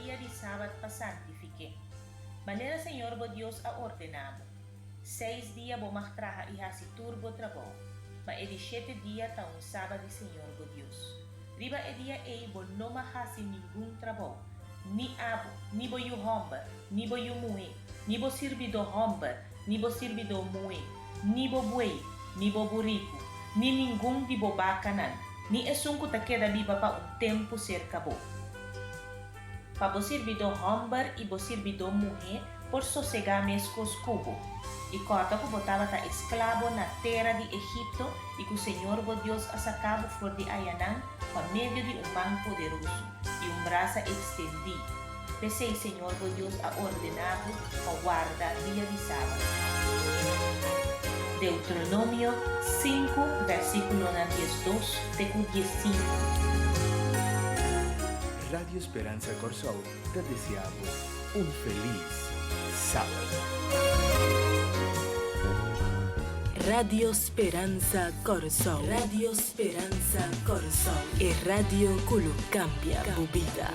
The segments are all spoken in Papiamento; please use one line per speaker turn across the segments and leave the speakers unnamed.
dia di sabat pa santifik'é, manera señor bo Dios a ordená bo. Seis dia bo mag traha i hasi tur bo trabou, ma e di shete dia ta un sabat di señor bo Dios. Riba e dia ei bo no mag hasi ningun trabou, ni abo, ni bo yu hòmber, ni bo yu muhé, ni bo sirbidó hòmber, ni bo sirbidó muhé, ni bo buey, ni bo buriku, ni ningun di bo bakanan, ni esun ku ta keda biba pa un tempu serka bo. Pa bo sirbidó hòmber i bo sirbidó muhé por sosegá meskos ku bo. I kòrda ku bo tabata esklabo na tera di Egipto i ku señor bo Dios a saka bo for di ayanan pa medio di un man poderoso i un brasa ekstendí. P'esei señor bo Dios a ordená bo pa warda dia di sabat. Deuteronomio sinku versíkulonan 12 te ku 15.
Radio Speransa Kòrsou ta desea bo un felis sábado.
Radio Speransa Kòrsou. Radio Speransa Kòrsou. E radio ku lo kambia bo bida.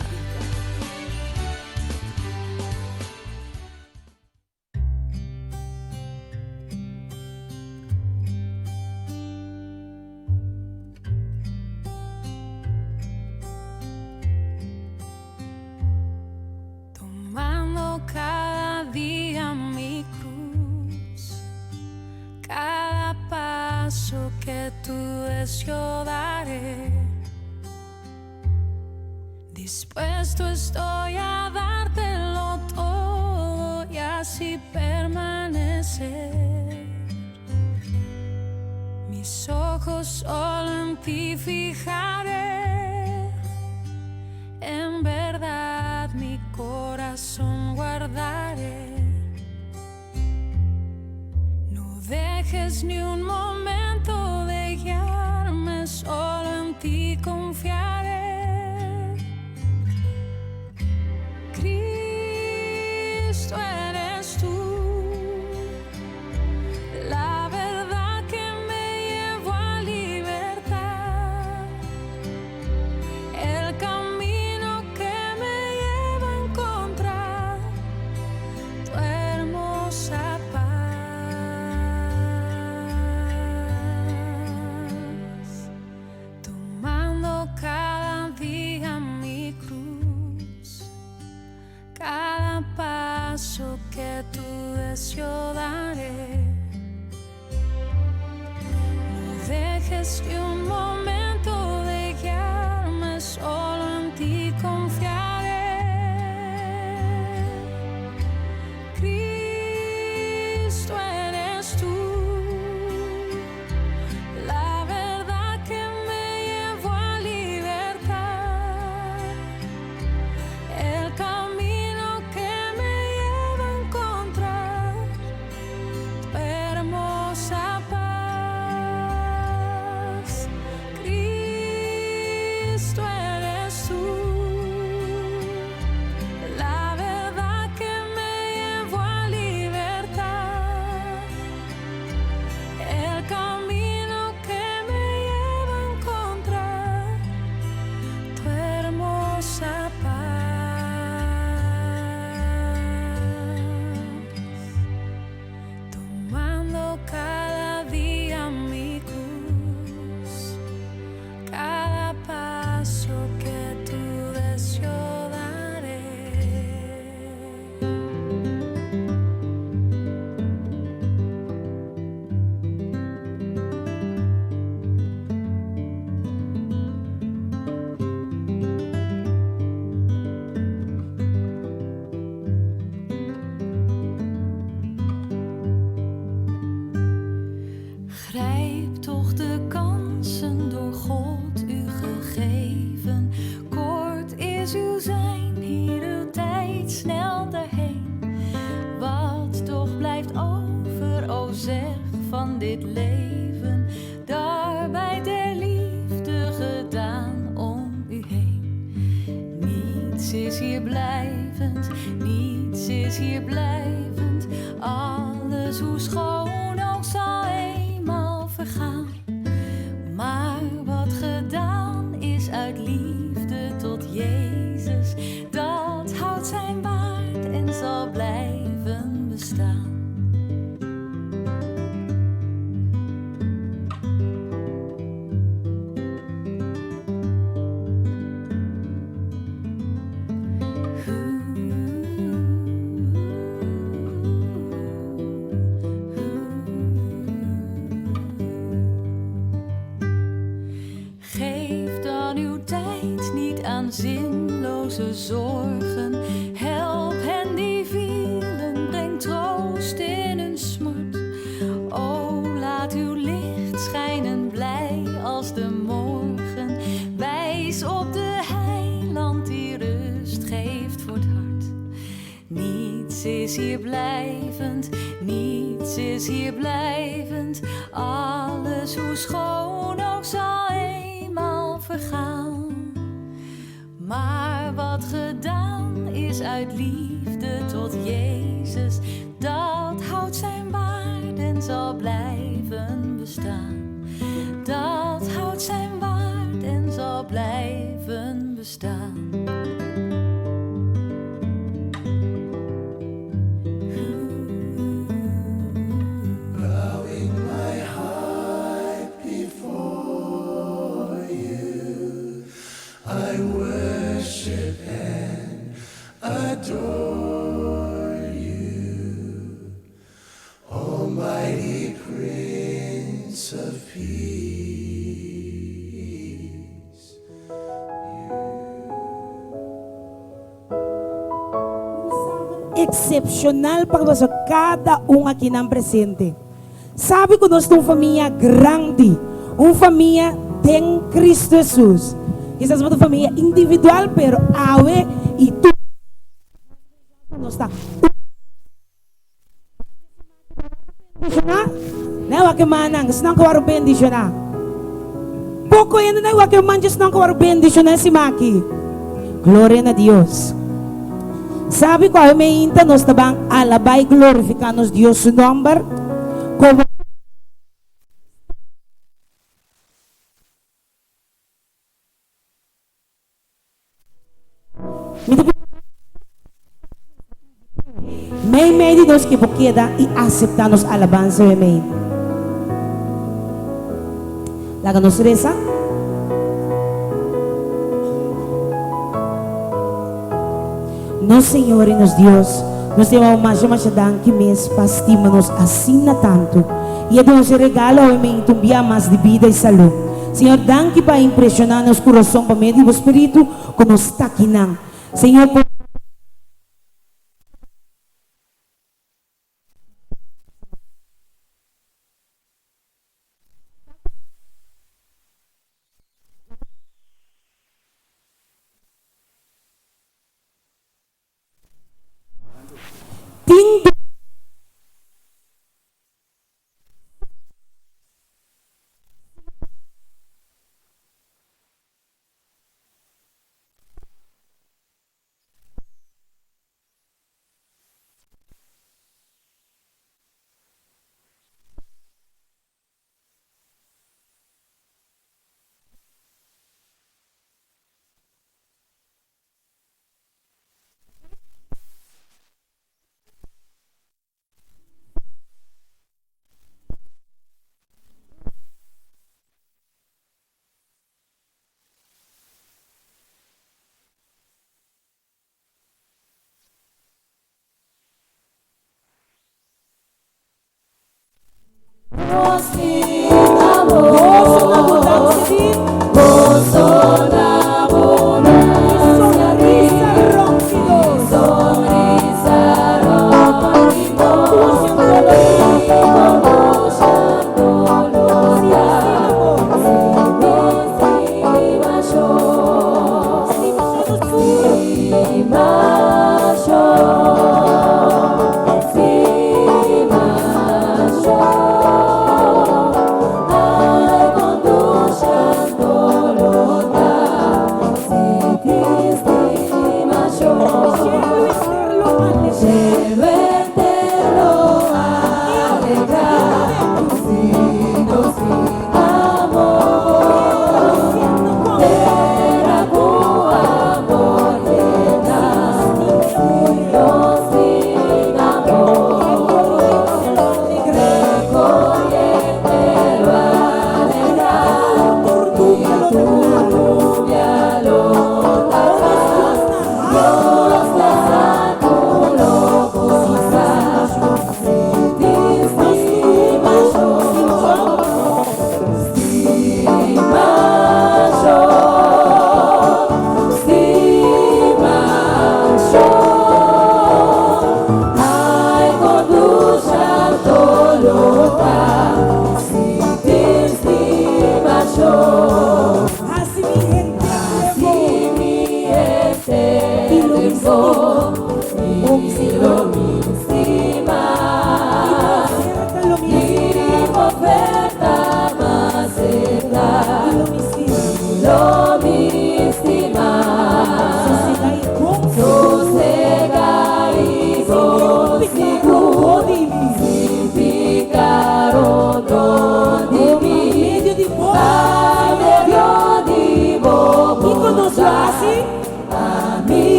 Tomando cada dia mi cruz, cada paso que tú des yo daré. Dispuesto estoy a dártelo todo y así permanecer. Mis ojos solo en ti fijaré. En verdad mi corazón guardaré. No dejes ni un momento de guiarme, solo en ti confiaré. Cristo eres tú, la verdad que me llevó a libertad, el camino que me lleva a encontrar tu hermosa paz. Tomando cada día mi cruz, cada paso que tú des yo daré. No dejes ni un momento de guiarme, solo en ti confiaré. Cristo eres tú, la verdad que me llevó a libertad, el camino que me lleva a encontrar tu hermosa paz. Cristo eres tú, la verdad que me llevó a libertad, el camino que me lleva a encontrar tu hermosa paz. Tomando cada día mi cruz, cada paso que tú des yo daré.
Grijp toch de kansen door God u gegeven. Kort is uw zijn, hier uw tijd snelt daarheen. Wat toch blijft over, o zeg, van dit leven? Daarbij der liefde gedaan om u heen. Niets is hier blijvend, niets is hier blijvend. Alles hoe schoon ook zal eenmaal vergaan. Maar wat gedaan is uit liefde tot Jezus, dat Nutteloze zorgen. Help hen die vielen, breng troost in hun smart. O, laat uw licht schijnen, blij als de morgen. Wijs op de heiland die rust geeft voor het hart. Niets is hier blijvend, niets is hier blijvend. Alles hoe schoon ook zal eenmaal vergaan. Maar wat gedaan is uit liefde tot Jezus, dat houdt zijn waarde en zal blijven bestaan. Dat houdt zijn waarde en zal blijven bestaan.
Bowing my heart before you, I worship and adore you, Almighty Prince of Peace.
Eksepshonal pa boso kada un akinan presente. Sabi ku nos ta un famia grandi, un famia den Kristu Hesus. Kisas bo ta un famia individual, pero awe i tur nos ta un. Bendishoná, na e wak e mannan, esnan ku wòrdu bendishoná. Poko hende na e wak e man dje esnan ku wòrdu bendishoná e siman aki. Gloria na Dios. Sabi ku awe meinta nos ta ban alabá i glorifiká nos Dios su nòmber komo. Mi ta pidi Mei mei di nos ke bo keda i aseptá nos alabansa mei mei. Laga nos resa. Nos Señor i nos Dios, nos ta yama bo masha masha danki mes pa stima nos asina tantu i a duna nos e regalo awe mei un bia mas di bida i salú. Señor, danki pa impresioná nos kurason pa medio di bo Spiritu ku nos ta akinan. Señor, por. Tin.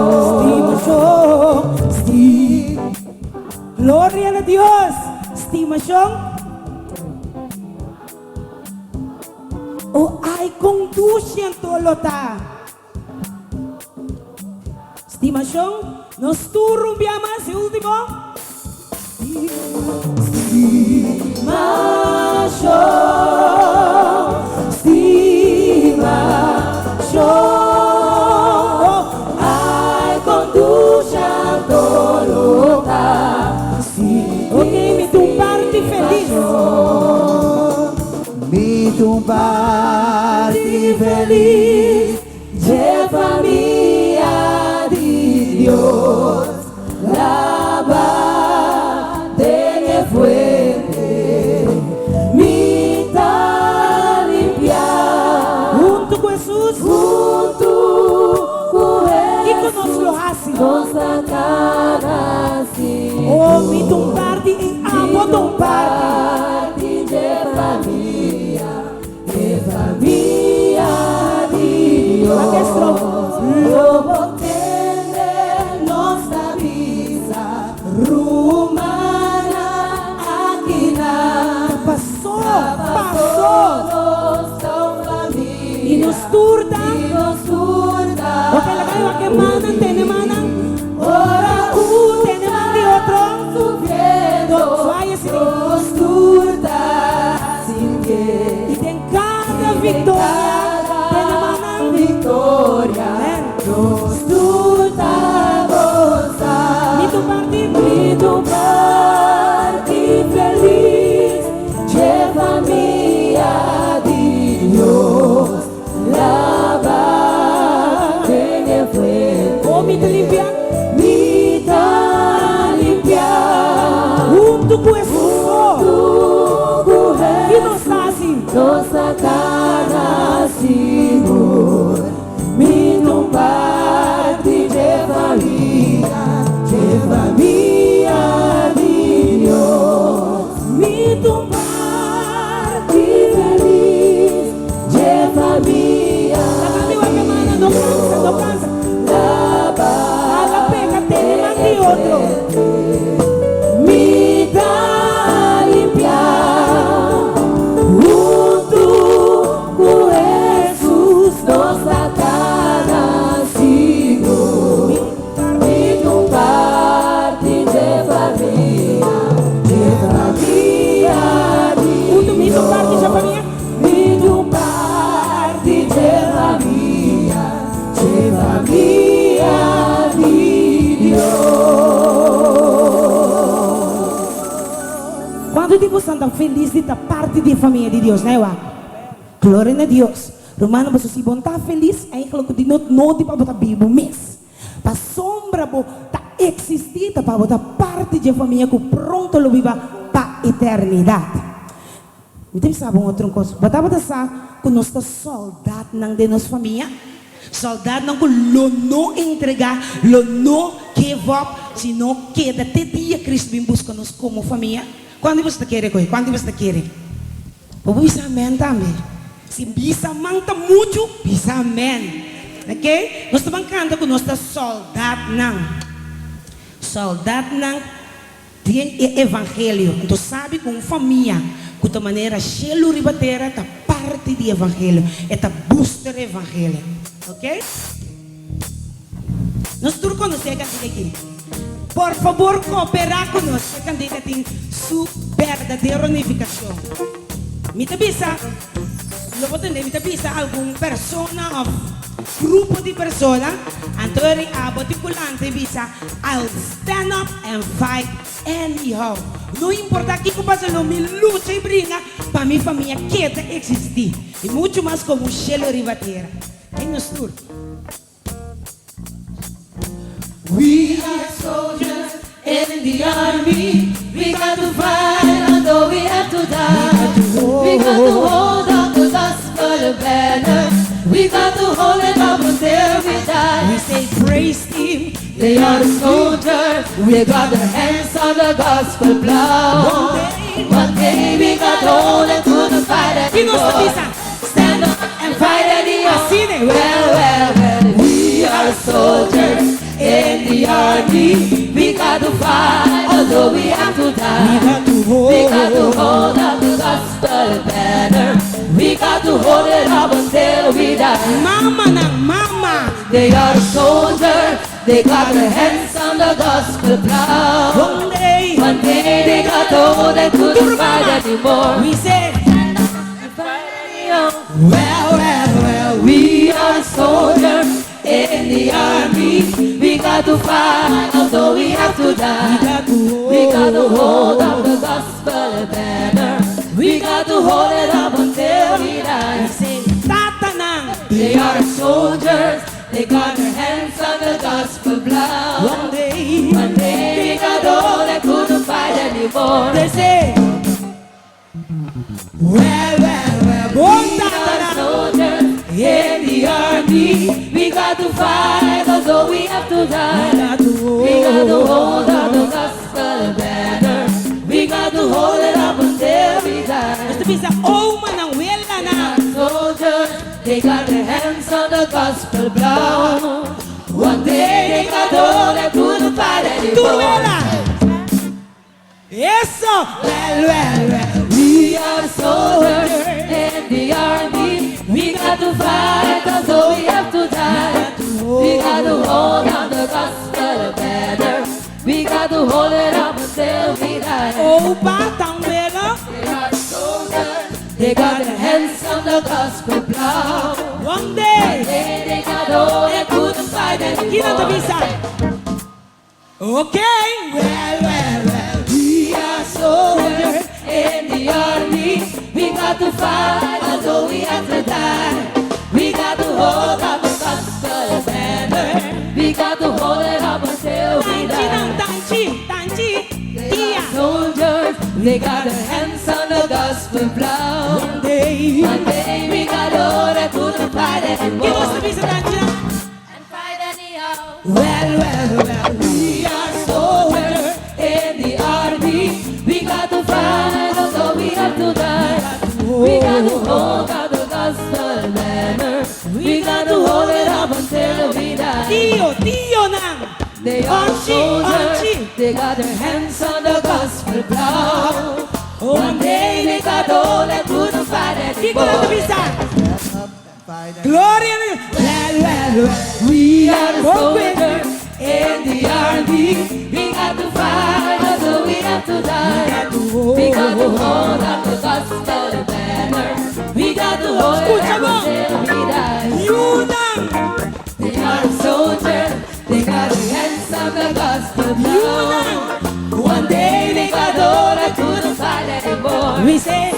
Stimashon, sti. Gloria na Dios! Stimashon. O ai kon dushi anto lo ta! Stimashon, nos tur un bia mas e ultimo. Stimashon, stimashon, ai kon dushi anto lo ta. Ok, mi ta un parti felis.
Mi ta un parti felis dje famia di Dios. Laba den e fuente, mi ta limpiá.
Huntu ku Hesus.
Huntu ku
Kiko nos lo hasi?
Nos ta kana
Oh, mi ta un parti i abo ta un parti.
Parti di famia, di famia di Dios.
Maestro.
Lo bo tende nos ta bisa, rumannan akinan.
Pasó, pasó.
Nos ta un famia.
I nos tur ta.
I nos tur ta.
Ok, laga mi wak mannan, tene mannan.
Ora
Un tene man di otro.
sufriendo,
Suai asina.
nos tur ta sintiendo.
I den kada viktoria, tene mannan.
Viktoria,
Amèn.
nos tur ta gosa.
Mi ta un parti.
Mi ta un parti felis, dje famia di Dios. Laba den e fuente.
Oh, mi ta limpiá.
Mi ta limpiá.
Huntu ku Hesus.
Ku
I nos ta hasi.
Nos ta kana sigur. Mi ta un parti di famia, di famia di Dios.
Mi ta un parti
Felis, di famia.
Laga mi wak mannan, no kansa, no kansa.
Laba
Ala pega, tene man di otro.
Mi ta limpiá. Huntu ku Hesus nos ta kana sigur. Mi ta un parti di famia, di famia di
Huntu, mi ta un parti di famia.
Mi ta un parti di famia, di famia di Dios.
Kuantu di boso ta felis di ta parti di famia di Dios, no? Gloria na Dios. Ruman, bo si bo ta felis, eigenlijk di no no di pa bo ta bibu mes. Pasombra bo ta eksistí ta pa bo ta parti di famia ku pronto lo biba pa eternidat. Mi tin sabi un otro kos. Bo tabata sa ku nos ta sòldánan di nos famia. Sòldánan ku lo no entregá, lo no give up, sino keda te dia Kristu bin buska nos komo famia. Kuantu bo ta kere, koi? Kuantu bo ta kere? Bo bisa amèn tambe. Si bisa man ta muchu, bisa amèn. Ok? Nos ta kanta ku nos ta sòldánan. Sòldánan den e evangelio. Anto sabi ku famia, ku ta manera shelu riba tera ta parti di evangelio. E ta booster evangelio. Ok? Nos tur konosé e kantika aki. Por fabor, koperá ku nos. E kantika tin su berdadero nifikashon. Mi ta bisa, lo bo tende, mi ta bisa algun persona òf grupo di persona, anto abo tin ku lanta bisa, "I'll stand up and fight anyhow." No importá kiko pasa, lo mi lucha i bringa pa mi famia keda eksistí. I muchu mas komo shelu riba tera. Den nos tur.
We are soldiers in the army. We got to fight although we have to die. We got to hold up the gospel banner. We got to hold it up until we die.
We say praise him.
They are the soldiers. They got their hands on the gospel plow. One day we got to hold it to the fight
I nos
anymore.
bisa.
Stand up and fight anyhow.
Asina,
Well, well, well, we are soldiers.
army. We got to fight, although we have to die.
We got to hold.
We got to hold up the gospel banner. We got to hold it up until we die.
Mamanan, mama.
They are soldiers. They got their hands on the gospel plow.
One day.
One day they got old and couldn't fight anymore.
We say,
Well, well, well, we are soldiers in the army. We got to fight, although we have to die.
we got to hold.
We got to hold up the gospel banner. We got to hold it up until we die.
Say, tatanan.
They are soldiers. They got their hands on the gospel plow.
One day.
One day they got old and couldn't fight anymore.
They say, well, well, well, bon
We are
tatanan.
soldiers in the army. We got to fight, although we have to
We
die.
got to hold.
We got to hold up the gospel banner. We got to hold it up until we die.
Nos ta bisa, omanan, welanan.
Soldiers, they got their hands on the gospel plow. One day they got old and couldn't fight
Tur
anymore.
wela. Eso. Well, well, well.
We are soldiers in the army. We got to fight, although we have to die. We got to hold on the gospel banner. We got to hold it up until we die.
Opa, tan wela.
They are soldiers. They got their hands on the gospel plow.
One day.
They got old and couldn't fight
Kiko nan ta
anymore.
bisa? Okay. Well, well, well.
We are soldiers in the army. We got to fight, although we have to die. We got to hold up the gospel banner. We got to hold it up until we
Tanchi
die.
nan, tanchi, tanchi.
They
Tia.
are soldiers. They got their hands on the gospel plow.
One day.
One day we got old and couldn't fight
Kiko
anymore.
ta bisa tanchi nan?
And fight anyhow.
Well, well, well.
We are soldiers in the army. We got to fight, although we have to die. We got to hold out the gospel banner. We got to hold it up until we die.
Tio, tionan.
They are
Onchi,
soldiers.
onchi.
They got their hands on the gospel plow. One day they got old and couldn't fight
Kiko nan ta
anymore.
bisa? Gloria na Dios. Well, well, well.
We are the
Okay.
soldiers in the army. We got to fight, although we have to die. We got to hold up the gospel banner. We got to hold it
Skucha
up
bon.
until we die.
Yunan.
They are soldiers. They got their hands on the gospel plow. One day they got old and couldn't fight anymore.
We say,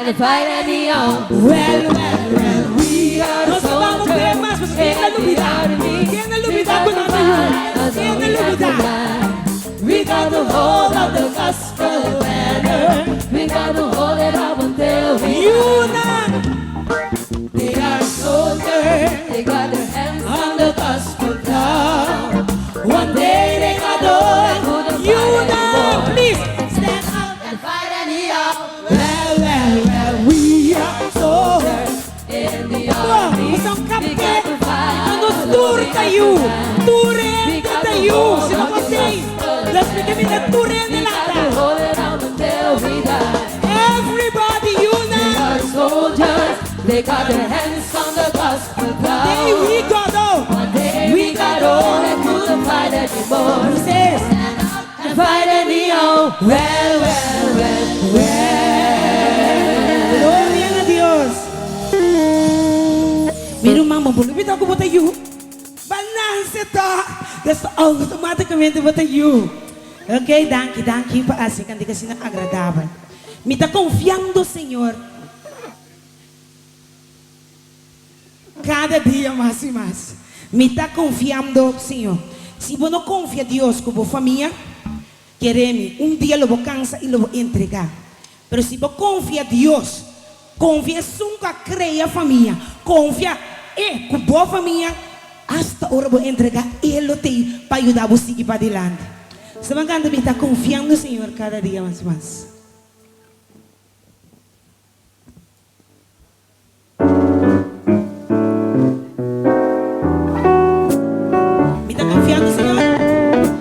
And fight anyhow.
well, well, well.
We are
Nos ban
soldiers
kere mas, pasobra ken a
in the
lubidá?
army.
Ken a
We
lubidá
got
ku
to
nan ta yu?
fight, although
Ken a
we have to
lubidá?
die. We got to hold up the gospel banner. We got to hold it up until we die.
Yunan.
They are soldiers. They got their hands on the gospel plow. One day they got old and couldn't fight
Yunan,
anymore.
please stand up.
And fight anyhow.
Well, well, well, we are soldiers.
In the
Oh,
army,
basta
we
kapte.
got to fight.
Ano
although
tur
we have to
tayo.
die.
Tur
We
hende
got to
tayo.
hold
Si no
up the
kosei.
gospel
Let's make me the tur hende
We got
lata.
to hold it up until we die.
Everybody,
They
yunan.
are soldiers. They got their hands on the gospel plow.
Day we got oh.
One day we got old and couldn't fight anymore.
He says,
And fight anyhow. Well, well, well, well.
Gloria na Dios. Mira mama, lubidá ku bo ta yu. Balance ta. Dus outomátikamente bo ta yu. Ok, danki, danki pa hasi kantika asina agradabel. Mi ta konfiando, Señor. Kada dia mas i mas. Mi ta konfiando, Señor. Si bo no konfia Dios ku bo famia, kere mi, un dia lo bo kansa i lo bo entregá. Pero si bo konfia Dios, konfia esun ku a krea famia, konfia E ku bo famia, asta ora bo entregá, E lo t'ei pa yuda bo sigui padilanti. Sa ban kanta Mi ta konfiando, Señor, kada dia mas i mas. Mi ta konfiando, Señor.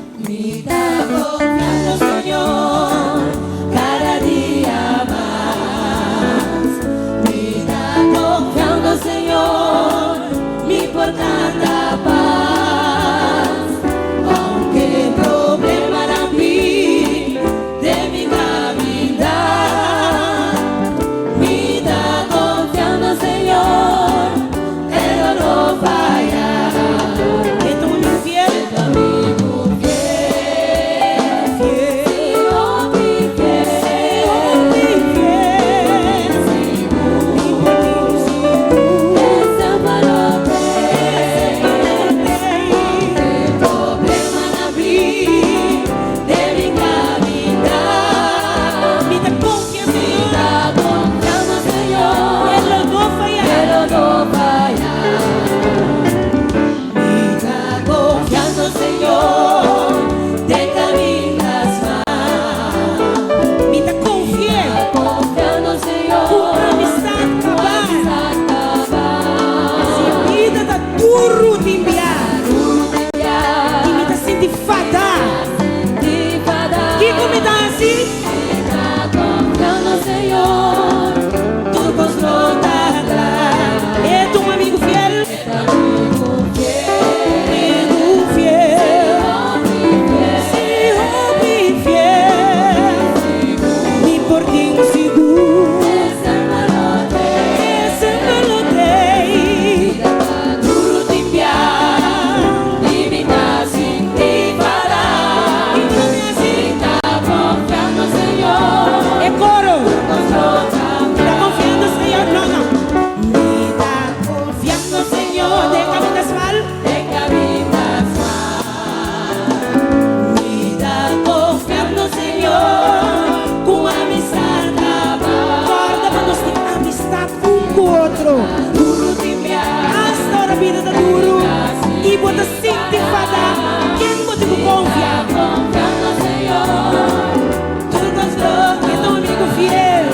mi tin ku konfia? E ta un amigu fiel.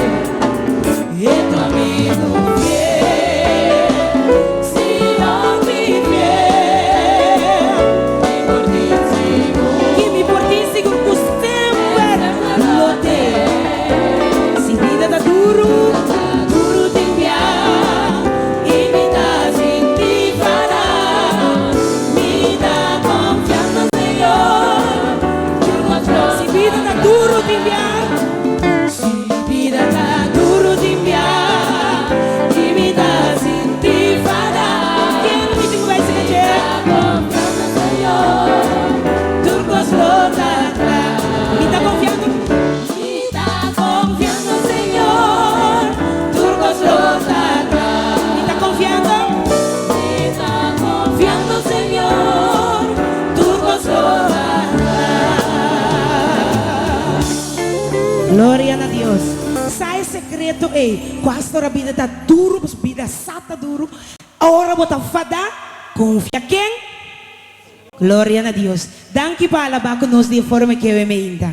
E ta un amigu fiel. Ki mi por tin sigur ku semper lo te. Si bida ta duru, duru tin bia i mi ta sinti fada. Mi ta konfiando Señor, tur kos lo. Si bida ta duru tin bia, si bida ta duru tin bia i mi ta sinti fada. Ken mi tin ku bai sega dje? Tur kos lo ta kla. Mi ta konfiando. Mi ta konfiando Señor, tur kos lo ta kla. Mi ta konfiando. Mi ta konfiando Señor, tur kos lo ta kla. Gloria na Dios. Sa e sekreto ei, ku hasta ora bida ta duru, bida sa ta duru, Ora bo ta fadá, konfia ken? Gloria na Dios. Danki pa alabá ku nos di e forma ke we meinta.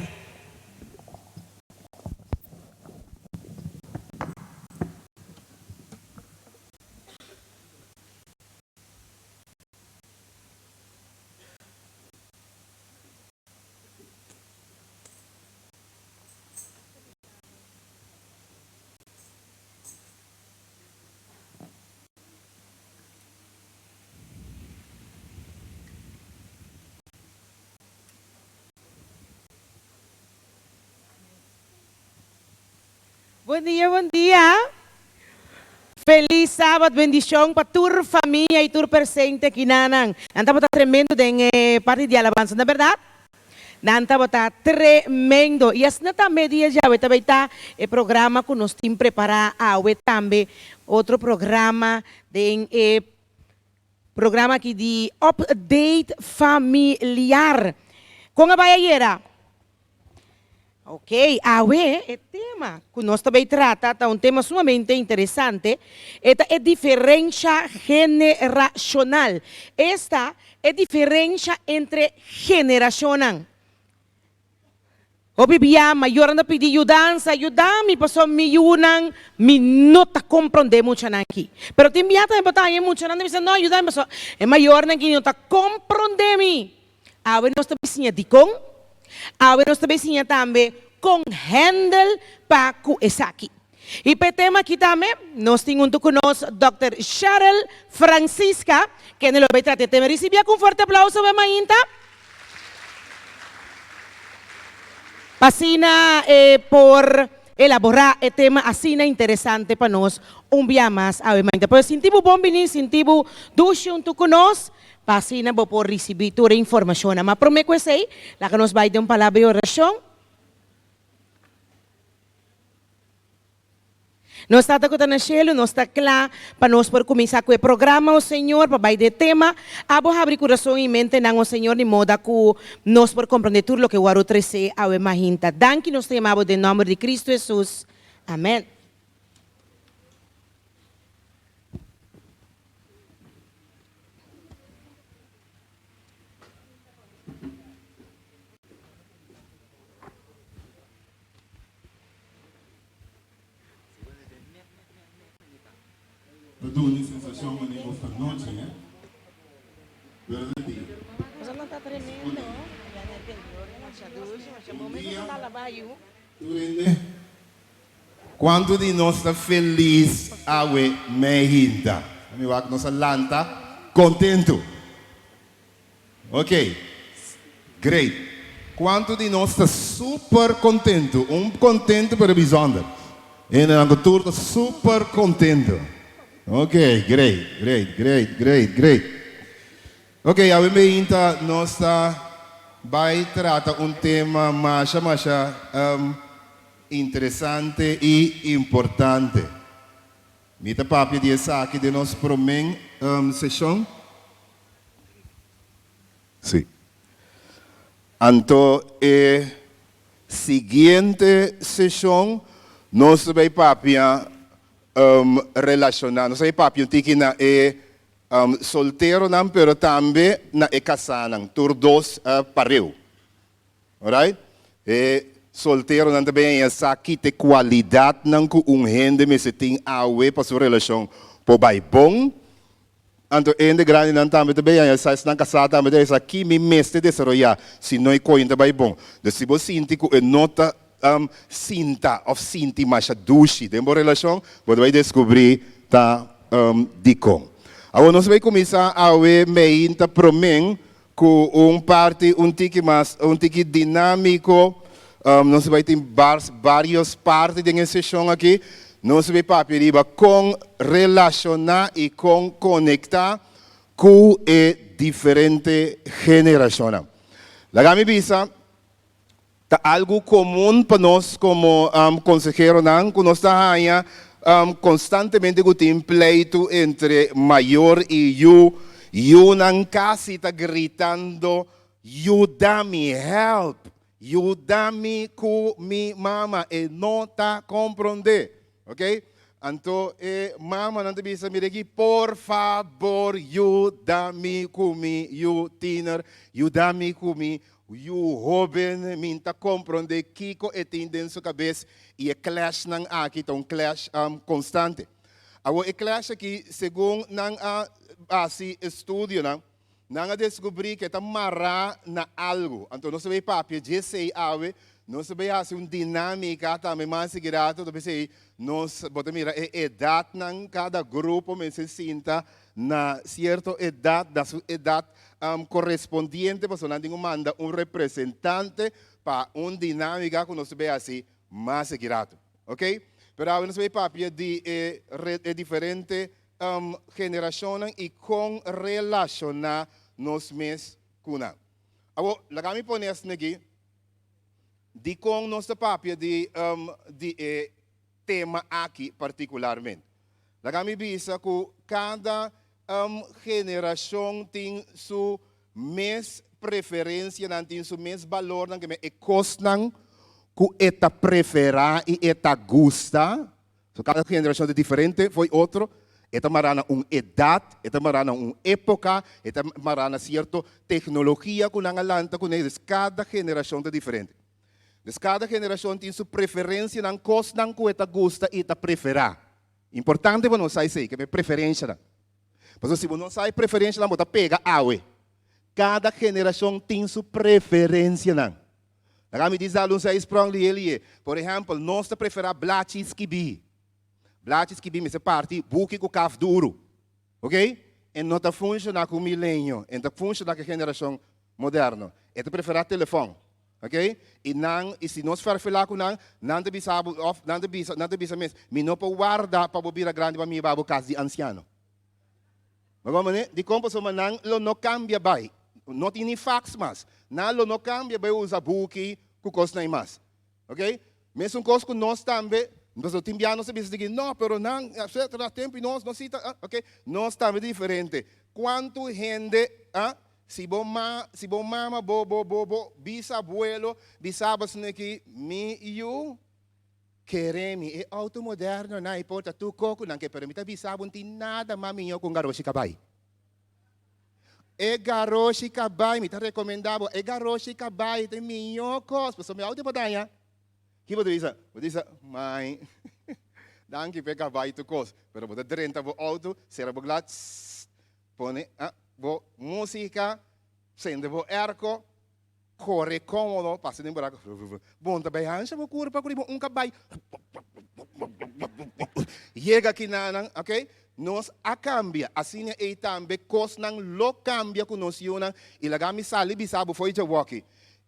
Bon dia, bon dia. Felis Sabat, bendicion pa tur famia y tur presente aki nanan. Nan tabata tremendo den e parti di alabansa, no berdad? Nan tabata tremendo. Y asina tambe dia djawe ta bay ta e programa cu nos tin prepara awe tambe. Otro programa den e programa aki di Update Familiar. Con a bay ayera? Ok, awe e tema cu nos ta bay trata ta un tema sumamente interesante, e ta e diferencia generacional. Esta e diferencia entre generacionnan. Hopi bia mayornan ta pidi yudansa, yuda mi pasobra mi yunan mi no ta comprende muchanan aki. Pero tin bia tambe bo ta haña e muchanan ta bisa no yuda mi pasobra e mayornan aki no ta comprende mi. Awe nos ta bay siña dikon. Awe nos ta bay siña tambe kon handle pa ku esaki. I pa e tema aki tambe nos tin huntu ku nos Dòkter Cheryl Francisca kende lo bay trata e tema. Risibia ku un fuerte aplauso bo mainta. Pa asina e por elabora e tema asina interesante pa nos un bia mas awe mainta. Pues sinti bo bon bini, sinti bo dushi huntu ku nos. Pa asina bo por risibí tur e informashonnan. Ma promé ku esei, laga nos bai den un palabra di orashon. Nos Tata ku ta na shelu, nos ta kla pa nos por kuminsá ku e programa, o Señor, pa bai den e tema. Abo habri kurason i mentenan, o Señor, di moda ku nos por komprendé tur loke wòrdu tresé awe mahinta. Danki nos ta yama Bo den nòmber di Kristu Hesus. Amèn.
Ta duna e sensacion manera bo sta nochi, he? Pero ta dia. Un dia, tur hende. Cuanto di nos ta feliz awe meinta? Mi wak nos a lanta contento. Ok, great. Cuanto di nos ta super contento? Un contento pero bijzonder. Hendenan cu tur ta super contento. Ok, great, great, great, great, great. Ok, awe meinta nos ta bay trata un tema masha masha Interesante i importante. Mi ta papia di esaki den nos promé seshon. Sí. Anto e siguiente seshon nos ta bai papia relashoná, nos ta bai papia un tiki na e. Solteronan pero tambe na e kasánan, tur dos pareu. Alright? E solteronan ta bin haña sa ki ta e kualidatnan ku un hende mester tin awe pa su relashon por bai bon. Anto e hende grandinan tambe ta bin haña sa, esnan kasá tambe ta haña sa ki mi mester desaroyá si no e koin ta bai bon. Dus si bo sinti ku e no ta sinta òf sinti masha dushi den bo relashon, bo ta bai deskubrí ta dikon. Awor nos bai kuminsá awe meinta promé ku un parti un tiki mas, un tiki dinámiko. Nos bai tin barios parti den e seshon aki. Nos bai papia riba kon relashoná i kon konektá ku e diferente generashonnan. Laga mi bisa. Ta algu komun pa nos komo konseheronan ku nos ta haña konstantemente ku tin pleitu entre mayor i yu. Yunan kasi ta gritando, Yuda mi! Help! Yuda mi ku mi mama! E no ta komprondé. Ok? Anto e mamanan ta bisa, Mira aki, por fabor yuda mi ku mi yu tiner, yuda mi ku mi Yu hoben min ta komprondé kiko e tin den su kabes i e clashnan aki ta un clash konstante. Awor e clash aki segun nan a hasi estudionan, nan a deskubrí ku e ta mará na algu. Anto nos ta bay papia dje esei awe, nos ta bay hasi un dinámika tambe mas sigui rato, ta p'esei nos bo ta mira e edatnan kada grupo mester sinta na sierto edat, na su edat korespondiente pasobra nan tin ku manda un representante pa un dinámika ku nos ta bay hasi mas aki rato. Ok? Pero awe nos ta bay papia di e e diferente generashonnan i kon relashoná nos mes ku nan. Awor, laga mi pone asina aki, dikon nos ta papia di di e tema aki partikularmente? Laga mi bisa ku kada generashon tin su mes preferensianan, tin su mes balornan, ke men e kosnan ku e ta preferá i e ta gusta. So kada generashon ta diferente fo'i otro. E ta mará na un edat, e ta mará na un époka, e ta mará na sierto teknologia ku nan a lanta kuné. Dus kada generashon ta diferente. Dus kada generashon tin su preferensianan, kosnan ku e ta gusta i ta preferá. Importante pa nos sa esei, ke e preferenshanan. Pasobra si bo no sa e preferenshanan, bo ta pega awe. Kada generashon tin su preferensianan. Laga mi bisa algun sa esprong lihe lihe. Por ehèmpel, nos ta preferá blachi skibí. Blachi skibí mester parti buki ku kaf duru. Oké? E no ta funshoná ku milenio, e no ta funshoná ku e generashon moderno. E ta preferá telefòn. Ok? I nan, i si nos ferfelá ku nan, nan ta bisa bo, òf nan ta bisa, nan ta bisa mes, Mi no por warda pa bo bira grandi pa mi hiba bo kas di ansiano. Bo wak manera? Dikon? Pasobra nan lo no kambia bai. No tin ni faks mas. Nan lo no kambia bai usa buki ku kosnan mas. Ok? Mesun kos ku nos tambe, pasobra tin bia nos ta bisa di no, pero nan, etcetera, tempu i nos no si ta, ok? Nos tambe ta diferente. Kuantu hende, ah, Si bo ma, si bo mama, bo, bo, bo, bo bisabuelo bisa bo asina ki, Mi yu, kere mi, e auto moderno nan e por ta tur koko nan ke, pero mi ta bisa bo no tin nada mas mihó ku un garoshi kabai. E garoshi kabai, mi ta rekomendá bo, e garoshi kabai ta e mihó kos, pasobra mi auto por daña. Ki bo ta bisa? Bo ta bisa, Mai, danki p'e kabai tur kos, pero bo ta drenta bo auto, sera bo glas, tssst, Pone bo músika, sende bo airco, kore kómodo, pasa den buraco, Bon ta bai hansha bo kurpa ku riba un kabai, yega kinanan, ok? Nos a kambia, asina ei tambe kosnan lo kambia ku nos yunan, i laga mi sali bisa bo fo'i djawoki,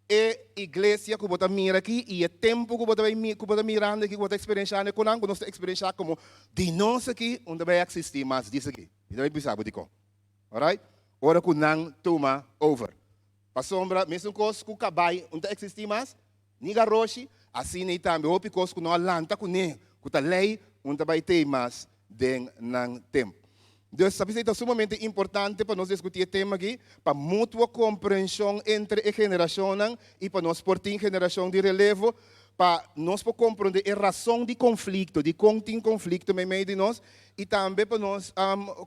e iglesia ku bo ta mira aki i e tempu ku bo ta bai ku bo ta mirando aki, ku bo ta eksperenshando ku nan, ku nos ta eksperensha komo di nos aki, un ta bai eksistí mas dis aki. Mi ta bai bisa bo dikon. Alright? Ora ku nan tuma over. Pasobra mesun kos ku kabai un ta eksistí mas, ni garoshi, asina ei tambe hopi kos ku no a lanta kuné, ku ta lei, un ta bai tei mas den nan tempu. Dus ta p'esei ta sumamente importante pa nos diskutí e tema akí, pa mutuo komprenshon entre e generashonnan i pa nos por tin generashon di relevo. Pa nos por komprondé e rason di konflikto, dikon tin konflikto meimei di nos, i tambe pa nos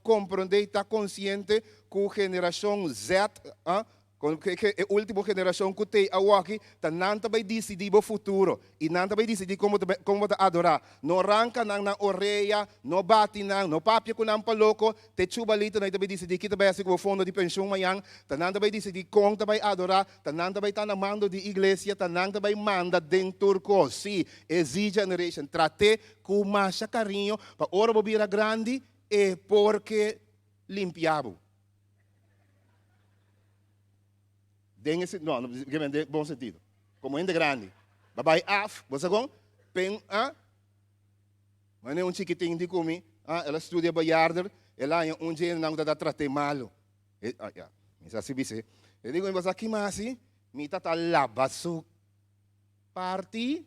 komprondé i ta konsiente ku generashon Z, e último generashon ku t'ei awoki, ta nan ta bai disidí bo futuro i nan ta bai disidí kon bo ta kon bo ta adorá. No ranka nan nan orea, no bati nan, no papia ku nan pa loko, te chubalito nan ta bai disidí ki ta bai hasi ku bo fondo di penshun mañan, ta nan ta bai disidí kon ta bai adorá, Ta nan ta bai ta na mando di iglesia, ta nan ta bai manda den tur kos. Sí, e Z-generation, trat'é ku masha kariño pa ora bo bira grandi e por ke limpia bo. Den e no, no, den bon sentido. Komo hende grandi. Bo bai af, bo sa kon? Pen a Mane un chikitin di ku mi, ah, el a studia bejaarder, el a haña un dje nan ku ta ta trat'é malu. E, ah, ya, mi sa si bis'é. E di ku mi, Bo sa ki mas si? Mi ta ta laba su parti,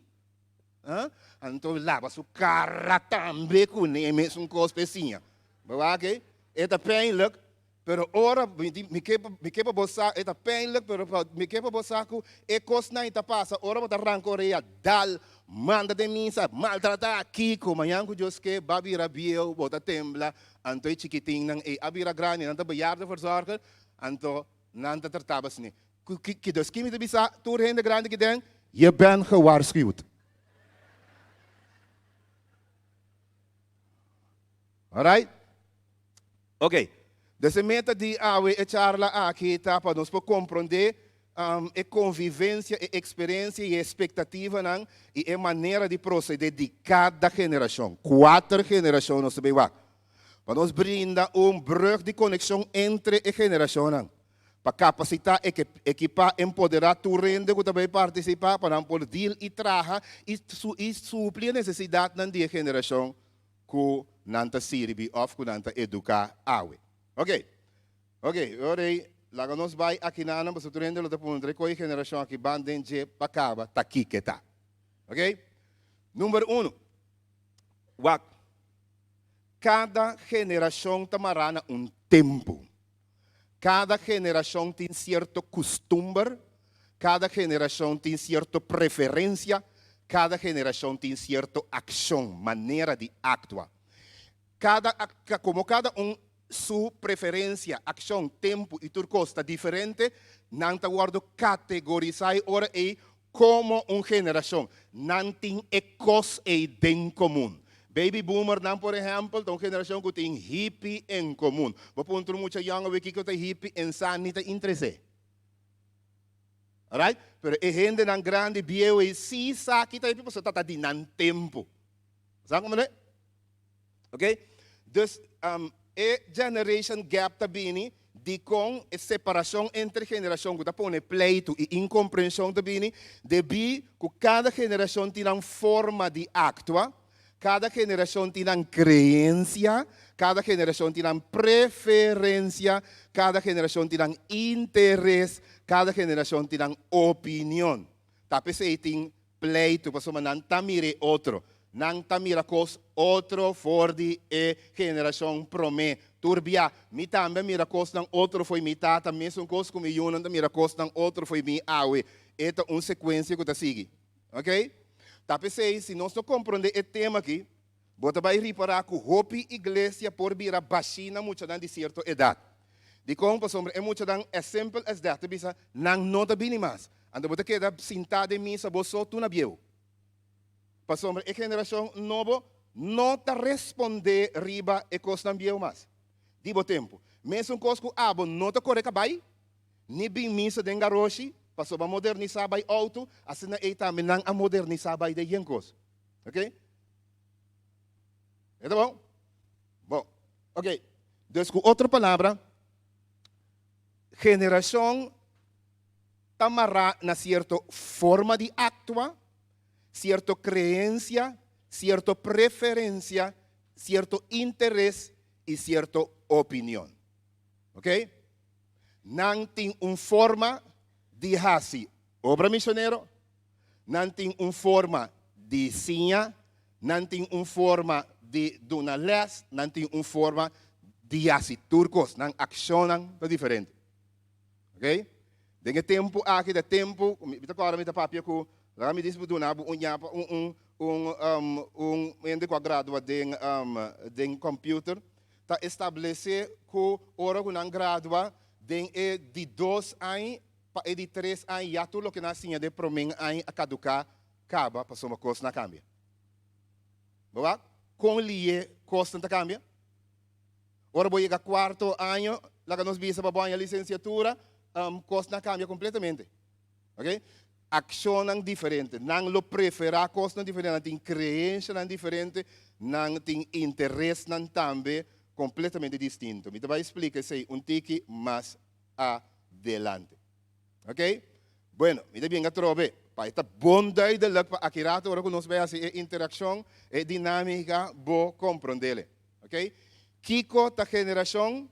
ah, anto laba su kara tambe kuné mesun kos p'e siña. Bo wak ei? E ta pijnlijk, pero ora mi di, mi ke, mi ke pa bo sa, e ta pijnlijk, pero pa, mi ke pa bo sa ku e kosnan ei ta pasa ora bo ta ranka orea, dal, manda den misa, maltratá, kiko, mañan ku Dios ke, ba bira bieu, bo ta tembla, Anto e chikitinnan ei a bira grandi, nan ta bejaardenverzorger, anto nan ta trataba asina. Ki dus ki mi ta bisa tur hende grandi ki den? Je bent gewaarschuwd. Alright? Ok. Dus e meta di awe e charla aki ta pa nos por comprende e convivencia, e experiencia y e expectativanan y e manera di procede di cada generacion. Cuater generacion nos ta bay wak. Pa nos brinda un brug di conexion entre e generacionnan. Pa capacita, equipa, empodera tur hende cu ta bay participa pa nan por deal y traha y supli e necesidadnan di e generacion cu nan ta sirbi of cu nan ta educa awe. Ok. Ok, ora ei, laga nos bai akinanan pasobra tur hende lo ta puntra e koe generashon aki ban den dje pa kaba ta kiko ta. Ok, number uno, wak, kada generashon ta mará na un tempu. Kada generashon tin sierto kustumber, kada generashon tin sierto preferensia, kada generashon tin sierto akshon, manera di aktua. Kada, komo kada un su preferensia, akshon, tempu i tur kos ta diferente, nan ta wòrdu kategorisá e ora ei komo un generashon. Nan tin e kos ei den komun. Baby boomernan, por ehèmpel, ta un generashon ku tin hippie en komun. Bo puntra un mucha yòn awe kiko ta hippie, en sa ni ta interes'é. Alright? Pero e hendenan grandi, bieu ei sí sa ki ta hippie pasobra ta ta di nan tempu. Sa komo ne? Ok? Dus e generation gap ta bini dikon e separashon entre generashon ku ta pone pleitu i inkomprenshon ta bini debí ku kada generashon tin nan forma di aktua, kada generashon tin nan kreensia, kada generashon tin nan preferensia, kada generashon tin nan interes, kada generashon tin nan opinion. Ta p'esei tin pleitu pasobra nan ta mira e otro. Nan ta mira kos otro for di e generashon promé. Tur bia, mi tambe a mira kosnan otro fo'i mi tata, mesun kos ku mi yunan ta mira kosnan otro fo'i mi awe. E ta un sekuensia ku ta sigui. Oké? Ta p'esei, si nos no komprondé e tema akí, bo ta bai ripará ku hopi iglesia por bira bashí na muchanan di sierto edat. Dikon? Pasobra e muchanan, as simple as that, ta bisa, nan no ta bini mas. Anto bo ta keda sintá den misa bo so tur na bieu. Pasobra e generashon nobo no ta respondé riba e kosnan bieu mas di bo tempu. Mesun kos ku abo no ta kore kabai, ni bin misa den garoshi, pasobra a modernisá bai outo, asina ei tambe nan a modernisá bai den yen kos. Oké? E ta bon? Bon. Oké. Dus ku otro palabra, generashon ta mará na sierto forma di aktua, sierto kreensia, sierto preferensia, sierto interes i sierto opinion. Ok? Nan tin un forma di hasi obra misionero, nan tin un forma di siña, nan tin un forma di duna lès, nan tin un forma di hasi tur kos. Nan akshonnan ta diferente. Ok? Den e tempu aki ta tempu, mi ta kòrda mi ta papia ku Laga mi dis bo duna bo un yapa un un un um un hende ku a gradua den um den computer ta establesé ku ora ku nan gradua den e di dos aña pa e di tres aña ya tur loke nan a siña den promé aña a kaduká kaba pasobra kosnan a kambia. Bo wak kon lié kosnan ta kambia? Ora bo yega kuarto año, laga nos bisa pa bo haña lisensiatura, um kosnan a kambia kompletamente. Ok? Akshonnan diferente. Nan lo preferá kosnan diferente, nan tin kreenshanan diferente, nan tin interesnan tambe kompletamente distinto. Mi ta bai splika esei un tiki mas adelante. Ok? Bueno, mi ta bien atrobe pa e ta bon duidelijk pa aki rato ora ku nos bai hasi e interakshon, e dinámika, bo komprondele. Ok? Kiko ta generashon?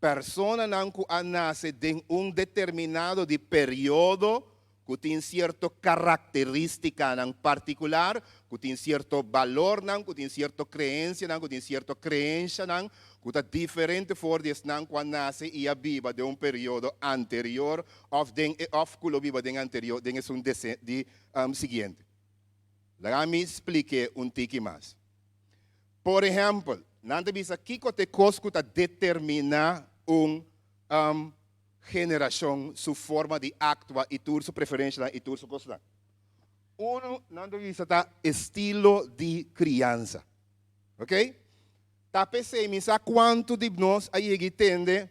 Personanan ku a nase den un determinado di periodo ku tin sierto karakterístikanan partikular, ku tin sierto balornan, ku tin sierto kreensianan, ku tin sierto kreenshanan ku ta diferente for di esnan ku a nase i a biba den un periodo anterior òf den e òf ku lo biba den anterior den esun di siguiente. Laga mi splik'é un tiki mas. Por ehèmpel, nan ta bisa kiko ta e kos ku ta determiná un generashon su forma di aktua i tur su preferenshanan i tur su kosnan. Unu, nan ta bisa ta estilo di kriansa. Oké? Ta p'esei mi sa kuantu di nos a yega i tende,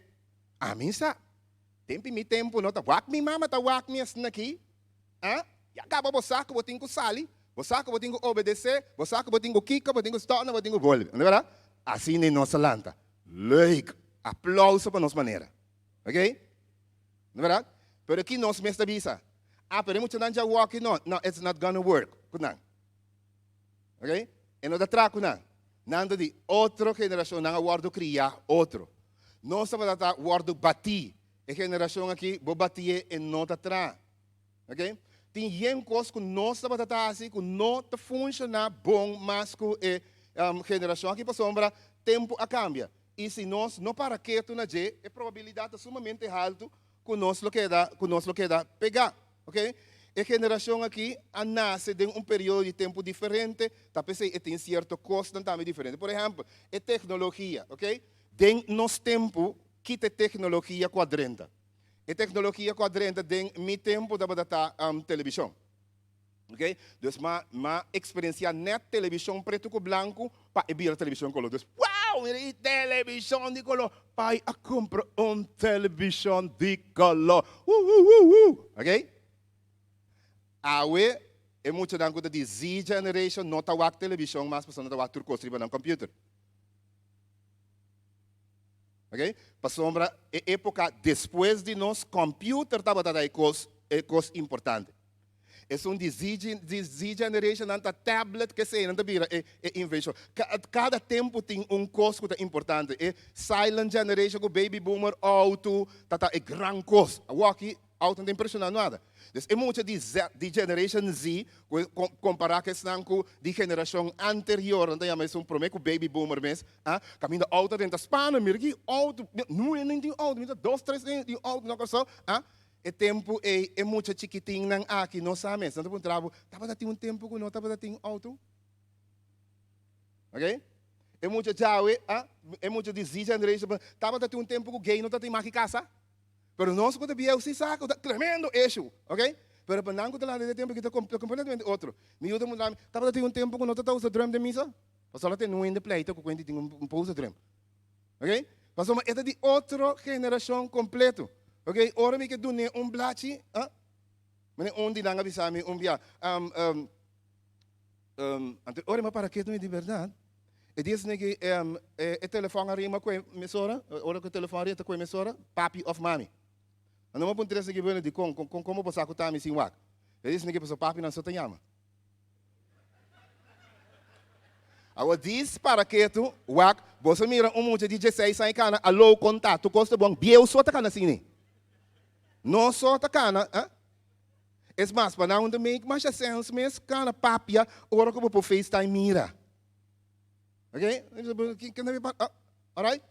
Ami sa, tempu mi tempu no ta wak mi mama ta wak mi asin'akí. Ah, ya caba bo sa cu bo tin cu sali, bo sa cu bo tin cu obedece, bo sa cu bo tin cu kiko, bo tin cu stop, bo tin cu bolbe. No ta berdad? Asina nos a lanta. Leuk! Aplauso pa nos manera. Ok? No ta berdad? Pero ki nos mes ta bisa? Ah, pero e muchanan dja woki no. No, it's not gonna work cu nan. Ok? E no ta tra cu nan. Nan ta di otro generacion, nan a wordo cria otro. Nos tabata ta wordo bati. E generacion aki, bo batié e no ta tra. Ok? Tin yen kos ku nos tabata ta hasi ku no ta funshoná bon mas ku e generashon aki pasobra tempu a kambia. I si nos no para ketu na dje, e probabilidat ta sumamente haltu ku nos lo keda ku nos lo keda pegá. Ok? E generashon aki a nase den un periodo di tempu diferente, ta p'esei e tin sierto kosnan tambe diferente. Por ehèmpel, e teknologia. Ok? Den nos tempu, kita e teknologia ku a drenta? E teknologia ku a drenta den mi tempu tabata ta telebishon. Ok, dus m'a m'a eksperensiá nèt telebishon pretu ku blanku pa e bira telebishon koló. Dus, wow! Mira e telebishon di koló! Pai a kumpra un telebishon di koló! Wuwuwuwu! Ok, awe e muchanan ku ta di Z generation no ta wak telebishon mas pasobra nan ta wak tur kos riba nan kòmpiuter. Ok, pasobra e epoca despues di nos computer tabata ta e cos e cos importante. Esun di Z di Z generation nan ta tablet kesey nan ta bira e e invencion. Cada tempo tin un cos cu ta importante. E silent generation cu baby boomer auto ta ta e gran cos. Awoki Auto no ta impresiona nada. Dus e mucha di Z, di generation Z, ku kompara ku esnan ku di generashon anterior, nan ta yama esun prome ku baby boomer mes, ah, kaminda auto den ta spana, mira ki auto, nue nan tin auto, mi ta dos tres aña tin auto na Kòrsou, ah, e tempu ei e mucha chikitinnan aki no sa mes, nan ta puntra bo, tabata tin un tempu ku no tabata tin auto? Ok, e mucha djawe, ah, e mucha di Z generation, tabata tin un tempu ku gay no ta tin maki kasa? Pero nos ku ta bieu si sa ku ta tremendo issue, ok? Pero pa nan ku ta lanta den e tempu aki ta completamente otro. Mi yu ta puntra mi, tabata tin un tempu ku no ta usa drum den misa? Pasobra ta tin un hende pleita ku kuenta tin un por usa drum. Ok? Pasobra e ta di otro generacion completo. Ok? Ora mi ke dun'é un blachi, ah, mane un di nan a bisa mi un bia, anto ora mi a para ketu mi di berdad, E dies negi e telefòn a rima ku e mesora, ora ku e telefòn a ria ta ku e mesora, papi òf mami. Anto mi a puntra esaki, bueno, dikon, kon komo bo sa ku ta ami sin wak? E dies negi pasobra papinan so ta yama. Awor dis para ketu, wak, boso mira un mucha di dieseis aña kana, alou, kon ta, tur kos ta bon, bieu so ta kana asina. No so ta kana, ah. Es mas, pa nan no ta make masha sèns mes kana papia ora ku bo por FaceTime mira. Ok? Alright?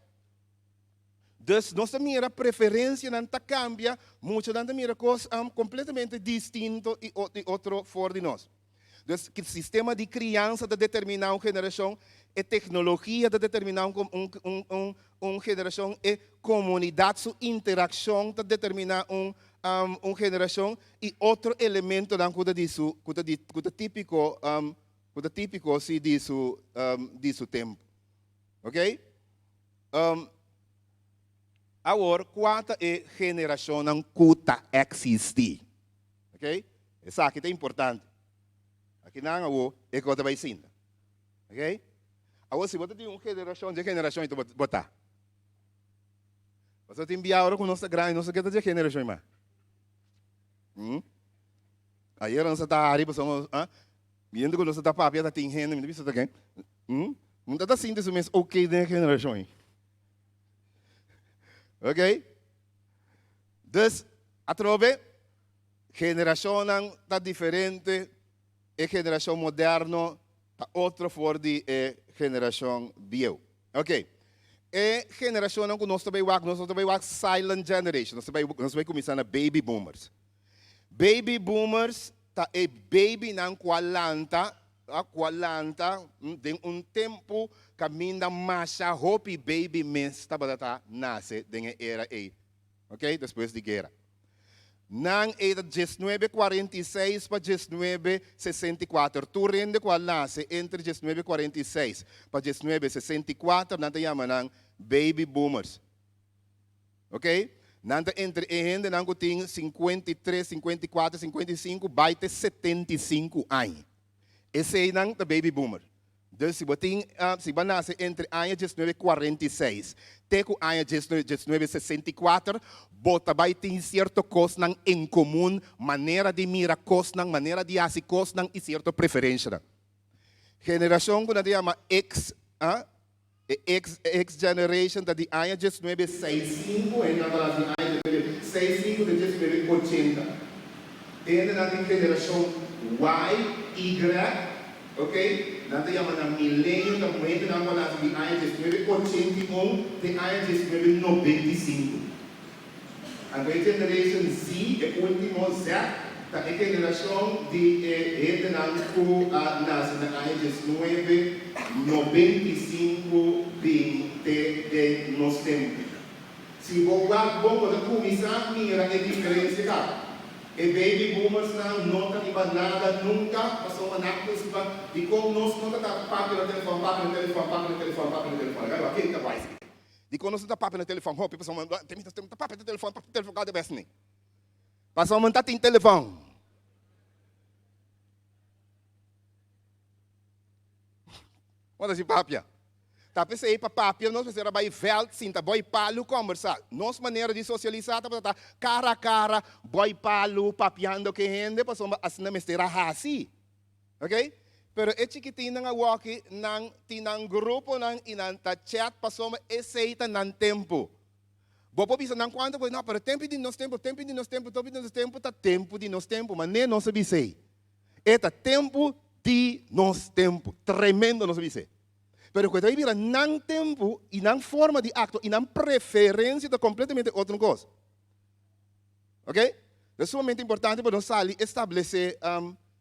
Dus nos ta mira preferencianan ta cambia, muchanan ta mira cos completamente distinto y di otro for di nos. Dus sistema di criansa ta determina un generacion, e tecnologia ta determina un generacion, e comunidad su interaccion ta determina un generacion y otro elementonan cu ta di su, cu ta di, cu ta tipico, cu ta tipico si di su, di su tempo. Ok? Awor, kua ta e generashonnan ku ta eksistí? Ok? Esaki ta importante. Akinan awor e kos ta bai sinta. Ok? Awor si bo ta di un generashon, dje generashon ei bo ta. Pasobra tin bia ora ku nos ta grandi nos no ke ta dje generashon ei mas. Ayera nos a ta hari pasobra nos, Miente ku nos ta papia ta tin hende, mi ta bisa ta ken? Hm? No ta ta sinti su mes ok den e generashon ei. Ok? Dus, atrobe, generashonnan ta diferente, e generashon moderno ta otro for di e generashon bieu. Ok. E generashonnan ku nos ta bai wak, nos no ta bai wak silent generation, nos ta bai, nos ta bai kuminsá na baby boomers. Baby boomers ta e babynan ku a lanta, ku a lanta den un tempu kaminda masha hopi baby mes tabata ta nase den e era ei, ok, despues di guera. Nan ei ta diesnuebe 46 pa 1964. Tur hende ku a nase entre 1946 pa 1964 nan ta yama nan baby boomers. Ok, nan ta entre e hendenan ku tin 53, 54, 55 bai te 75 aña. Eseinan ta baby boomer. Dus si bo tin, si bo a nase entre aña 1946 te ku aña 1964, bo ta bai tin sierto kosnan en komun, manera di mira kosnan, manera di hasi kosnan i sierto preferenshanan. Generashon ku nan ta yama X, E X X generation ta di aña 1965, e nan ta di aña 1965 te 1980. E hendenan di generashon Y, Y, ok, nan ta yama nan milenio, ta muhentenan ku a nase di aña 1981 te aña 1995. Anto e generation Z, e ultimo, Z, ta e generashon di e hendenan ku a nase na aña 1995 bin te den nos tempu. Si bo wak bon bo ta kuminsá mira e diferensia kaba. E baby boomersnan no ta riba nada nunka pasobra nan kusiba dikon nos no ta ta papia na telefòn, papia na telefòn, papia na telefòn, papia na telefòn. Laga wak ken ta wise aki. Dikon nos no ta papia na telefòn hopi? Pasobra mi ta papia na telefòn, papia na telefòn kada bes ni. Pasobra mi ta tin telefòn. Bo ta si papia. Ta p'esei pa papia nos mester a bai vèlt, sinta boi palu kòmbersá. Nos manera di sosialisá tabata ta kara a kara, boi palu, papiando ku e hende, pasobra asina mester a hasi. Ok? Pero e chikitinnan awoki nan tin nan gruponan i nan ta chat pasobra esei ta nan tempu. Bo por bisa nan kuantu por, no, pero tempu di nos tempu, tempu di nos tempu, tempu di nos tempu ta tempu di nos tempu, ma ne nos a bis'ei. E ta tempu di nos tempu. Tremendo nos a bis'ei. Pero ku e ta bira nan tempu i nan forma di aktua i nan preferensia ta kompletamente otro kos. Ok? Ta sumamente importante pa nos sali establesé,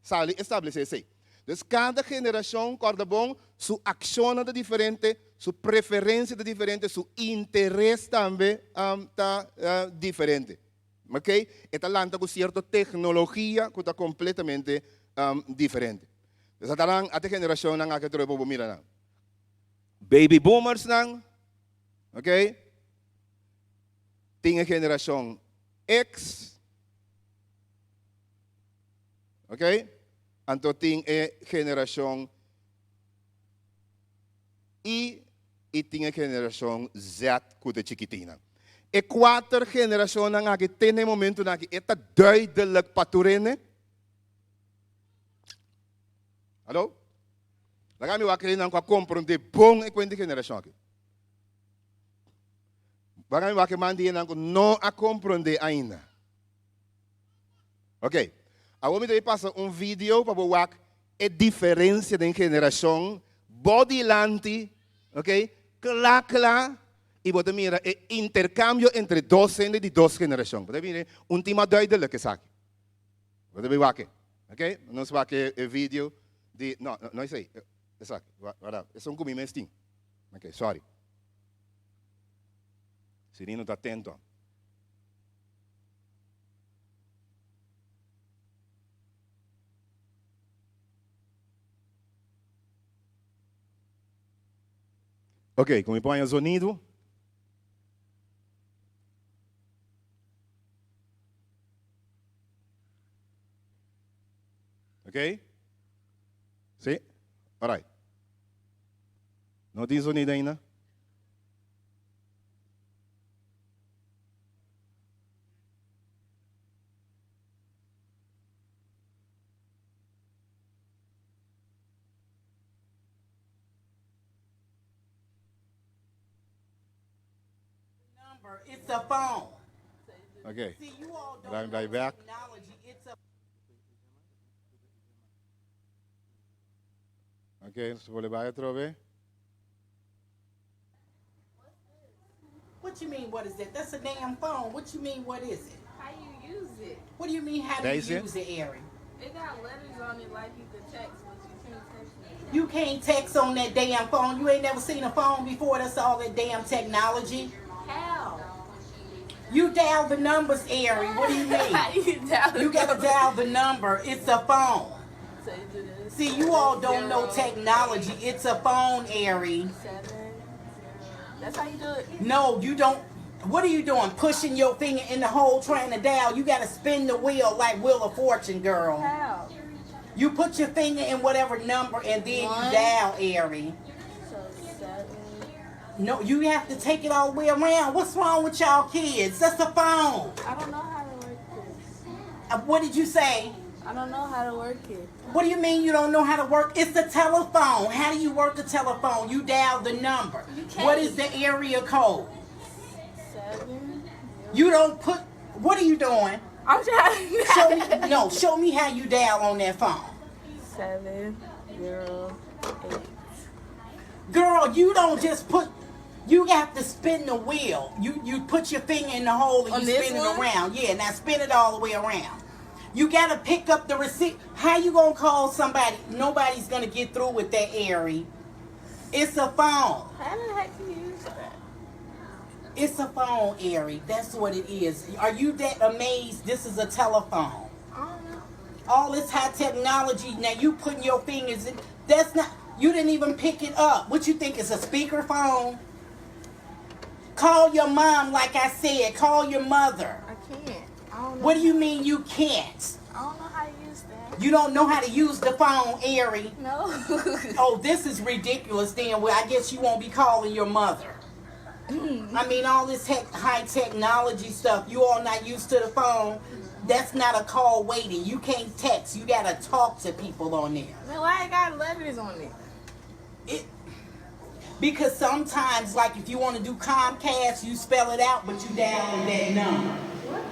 sali establesé esei. Dus kada generashon, kòrda bon, su akshonnan ta diferente, su preferensia ta diferente, su interes tambe ta diferente. Ok? E ta lanta ku sierto teknologia ku ta kompletamente diferente. Dus ata nan, ata e generashonnan aki atrobe por bo mira nan. Baby boomersnan, ok? Tin e generashon X, ok? Anto tin e generashon Y i tin e generashon Z ku ta chikitinnan. E kuater generashonnan aki te na e momentunan aki e ta duidelijk pa tur hende. Hallo? Laga mi wak hendenan ku a komprondé bon e kuenta di generashon aki. Laga mi wak e man di hendenan ku no a komprondé ainda. Ok, awor mi ta pasa un video pa bo wak e diferencia den generacion bo dilanti, ok, kla kla. I bo ta mira e interkambio entre dos hende di dos generashon. Bo ta mira un tin mas duidelijk esaki. Bo ta bai wak e. Ok, nos wak e video di, no, no esei, esaki, warda, esun ku mi mes tin. Ok, sorry. Cirino ta atento. Ok, ku mi pon e zonido. Ok? Sí? Alright. No tin zonido ainda?
Number, it's a phone.
Ok.
See, you all don't
Laat me
know
bij back.
technology. It's a
Ok, nos ta bolbe bai atrobe.
What you mean, what is that? That's a damn phone. What you mean, what is it?
How you use it?
What do you mean, how do you
Daisy?
use it, Ari?
It got letters on it like you could text, but you can't text it.
You can't text on that damn phone. You ain't never seen a phone before. That's all that damn technology.
How?
You dial the numbers, Ari. What do you mean?
How you dial the
You gotta
number?
dial the number. It's a phone.
So you do this.
See, you all don't know
Zero,
technology. It's a phone, Ari.
7, 0. That's how you do it.
No, you don't. What are you doing? Pushing your finger in the hole trying to dial. You gotta spin the wheel like Wheel of Fortune, girl.
How?
You put your finger in whatever number and then you
One.
dial, Ari.
So 7.
No, you have to take it all the way around. What's wrong with y'all kids? That's the phone.
I don't know how to work this.
What did you say?
I don't know how to work it.
What do you mean you don't know how to work? It's the telephone. How do you work the telephone? You dial the number.
You can't.
What is the area code?
7.
You don't put. What are you doing?
I'm trying.
Show me. No, show me how you dial on that phone.
7, 0, 8.
Girl, you don't just put. You have to spin the wheel. You put your finger in the hole and
On
you
this
spin it
one?
around. Yeah, now spin it all the way around. You gotta pick up the receipt. How you gonna call somebody? Nobody's gonna get through with that, Ari. It's a phone.
How the heck do you use that?
It's a phone, Ari. That's what it is. Are you that amazed? This is a telephone.
I don't know.
All this high technology. Now you putting your fingers in. That's not. You didn't even pick it up. What you think is a speakerphone? Call your mom, like I said. Call your mother.
I can't. I don't know.
What do you mean you can't?
I don't know how to use that.
You don't know how to use the phone, Ari.
No.
Oh, this is ridiculous then. Well, I guess you won't be calling your mother. I mean, all this high technology stuff, you all not used to the phone. That's not a call waiting. You can't text. You got to talk to people on there.
Man, why it got letters on it?
It because sometimes, like if you want to do Comcast, you spell it out, but you dial that number.
What?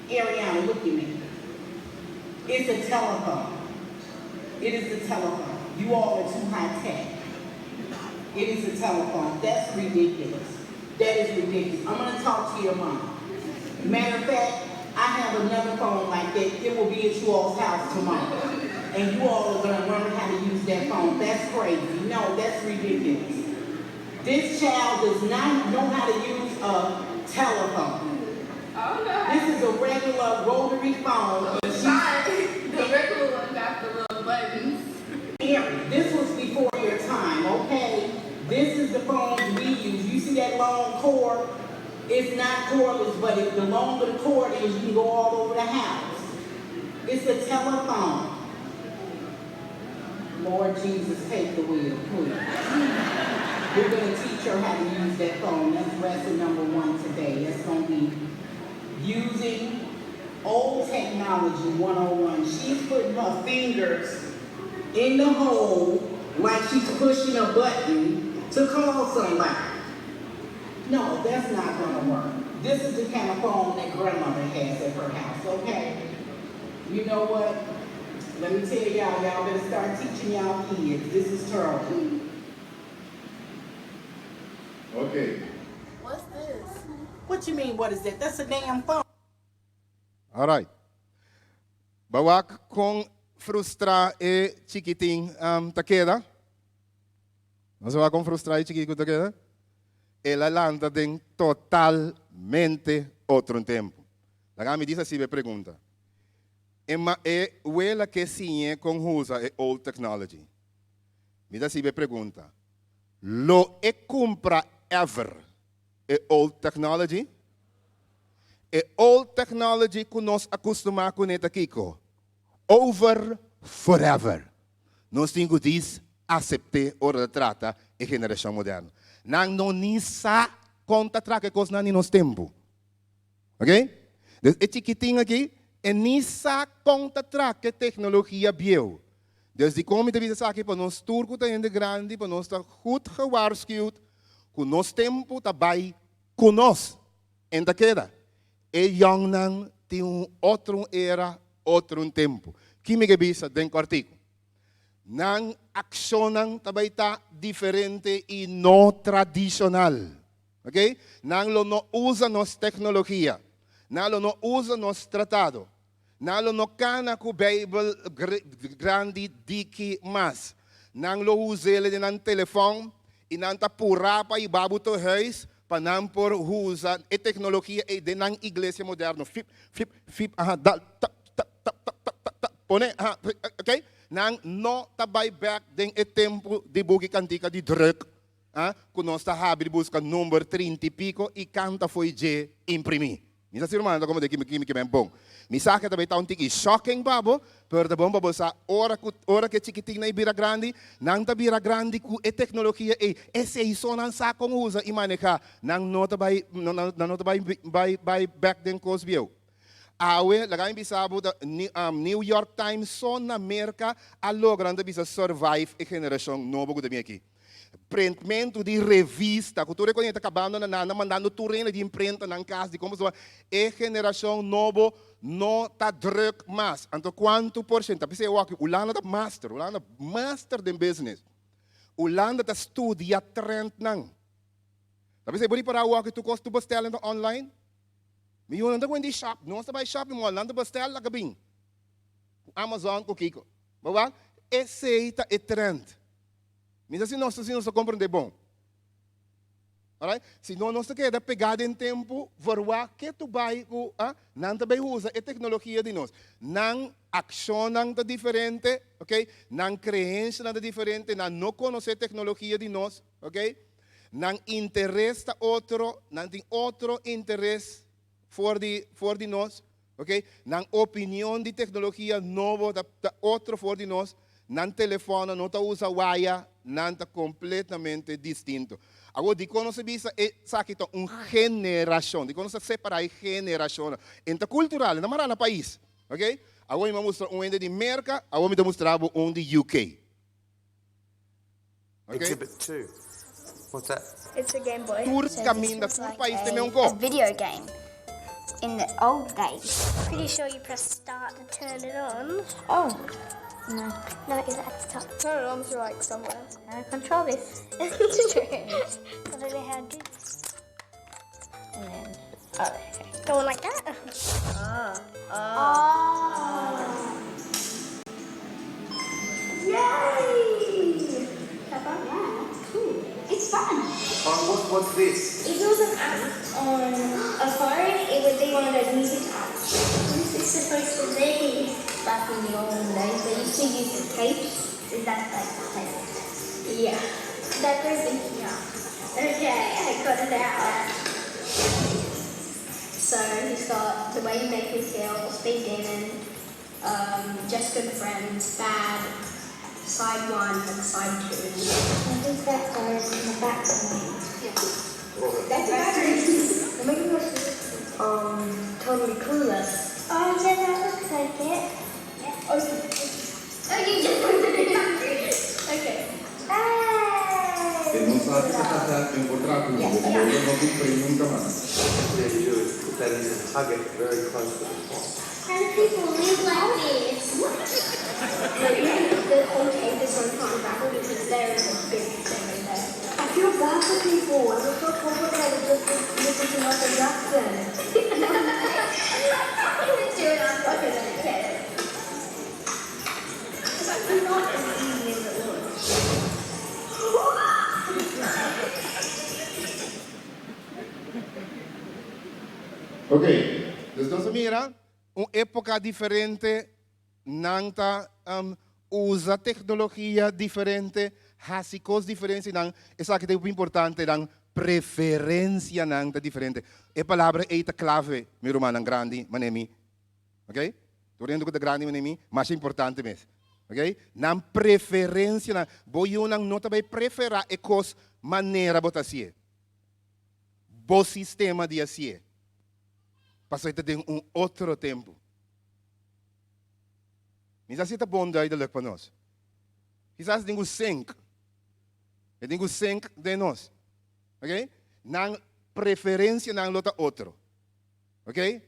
Ariana, look at me. It's a telephone. It is a telephone. You all are too high tech. It is a telephone. That's ridiculous. That is ridiculous. I'm gonna talk to your mom. Matter of fact, I have another phone like that. It will be at you all's house tomorrow. And you all are gonna learn how to use that phone. That's crazy. No, that's ridiculous. This child does not know how to use a telephone.
I don't know how
This is a regular rotary phone. and she's
Mine, the regular one got the little buttons.
Aaron, this was before your time, okay? This is the phone we use. You see that long cord? It's not cordless, but the longer the cord is, you can go all over the house. It's a telephone. Lord Jesus, take the wheel, please. We're going to teach her how to use that phone. That's lesson number 1 today. That's going to be using old technology 101. She's putting her fingers in the hole like she's pushing a button to call somebody. No, that's not going to work. This is the kind of phone that grandmother has at her house, okay? You know what? Let me tell you all, you all better start teaching you all kids. This is terrible.
Okay.
What you mean, what is that? That's a damn phone.
Alright. Bo a wak kon frustrá e chikitin um, ta keda? Nos a wak kon frustrá e chikitin ta keda? El a lanta den totalmente otro tempu. Laga mi disa si e pregunta. E ma e wela ke siñ'é kon usa e old technology. Mi ta hasi e pregunta. Lo e kumpra ever e old technology? E old technology ku nos a kustumá kuné ta kiko? Over forever. Nos tin ku dis asept'é ora ta trata e generashon moderno. Nan no ni sa kon ta traka e kosnan di nos tempu. Ok? Dus e chikitin aki e ni sa kon ta traka e teknologia bieu. Dus dikon mi ta bisa esaki? Pa nos tur ku ta hende grandi, pa nos ta goed gewaarschuwd ku nos tempu ta bai ku nos. En ta keda. E yòngnan tin un otro era, otro tempu. Ki mi ke bisa den kòrtiku? Nan akshonnan ta bai ta diferente i no tradishonal. Ok? Nan lo no usa nos teknologia. Nan lo no usa nos tratado. Nan lo no kana ku Beibel grandi diki mas. Nan lo us'el den nan telefòn i nan ta purá pa hiba bo te huis pa nan por usa e teknologia ei den nan iglesia moderno. Fip, fip, fip, aha, dal, tap, tap, tap, tap, tap, tap, tap, pone, aha, ok? Nan no ta bai bèk den e tempu di buki kantika di drùk, ah, ku nos ta habri buska number trinta i piko i kanta fo'i dje imprimí. Mi sa si rumannan ta komprendé kimi kimi ke men bon. Mi sa ke ta bay ta un tiki shocking pa bo, pero ta bon pa bo sa ora ku ora ku e chikitinnan ei bira grandi, nan ta bira grandi ku e teknologia ei. Esei so nan sa kon usa i manehá. Nan no ta bai nan no ta bai bai bai bèk den kos bieu. Awe, laga mi bisa bo, ta New York Times so na Merka a logra nan ta bisa survive e generashon nobo ku ta bin aki. Prentmentu di revista, ku tur e koñe ta kabando na nan, nan mandando tur hende di imprenta nan kas di kon pasobra e generashon nobo no ta druk mas. Anto kuantu por shento? Ta p'esei awor Hulanda ta master, Hulanda master den business. Hulanda ta studia trendnan. Ta p'esei bo ripará awor tur kos tur bestèl ta online. Mi yunan ta kuenta di shop, nos ta bai shopping mall, nan ta bestèl laga bin. Ku Amazon ku kiko. Bo wak? Esei ta e trend. Mi sa si nos si nos ta komprendé bon. Alright? Si no nos ta keda pegá den tempu, verwagt ke tu bai ku ah, nan ta bai usa e teknologia di nos. Nan akshonnan ta diferente, ok? Nan kreenshanan ta diferente, nan no konosé teknologia di nos, ok? Nan interes ta otro, nan tin otro interes for di for di nos. Ok, nan opinion di teknologia nobo ta ta otro for di nos, nan telefònnan no ta usa waya, nan ta kompletamente distinto. Awor dikon nos a bisa esaki ta un generashon? Dikon nos ta separá e generashonnan? E ta kultural, e ta mará na pais. Ok, awor mi a mustra un hende di Merka, awor mi ta mustra bo un di UK. Ok.
Exhibit 2. What's that?
It's a Game Boy.
Tur kaminda, tur pais ta meun ko.
A video game in the old days. Pretty sure you press start to turn it on. Oh. No. No, is it at the top? Turn it on through like somewhere. I control this. I don't know how to do this. And then, oh, okay. Go on like that. Ah. Ah. Yay! Pepper? Yeah, that's cool. It's fun.
Oh, what, what's this?
If it was an app on a phone, it would be one of those music apps. This is supposed to be? Back in the olden days, they used to use the tapes. Is that like tape? Yeah. That goes in here. Okay, I got it out. So he's got The Way You Make Me Feel, Speed Demon, um, Just Good Friends, Bad, Side 1 and Side 2. I think that goes in the back Yeah. That's a battery. Um, totally clueless. Oh, yeah, that looks like it. Yeah. Oh, oh you just put it in Okay.
E no sa ki ta pasa den kontrato ku bo, bo lo no kumpr'é nunka mas.
What you do is put that in and hug it very close to the top.
How do people live like this? Like even the whole tape is so can't unravel because there is a big thing in there. I feel bad for people. It was so complicated just to listen to Michael Jackson.
Ok, dus nos a mira un época diferente, nan ta usa tecnologia diferente, haci cos diferente, nan, esaki ta hopi importante, nan preferencianan ta diferente. E palabra ei ta clave, mi rumannan grandi, manera mi. Ok? Tur hende ku ta grandi manera mi, masha importante mes. Ok? Nan preferencianan, bo yunan no ta bay prefera e cos manera bo ta hacié. Bo sistema di hacié. Pasobra e ta den un otro tempu. Mi sa si e ta bon duidelijk pa nos. Kisas tin ku sink. E tin ku sink den nos. Ok? Nan preferencianan lo ta otro. Ok?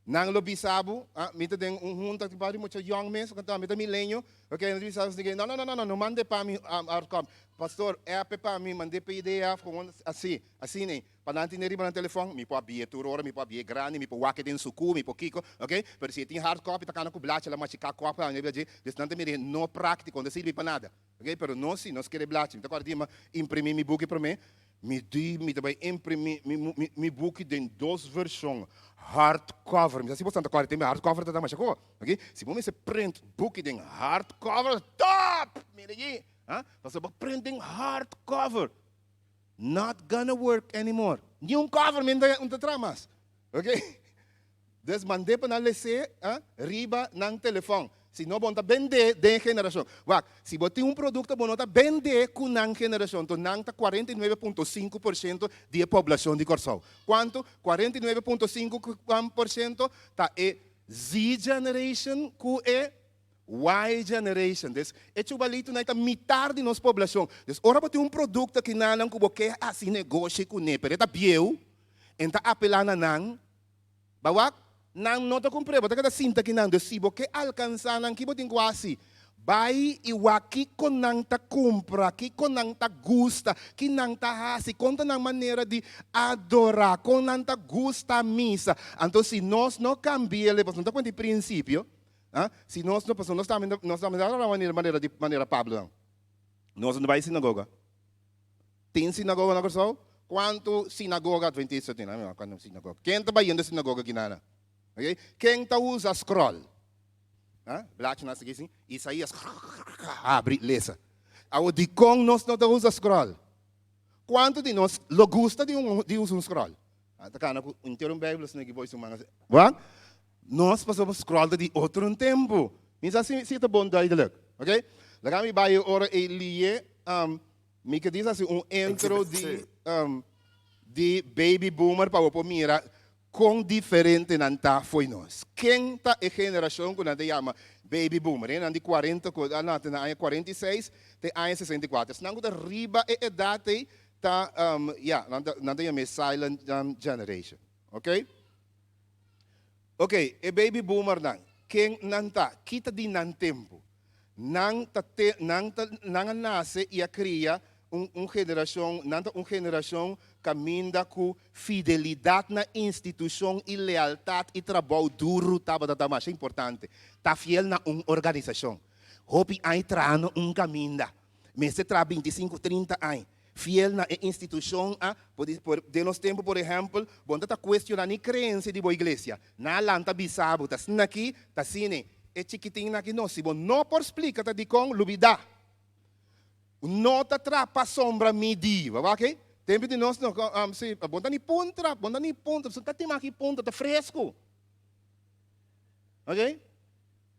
Nan lo bisa bo, ah, mi ta den un hunta ki bari mucha yong mes, kanta mi ta milenio, ok, nan ta bisa bo no, no, no, no, no, no mande pa mi hard copy, pastor, app pa mi, mande pdf, gewoon asi, asina ei, pa nan tene riba nan telefòn, mi por a bie tur ora, mi por a bie grandi, mi por wak e den suku, mi por kiko, ok, pero si e tin hard copy ta kana ku blachi la machiká kòp nan riba dje, dus nan ta mira e no práktiko, no ta sirbi pa nada. Ok, pero nos si nos kere blachi. Mi ta kòrda di mi imprimí mi buki promé. Mi di mi ta bai imprimí mi mi mi buki den dos vershon, hardcover. Mi sa si boso ta kòrda tempu hardcover ta ta masha koba. Ok, si bo mester print buki den hardcover, top! Mira allí, ah, pasobra bo print den hardcover, not gonna work anymore. Ni un cover mi no ta traha mas. Ok. Dus mand'é pa nan les'é riba nan telefòn. Si no, bo no ta bend'é den e generashon. Wak, si bo tin un produkto, bo no ta bend'é ku nan generashon. Enton nan ta 49.5 por shento di e poblashon di Kòrsou. Kuantu? 49.5 por shento ta e Z generation ku e Y generation. Dus e chubalitunan ta mitar di nos poblashon. Dus ora bo tin un produkto kinanan ku bo ke hasi negoshi kuné, pero e ta bieu, en ta apelá na nan, Bawak, nan no ta kumpré, bo ta keda sinta ki nan. Dus si bo ke alkansá nan, ki bo tin ku hasi? Bai i wak kiko nan ta kumpra, kiko nan ta gusta, ki nan ta hasi, kon ta nan manera di adorá, kon nan ta gusta misa. Anto si nos no kambi'el, pasobra no ta kuenta di prinsipio, si nos no, pasobra nos tambe, nos tambe ta adorá manera di manera Pablo nan. Nos no bai sinagoga. Tin sinagoga na Kòrsou? Kuantu sinagoga adventista tin? Ami wak sinagoga. Ken ta bayendo sinagoga kinana? Ok. Ken ta usa scroll? Ha? Blachi nan sigui sin. Isaías habri lesa. Awor dikon nos no ta usa scroll? Kuantu di nos lo gusta di un di usa un scroll? Ta kana ku henter un Bijbel asina aki boy su man asina. Wak? Nos pasobra scroll ta di otro un tempu. Mi sa si si ta bon duidelijk. Ok. Laga mi bai ora e lie Mi ke dis hasi un intro di di baby boomer pa bo por mira kon diferente nan ta fo'i nos. Ken ta e generashon ku nan ta yama baby boomer? Nan di kuarenta ku a nase na aña 46 te aña 64. Esnan ku ta riba e edat ei ta ya nan ta nan ta yama e silent generation. Ok. Ok, e baby boomernan, ken nan ta? Ki ta di nan tempu? Nan ta te, nan ta, nan a nase i a kria un, un generashon, nan ta un generashon kaminda ku fidelidat na institushon i lealtat i trabou duru tabata ta masha importante. Ta fiel na un organisashon. Hopi aña traha na un kaminda. Mester traha 25, 30 aña. Fiel na e institushon a, por, por, den nos tempu, por ehèmpel, bo no ta ta kuestioná ni kreensia di bo iglesia. Nan a lanta bisa bo, ta asina aki, ta asina. E chikitinnan aki no. Si bo no por splika ta dikon, lubidá. No ta traha pasobra mi di. Bo wak ei? Tempu di nos no, si, bo no ta ni puntra, bo no ta ni puntra, ta tin aki puntra, ta fresku. Ok?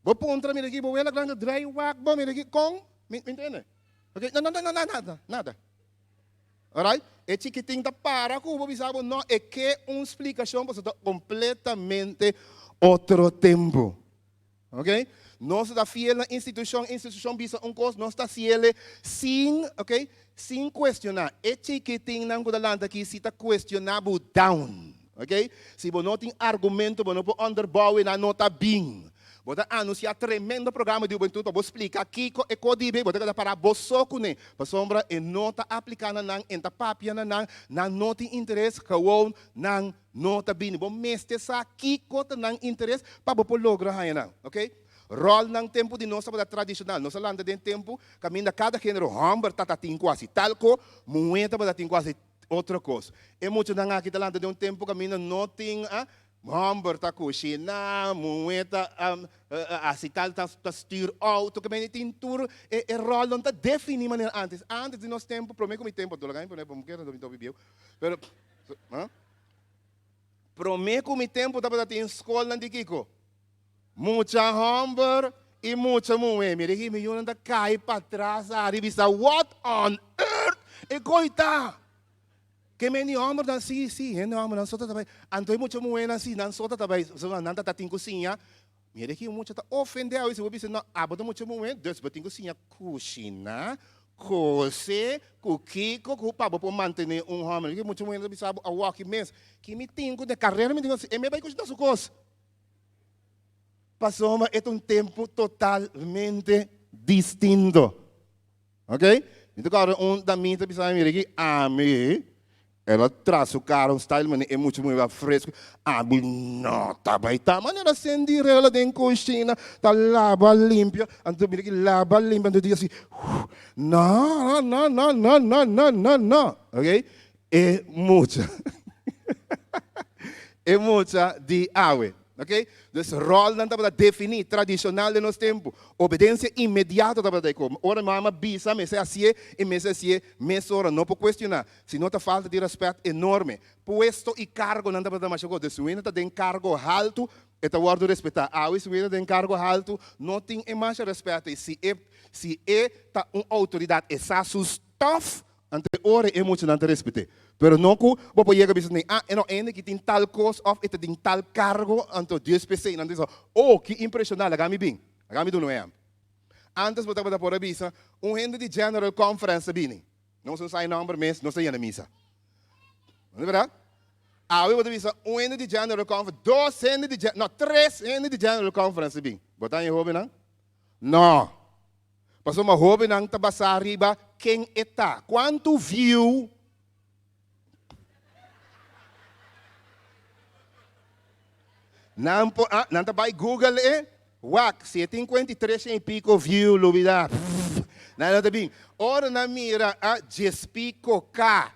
Bo puntra mira aki, bo wela grandi drai wak bo mira aki, kon? Mi mi ntende. Ok, no, no, no, no, nada, nada. Alright? E chikitin ta para ku bo bisa bo no, e ke un splikashon pasobra ta kompletamente otro tempu. Ok? Nos ta fiel na institushon, institushon bisa un kos, nos ta hasiele sin, ok, sin kuestioná. E chikitinnan ku ta lanta aki si ta kuestioná bo down. Ok? Si bo no tin argumento, bo no por onderbouw e, nan no ta bin. Bo ta anuncia tremendo programa di hubentud pa bo splica kico e co dibe, bo ta keda para bo so cune, pasobra e no ta aplica na nan, en ta papia na nan, nan no tin interes, gewoon nan no ta bini. Bo mester sa kico ta nan interes pa bo por logra haya nan. Ok? Rolnan tempo di nos tabata tradicional. Nos a lanta den tempo caminda cada genero homber tata tin cu haci tal co, muhe tabata tin cu haci otro cos. E muchanan aki ta lanta den un tempo caminda no tin. Hòmber ta kushiná, muhé ta hasi tal, ta stür outo, ke mende tin tur e ròlnan ta definí manera ántes. Ántes di nos tempu, promé ku mi tempu, dor laga mi pone, bo kere mi ta hopi bieu, pero, promé ku mi tempu tabata tin skolnan di kiko? Mucha hòmber i mucha muhé. Mira aki mi yunan ta kai patras ari bisa, what on earth e koi ta? Ke men di hòmbernan si, si, hende hòmbernan so ta ta bai. Anto e mucha muhénan si, nan so ta ta bai. Pasobra nan ta ta tin ku siña. Mira aki un mucha ta ofendé awe si bo bisa, no, abo ta mucha muhé, dus bo tin ku siña kushiná, kose, ku kiko, ku pa bo por mantené un hòmber. Mira aki mucha muhénan ta bisa bo awòki mes, ki mi tin ku, de karera mi tin ku hasi, e me bai kushiná su kos. Pasobra e ta un tempu totalmente distinto. Ok? Mi ta kòrda un damita bisa mi, mira aki, ami, el a traha su kara un style manera e mucha muhé fresku, ami no ta bai ta manera sendi rela den kushina, ta laba limpia, anto mira aki laba limpia, anto di asi, no, no, no, no, no, no, no, no, ok? E mucha, e mucha di awe. Ok? Dus rolnan tabata definí, tradishonal den nos tempu. Obedensia inmediato tabata e kos. Ora mama bisa, mester hasié i mester hasié mesora. No por kuestioná. Si no ta falta di rèspèt enorme. Puesto i kargonan tabata masha kos. Dus si un hende ta den kargo haltu, e ta wòrdu respetá. Awe si un hende ta den kargo haltu, no tin e masha rèspèt ei. Si e si e ta un outoridat, e sa su stòf, Anto e ora e muchanan ta respet'é. Pero no ku bo por yega bisa nei, ah, e no hende ki tin tal kos òf e ta den tal kargo, anto Dios p'esei. Nan ta bisa, oh, ki impreshoná, laga mi bin, laga mi duna un ehèmpel. Ántes bo tabata por a bisa, un hende di General Conference ta bini. Nos no sa e nòmber mes, nos ta yena misa. No ta bèrdat? Awe bo ta bisa, un hende di General Conference, dos hende di, no, tres hende di General Conference ta bin. Bo ta haña e hóbennan? No. Pasobra hóbennan ta basá riba ken e ta. Kuantu view nan por, ah, nan ta bai Google e, wak, si e tin kuenta i tres shen i piko view, lubida. Nan no ta bin. Ora nan mira, ah, djes piko ka,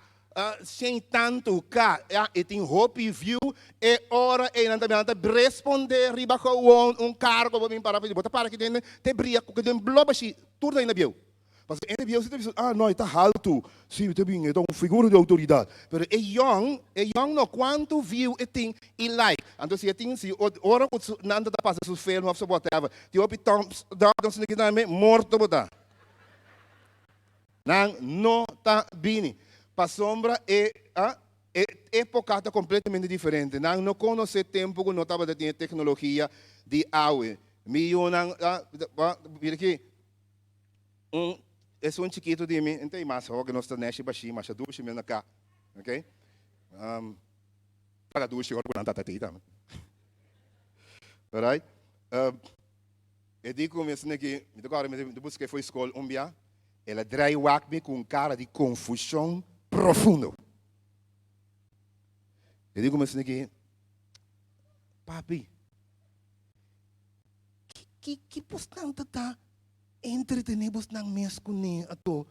Sin tantu ka e tin hopi view e ora ei nan ta nan ta respondé riba gewoon un kargo bo bin para bo ta para aki den te bria ku den blob ashi tur ta ainda bieu pasobra hende bieu si ta bisa ah no e ta haltu si e ta bin e ta un figura di outoridat pero e yòn e yòn no kuantu view e tin i like anto si e tin si ora ku nan ta pasa su film of su whatever tin hopi thumbs down nan morto bo ta. Nan no ta bini. Pasobra e e epoca ta completamente diferente. Nan no conoce tempo cu no tabata tin e tecnologia di awe. Mi yunan a mira aki, un esun chikito di mi, enta y mas hopi nos ta neshi bashi masha dushi mi na ca, ok. Paga dushi ora cu nan tata tei tambe. Alright. E di cu mi esaki, mi ta corda mi ta busca e fo'i scol un bia. El a drai wak mi ku un kara di konfushon profundo. E di ku mi asina Papi, ki ki bosnan ta ta entretené bosnan mes kuné ato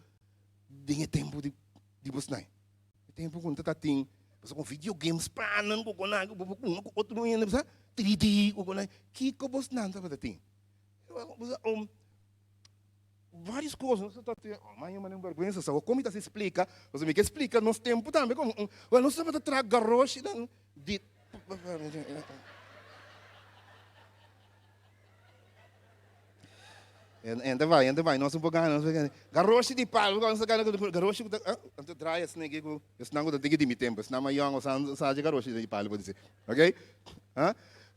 den e tempu di di bosnan? E tempu ku no ta ta tin pasobra ku video games panan ku konai ku bo por hunga ku otro hende sa 3D ku konai kiko bosnan tabata tin? Varios cos nos ta tin oh man un berguensa sa como mi ta splica pasobra mi ke splica nos tempo tambe como un well nos tabata traha garoshinan di en ta bai en ta bai nos un por gana nos por gana garoshi di palo nos ta gana garoshi ku ta anto draai esnan aki ku esnan ku ta tiki di mi tempo esnan mas yong sa dje garoshi di palo por disi ok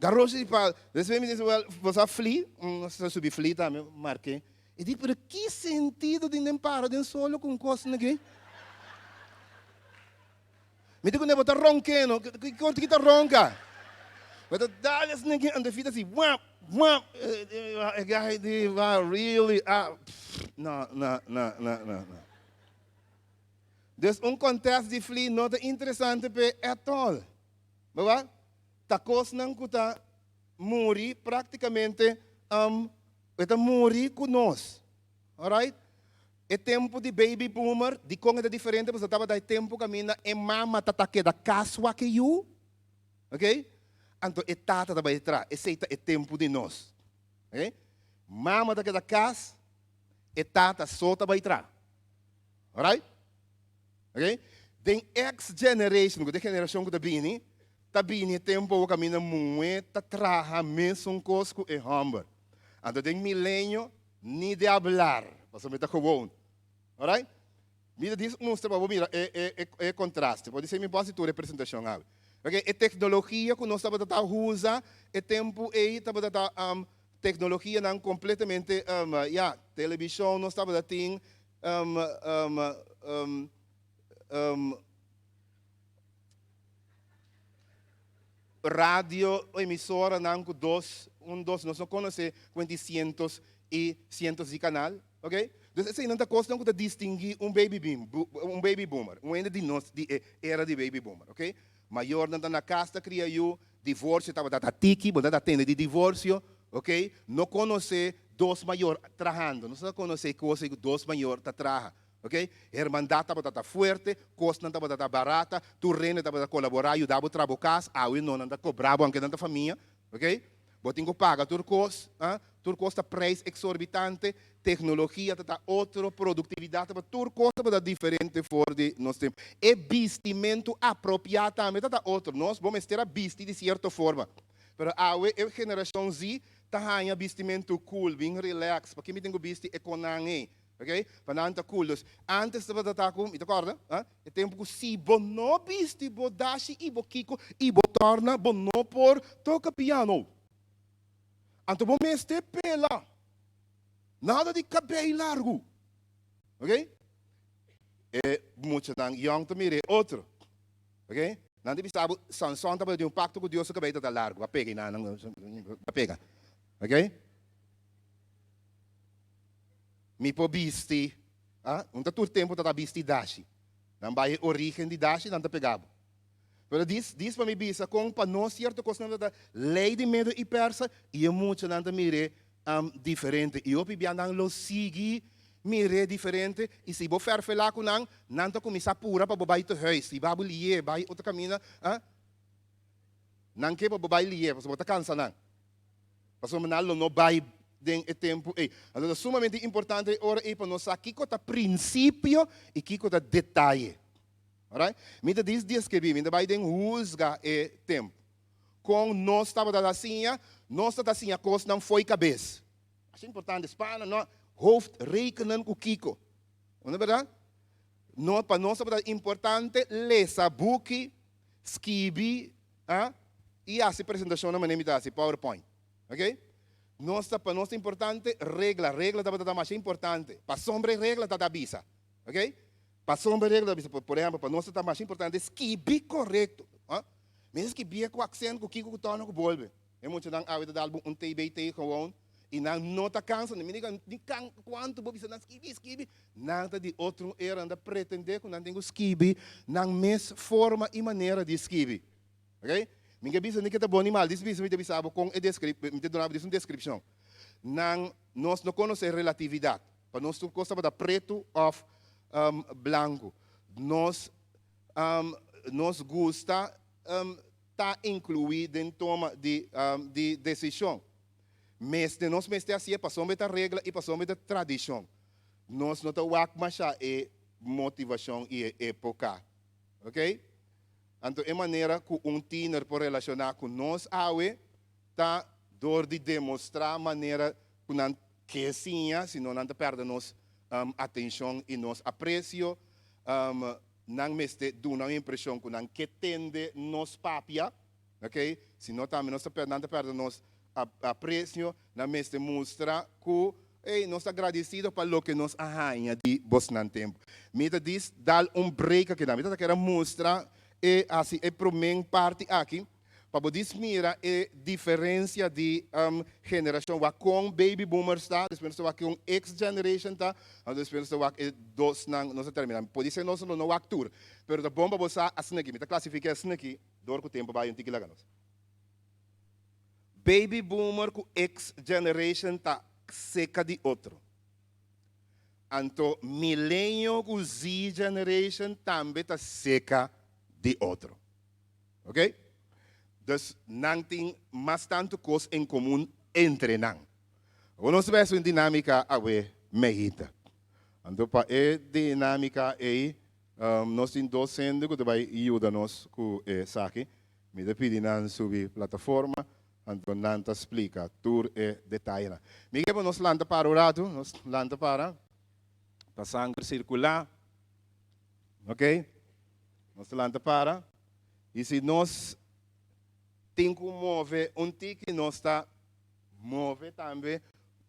Garoshi di pal. Despues mi dice, well, bo sa fli? Nos ta subi fli tambe, marke. E di, pero ki sentido tin den para den solo ku un kos aki? Mi di kuné, bo ta ronke no? Ki konta ki ta ronka? Bo ta dal esnan aki, anto e fita asi, wap, wap. E guy di, wow, really? Ah, no, no, no, no, no, no. Dus un contest di fli no ta interesante p'e at all. Baba, ta kosnan ku ta muri praktikamente e ta muri ku nos. Alright? E tempu di baby boomer, dikon e ta diferente? Pasobra tabata e tempu kaminda e mama ta ta keda kas wak e yu. Ok? anto e tata ta bai traha. Esei ta e tempu di nos. Ok? Mama ta keda kas, e tata so ta bai traha. Alright? Ok? Den X generation, ku ta e generashon ku ta bini, ta bini e tempu awo kaminda muhé ta traha mesun kos ku e hòmber. Anto den milenio, ni de hablar, pasobra mi ta gewoon. Alright? Mi ta dis mustra pa bo mira e e e contraste. Por disei mi por hasi tur e presentacion awe. Ok, e tecnologia cu nos tabata ta usa e tempo ey tabata ta um tecnologianan completamente um ya, television nos tabata tin um um um um radio emisoranan cu dos un dos nos no conoce cuenti cientos y cientos di canal. Ok? Dus eseinan ta kosnan ku ta distinguí un baby beam, un baby boomer, un hende di nos di e era di baby boomer, ok? Mayornan ta na kas ta kria yu, divorsio tabata ta tiki, bo ta ta tende di divorsio, ok? No konosé dos mayor trahando, nos no ta konosé kos ei ku dos mayor ta traha, ok? Hermandat tabata ta fuerte, kosnan tabata ta barata, tur rende tabata kolaborá yuda bo traha bo kas, awe no, nan ta kobra bo anke nan ta famia, Ok? Bo tin ku paga tur kos, ah, tur kos ta prijs eksorbitante, teknologia ta ta otro, produktividat ta tur kos tabata diferente for di nos tempu. E bistimentu apropiá tambe ta ta otro. Nos bo mester a bisti di sierto forma. Pero awe e generashon Z ta haña bistimentu cool, bin relax, pakié mi tin ku bisti e konan ei? Ok, pa nan ta cool. Dus, antes tabata ta ku, mi ta kòrda, ah, e tempu ku si bo no bisti bo dashi i bo kiko i bo tòrna, bo no por toka piano. Anto bo mester pela. Nada di kabei largu. Ok? E muchanan yòn ta mira e otro. Ok? Nan ta bisa bo, Sanson tabata den un pakto ku Dios, su kabei tabata largu. A pega i nan, a pega. Ok? Mi por bisti, ah, un ta tur tempu ta ta bisti dashi. Nan bai e origen di dashi, nan ta pega bo. Pero dis, dis pa mi bisa kon pa nos sierto kosnan ta ta lei di Medo i Persa i e muchanan ta mir'é diferente. I hopi bia nan lo sigui mir'é diferente i si bo fèrfelá ku nan, nan ta kuminsá pura pa bo bai te huis. Si ba bo lié bai otro kaminda, ah, nan ke pa bo bai lié pasobra bo ta kansa nan. Pasobra nan lo no bai den e tempu ei. Anto ta sumamente importante e ora ei pa nos sa kiko ta prinsipio i kiko ta detaye. Alright? Mi ta dis deskribí, mi ta bai den husga e tempu. Kon nos tabata ta siña? Nos ta ta siña kosnan fo'i kabes. Asha importante, spana no hoofd rekenen ku kiko. No ta bèrdat? No, pa nos tabata importante lesa buki, skibi, A I hasi presentashonnan manera mi ta hasi powerpoint. Ok? Nos ta, pa nos ta importante regla. Regla tabata ta masha importante. Pasobra e regla ta ta bisa. Ok? Pasobra e regla ta bisa. Por ehempel, pa nos ta ta masha importante skibi korekto. A Mi ta skibié ku aksent, ku kiko, ku tono, ku bolbe. E muchanan awe ta dal bo un TBT gewoon i nan no ta kansa. Mi diga, ni kan kuantu bo bisa nan skibi, skibi. Nan ta di otro era, nan ta pretendé ku nan tin ku skibi nan mes forma i manera di skibi. Ok? Mi ke bisa ni ke ta bon ni mal, dis bisa mi ta bisa bo kon e deskrip, mi ta duna bo dis un deskripshon. Nan, nos no konosé relatividat. Pa nos tur kos tabata pretu òf blanku. Nos, nos gusta ta inkluí den toma di di desishon. Mester nos mester hasié pasobra e ta regla i pasobra e ta tradishon. Nos no ta wak mashá e motivashon i e époka. Ok? Anto e manera ku un tiner por relashoná ku nos awe ta dor di demostrá manera ku nan ke siña, sino nan ta pèrdè nos atenshon i nos apresio. Nan mester duna un impreshon ku nan ke tende nos papia, ok, si no tambe nos ta pèrdè, nan ta pèrdè nos apresio, nan mester mustra ku, ey, nos ta agradesido pa loke nos a haña di bosnan tempu. Mi ta dis dal un break akinan, mi ta ta kere mustra e hasi e promé parti aki. Pa bo dis mira e diferencia di generacion, wak con baby boomers ta, despues nos ta wak con X generation ta, anto despues nos ta wak e dosnan, nos ta termina. Podise nos lo no wak tur, pero ta bon pa bo sa asina aki. Mi ta clasifica asina aki door cu tempo bay un tiki laga nos. Baby boomer cu X generation ta seca di otro. Anto milenio cu Z generation tambe ta seca di otro. Ok? Dus nan tin mas tantu kos en komun entre nan. Awor nos ta bai hasi un dinámika awe meinta. Anto pa e dinámika ei nos tin dos hende ku ta bai yuda nos ku esaki. Mi ta pidi nan subi plataforma, anto nan ta splika tur e detayenan. Mi ke pa nos lanta para un ratu, nos lanta para pa sanger sirkulá. Ok, nos ta lanta para i si nos tin ku move un tiki nos ta move tambe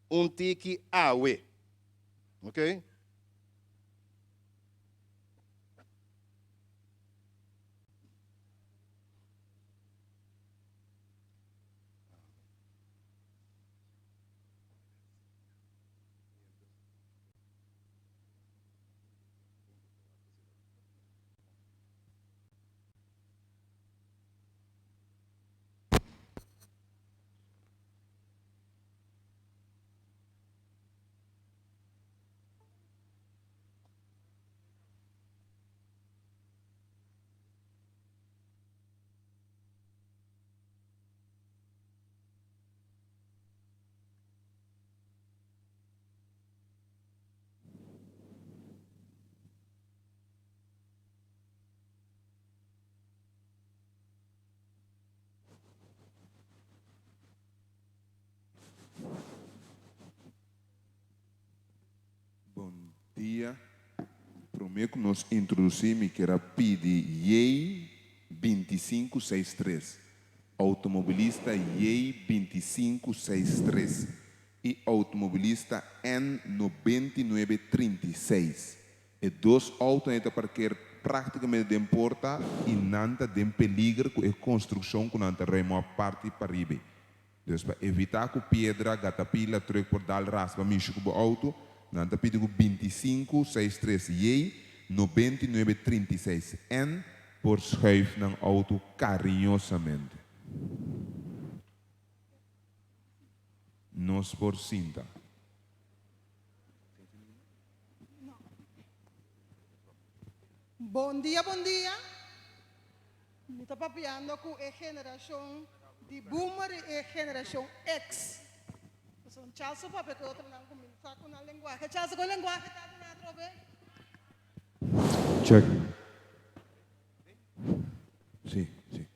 un tiki awe. Ok.
Bon dia. Prome ku nos introdusí mi kier a pidi J 25 6 tres, outomobilista J 25 6 tres i outomobilista N 99 36. E dos outonan ei ta parker práktikamente den porta i nan ta den peliger ku e konstrukshon ku nan ta remo parti pariba. Dus pa evitá ku piedra, gatapila, trùk por dal raspa mishi ku bo outo, nan ta pidi ku 25 6 tres J 99 36 N por schuif nan outo kariñosamente. Nos por sinta.
Bon dia, bon dia. Mi ta papiando ku e generashon di boomer i e generashon X. Pasobra Charles su papia ku e otronan kuminsá ku nan lenguahe. Charles, ku lenguahe ta duna atrobe?
Check. Sí, sí.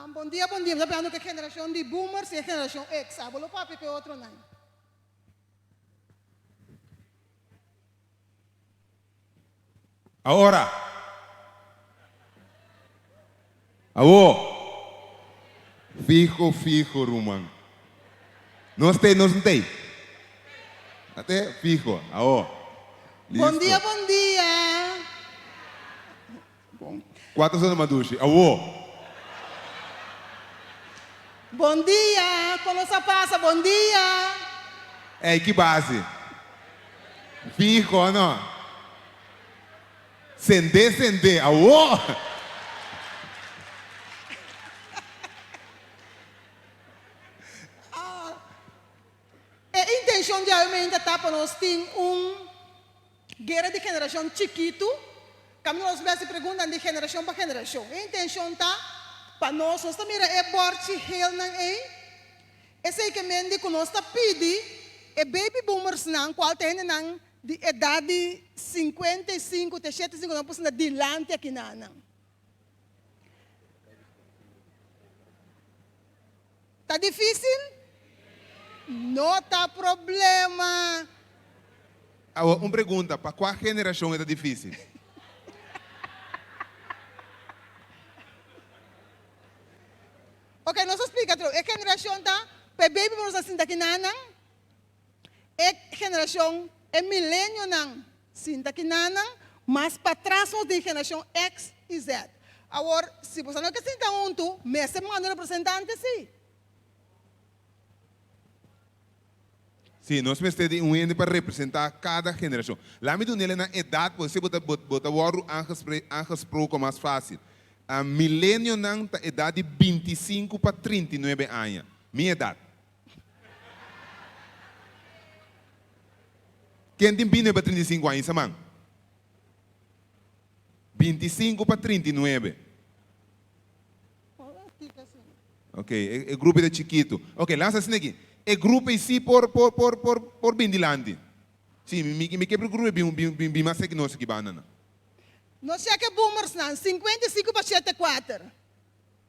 Bon dia, bon dia. Mi ta papiando ku e generashon di boomers i e generashon X. Abo lo papia ku e otronan.
Ahora. Awo. Fiho, fiho, ruman. Nos t'ei, nos no t'ei. A t'e? Fiho. Awo.
Bon
Listo.
dia, bon dia.
Bon. Kua ta zona mas dushi? Awo.
Bon dia, kon nos a pasa? Bon dia.
Ey, ki base? Fiho, no? Sendé, sendé. Awo.
E intenshon di awe meinta ta pa nos tin un Guera di generashon chikitu, kaminda nos mester preguntanan di generashon pa generashon. E intenshon ta pa nos, nos ta mira e bòrchi helnan ei, esei ke men di ku nos ta pidi e baby boomersnan, kual ta hendenan di edat di 55 te 75 nan por sinta dilanti akinanan. Ta difísil? No ta problema.
Awor, un pregunta, pa kua generashon e ta difísil?
Ok, nos a splika tro. E generashon ta pa e baby boomers a sinta kinanan, e generashon, e milenionan sinta kinanan, mas patras nos den generashon X i Z. Awor, si boso no ke sinta huntu, mester manda un representante si.
Sí, nos mester di un hende pa representá kada generashon. Laat mi dun'el na edat, porque bo ta bo ta wòrdu aangesproken mas fásil. Milenionan ta edat di 25 pa 39 aña, mi edat. Ken tin 29 pa 35 aña? Isa man. 25 pa 39. Ok, e grupo ta chikitu. Ok, laga nos asina aki. E grupo ei si por por por por por bin dilanti. Si, mi mi ke grupo ei bin bin bin bin mas aki nos aki banda nan.
Nos cheke boomersnan, 55 pa shete kuater.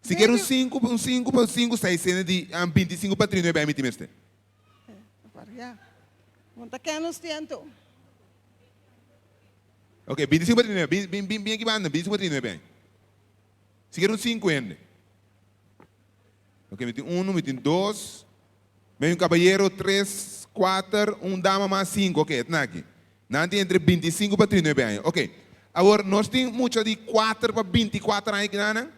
Si kier un sinku un sinku pa sinku seis sende di 25 pa 39 aña mi tin mester.
Ya. Bon ta ken nos tiento.
Ok, 25 pa 39. Bin bin bin bin aki banda, 25 pa 39 aña. Si kier un sinku hende. Ok, mi tin unu, mi tin dos, mi un kabayero, tres, kuater, un dama mas sinku. Ok, etnan aki. Nan tin entre 25 pa 39 aña. Ok, awor nos tin mucha di kuater pa 24 aña kinan nan?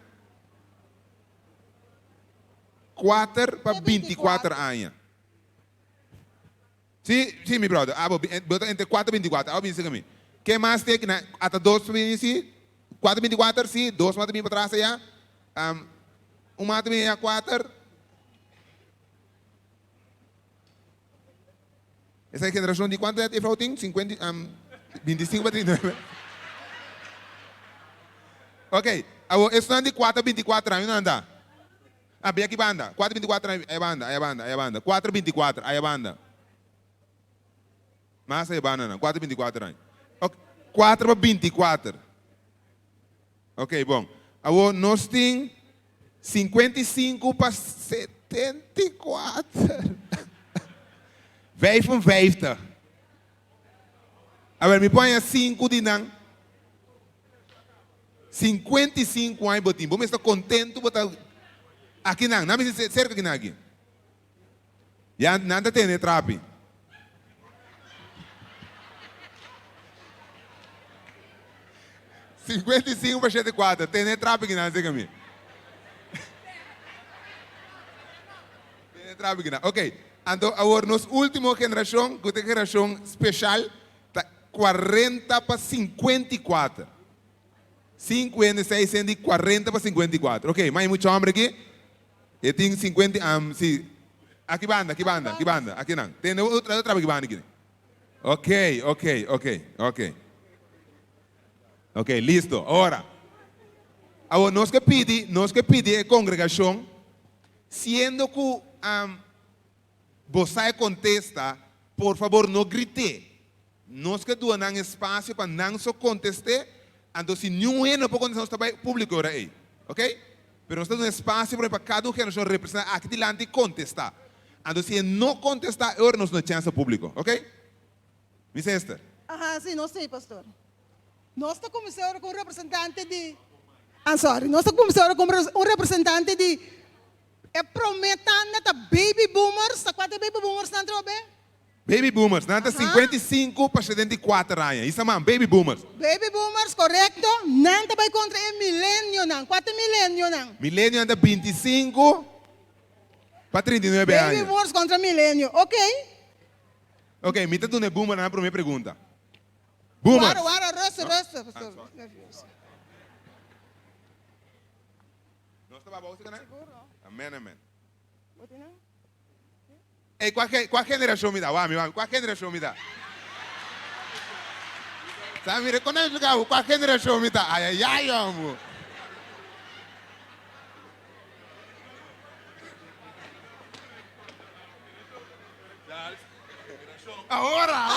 Kuater pa 24 aña. Si, si mi brother. Abo, bo ta entre kuater 24. Abo bin serka mi. Ke mas tin akinan? Ata dos ta bini si? Kuater 24, si. Dos mas ta bini patras aya. Un mas ta bini aya kuater. Esa e generashon di kuantu edad e frou tin? Sinkuenta i, 25 pa 39. Ok, awor esnan di kuater 24 aña nan ta? Ah, bin aki banda. Kuater 24 aña, aya banda, aya banda, aya banda. Kuater 24, aya banda. Mas aya banda nan, kuater 24 aña. Ok, kuater pa 24. Ok, bon. Awor nos tin 55 pa 74. 55. Awor mi por haña sinku di nan. 55 aña bo tin. Bo mester kontentu bo ta aki nan. Nan mester serka aki nan aki. Ya nan ta tene trapi. 55 pa 74. Tene trapi aki nan serka mi. Tene trapi aki nan. Ok. Anto awor nos ultimo generashon, ku ta e generashon speshal, ta 40 pa 54. 56 di 40 pa 54. Ok, ma e mucha homber aki, e tin 50, si, aki banda, aki banda, aki banda, aki nan. Tende otro, otro aki banda aki. Ok, ok, ok, ok. Ok, listo. Ora, awor nos ke pidi, nos ke pidi e kongregashon, siendo ku bo sa e kontesta, por fabor no grit'é. Nos ke duna nan espasio pa nan so kontest'é, anto si niun hende no por kontestá nos ta bai públiko e ora ei. Ok? Pero nos ta duna espasio promé pa kada un generashon representá aki dilanti kontestá. Anto si e no kontestá e ora nos duna chèns pa públiko. Ok? Miss Esther.
Aha, si, nos ei, pastor. Nos ta kuminsá ora ku un representante di, I'm sorry, nos ta kuminsá ora ku un representante di e promé tanda ta baby boomers, ta kua ta e baby boomers nan trobe?
Baby boomers, nan ta 55 pa 74 aña. Isa man, baby boomers.
Baby boomers, korekto, nan ta bai kontra e milenionan. Kua ta e milenionan?
Milenionan ta 25 pa 39 aña.
Baby boomers kontra milenio, ok.
Ok, mi ta duna e boomernan e promé pregunta. Boomers.
Wara, wara, rustig, rustig, pastor.
Nos ta baba osi kanan? Amen, amen. Ey, kua, kua generashon mi ta? Wami, wami, kua generashon mi ta? Sa mira, kon nan explika bo kua generashon mi ta? Ay, ay, ay, hombo. Ahora!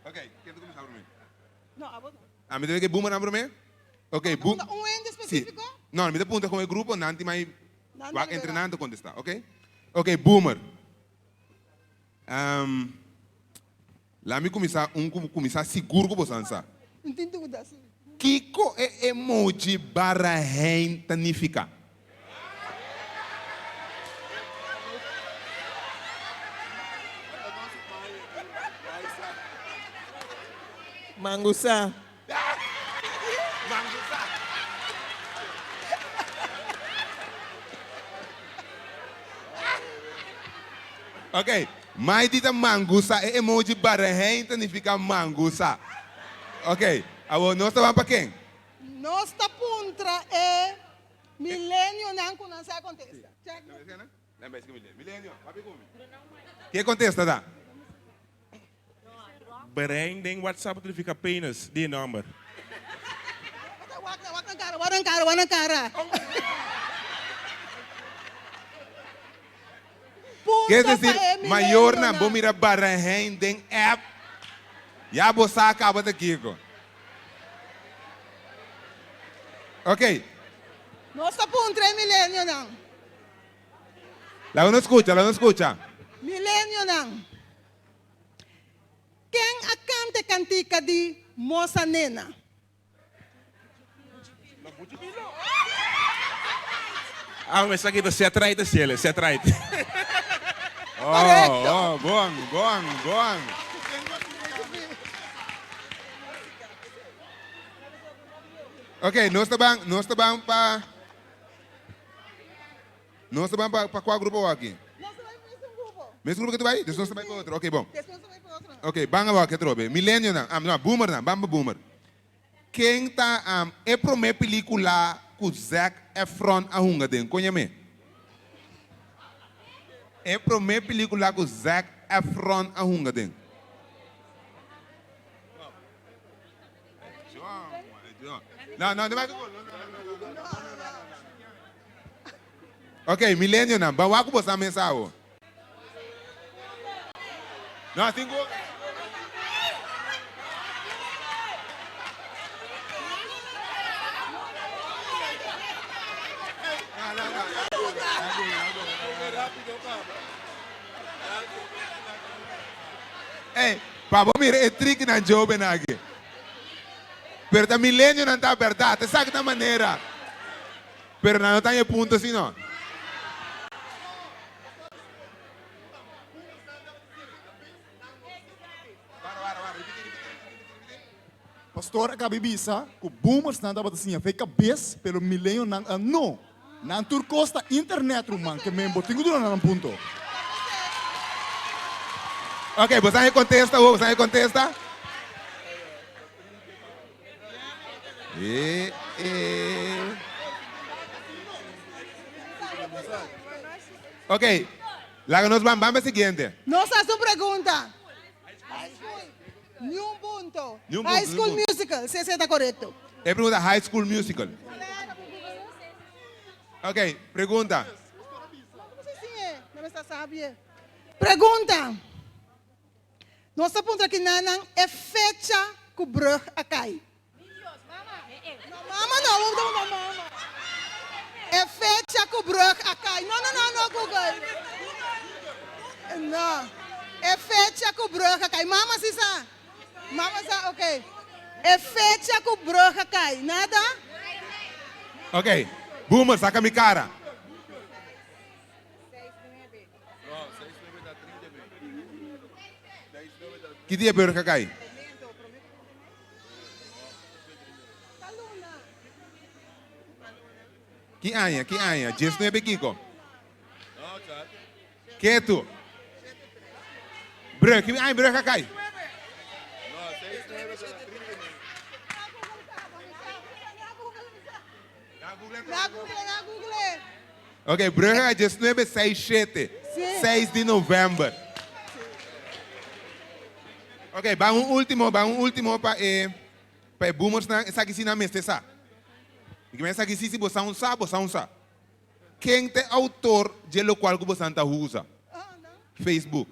Ok, ken ta kuminsá promé?
No, abo no.
Ah, mi ta ke boomerang promé? Ok,
bu. Punta un hende específico?
Sí. No, mi ta punta con e grupo, nan tin mai
Nan
wak
ta
entre
libera.
nan ta contesta, ok? Ok, boomer. Um, la mi kuminsá un ku kuminsá sigur ku boso ansa.
No tin duda, sí.
Kiko e emoji barra hein ta nifiká?
Mangusa.
Ok, Maidi ta mangusa, e emoji barra hein ta nifiká mangusa. Ok, awor nos ta ban pa ken?
Nos ta puntra e milenionan ku nan sa kontesta. Check.
Ke kontesta ta?
Brein den WhatsApp ta nifica penis, di e nomber.
Wak nan, wak nan cara, wak Wan nan kara, wan nan kara.
Quer
Punto pa
decir,
e
mayornan, bo
milenionan.
mira Barahijn den app, ya bo sa caba ta kico. Ok.
Nos ta puntra e milenionan.
Laga nos scucha, laga nos scucha.
Milenionan. Ken a canta e cantica di Mosa Nena?
Ah, esaki ta set right así, set right.
Oh, oh, bon, bon, bon. Ok, nos ta ban, nos ta ban pa, nos ta ban pa, pa kua grupo aki? Mes grupo ke ta bai? Despues nos ta bai pa otro. Ok, bon. Ok, ban awor aki atrobe. Milenionan, ah, no, boomernan, ban pa boomer. Ken ta e promé pelíkula ku Zac Efron a hunga den? Koña mi. E promé pelíkula ku Zac Efron a hunga den. No, no, no. Ok, milenionan, ban wak ku boso a mesa awo. No, sin Google. Ey, pa bo mira e trikinan joven aki. Pero ta milenionan ta berdad, esaki ta manera. Pero nan no ta en e punto si no.
Pastor a caba di bisa cu boomersnan tabata siña fe cabes, pero milenionan a no. Nan tur cos ta internet ruman, ke men bo tin cu duna nan un punto.
Ok, bo sa e contesta awo? Bo sa e contesta? E, e. Ok, laga nos ban, ban pa e siguiente.
Nos haci un pregunta. Ni un punto.
Ni un punto,
High
ni un
School
punto.
Musical, si esey ta corecto.
E pregunta High School Musical. Ok, pregunta.
Pregunta. Nos ta puntra kinanan e fecha ku brug a kai. No mama no, bo ta puntra mama. E fecha ku brug a kai. No, no, no, no Google. No. E fecha ku brug a kai. Mama si sa. Mama sa, ok. E fecha ku brug a kai. Nada?
Ok. Boomer, saka mi kara. Ki dia brug a kai? Ki aña? Ki aña? Diesnuebe kiko? Ketu. Brug, ki aña brug a kai? Ok, brug a kai diesnuebe seis shete, seis di november. Ok, ban un ultimo, ban un ultimo pa e pa e boomersnan, esaki si nan mester sa. Mi kier esaki si si bo sa un sa, bo sa un sa. Ken ta e autor dje locual cu bosan ta usa? Facebook.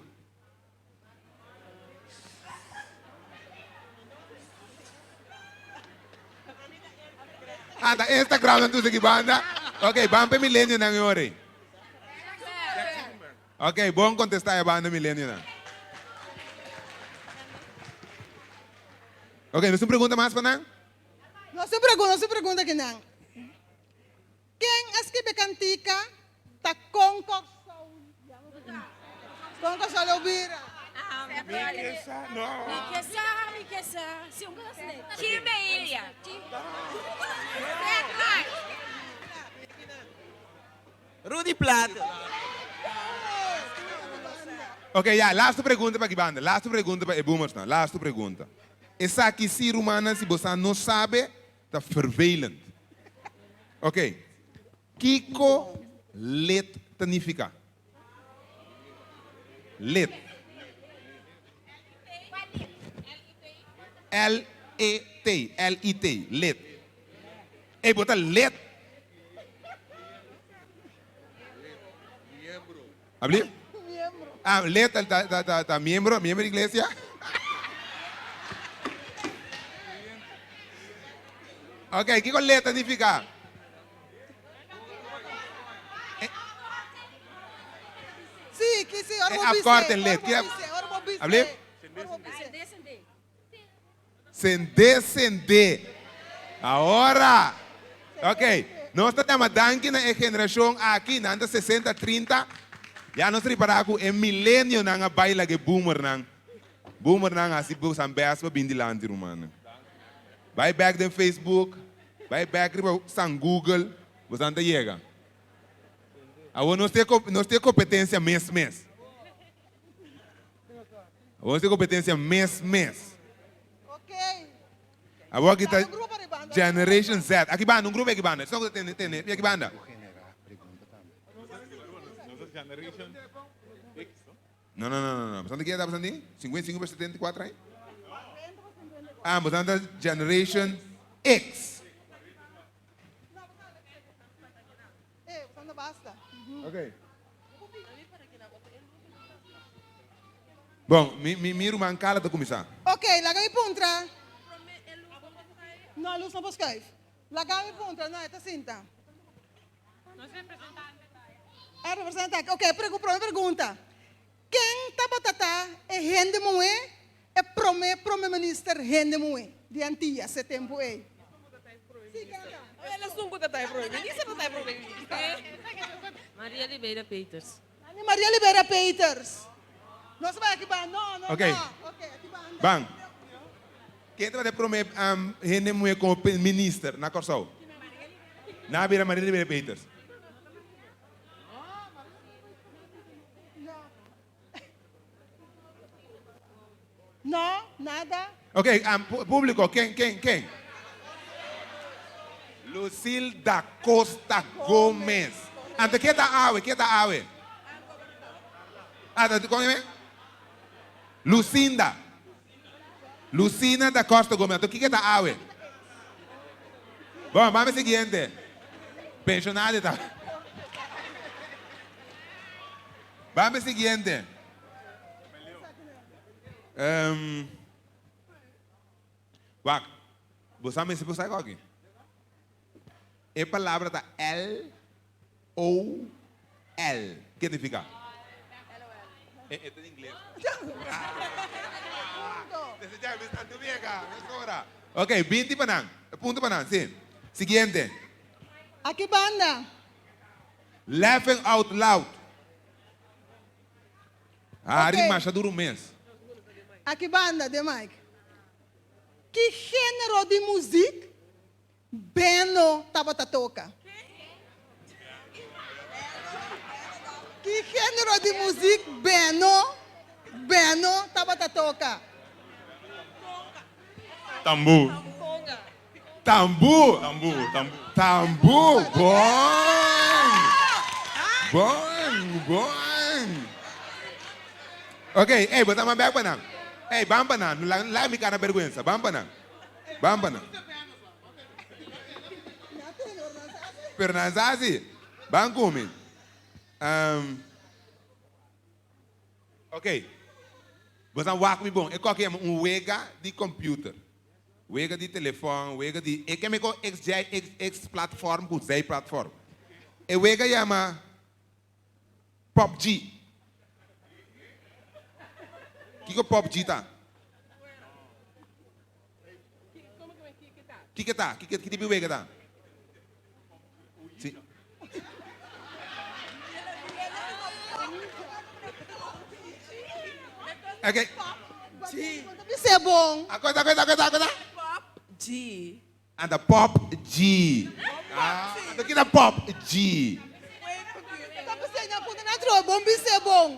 Ah, ta Instagram nan tusa ki banda? Ok, ban pa e milenionan e ora ei. Ok, bon contesta e banda milenionan. Ok, nos tin pregunta mas pa nan?
Nos tin pregunta, nos tin pregunta ki nan. Ken a skibi e kantika Ta kon Kòrsou Kon Kòrsou lo bira?
Rudy Plaat.
Ok ya, lastu pregunta pa ki banda, lastu pregunta pa e boomersnan, lastu pregunta. Esaki si rumannan si bosan no sabe Ta vervelend. Ok. Kiko lit ta nifica? Lit. L-E-T, L-I-T, lit.
Ey, bo ta let. Abli? Ah, let ta, ta, ta, ta miembro, miembro di iglesia? Ok, kiko let ta nifiká?
Sí, ki sí, ora
E
bo bis'é,
afkorten
ora
let.
bo
Ki
bis'é, ora bo bis'é,
Abli?
ora bo bis'é.
Sendé, sendé. Ahora! Ok, nos ta dama danki na e generashon aki, nan ta sesenta, trinta. Ya nos ripará ku e milenionan a bai laga e boomernan. Boomernan hasi bosan bèst pa bin dilanti, rumannan. Bai bèk den Facebook, bai bèk riba San Google, bosan ta yega. Awor nos tin nos tin e kompetensia mes mes. Awor nos tin kompetensia mes mes. Awor aki ta Generation Z. Aki banda, un grupo aki banda. Esnan ku ta tende, tende. Aki banda. No, no, no, no, no. Bosan ta ki edad bosan tin? 55 pa 74 aña? Ah, bosan ta Generation X. Ok. Bon, mi, mi, mi ruman Carla ta kuminsá.
Ok, laga mi puntra. No, luz no por schuif. Laga mi puntra, no, e ta sinta. E representante. Ok, pregu, prome pregunta. Ken tabata ta e hende muhé, e prome prome minister hende muhé di Antillas e tempu ei?
Maria Liberia Peters.
Nani Maria Liberia Peters. Nos a bai aki ban, no, no,
Ok.
no. Ok, aki banda.
Ban. Ken tabata e prome hende muhé komo minister na Kòrsou? Nan a bira Maria Liberia Peters.
No, nada.
Ok, público, ken, ken, ken? Lucille da Costa Gomez. Anto ke ta awe, ke ta awe? Ah, ta, kon e? Lucinda. Lucina da Costa Gomez. Anto kiko ta awe? Bon, bami siguiente. Pensionado ta. Bami siguiente. Um, wak, bo sa mester por sa aki? E palabra ta L O L. Ke nifica? E e ta en ingles. Ok, binti pa nan. Punto pa nan, si. Siguiente.
Aki banda.
Laughing out loud. Hari
Ok.
masha duro mes.
Aki banda, de Mike. Ki genero di muziek Beno tabata toka? Ki genero di muziek Beno, Beno tabata toka?
Tambú. Tambú.
Tambú, tambú.
Tambú, bon. Bon, bon. Ok, ey, bo ta man bek pa nan. Ey, ban pa nan. Laga mi cara bergüenza. Ban pa nan. Ban pa nan. Pero nan sa si. Ban ku mi. Um, ok. Bo sa wak mi bon. E koki yama un wega di computer. Wega di telefon, wega di... E keme ko XJ, X, X platform ku Z platform. E wega yama PUBG. Kiko PUBG ta? Kiko ta? Kiko ki tipo di wega ta? Si. Okay.
G. Bisa bon.
Acorda, acorda, acorda, acorda.
G.
Anda pop G. Ah, anda kita pop G.
Ta bisa na punta na tro bon bisa bon.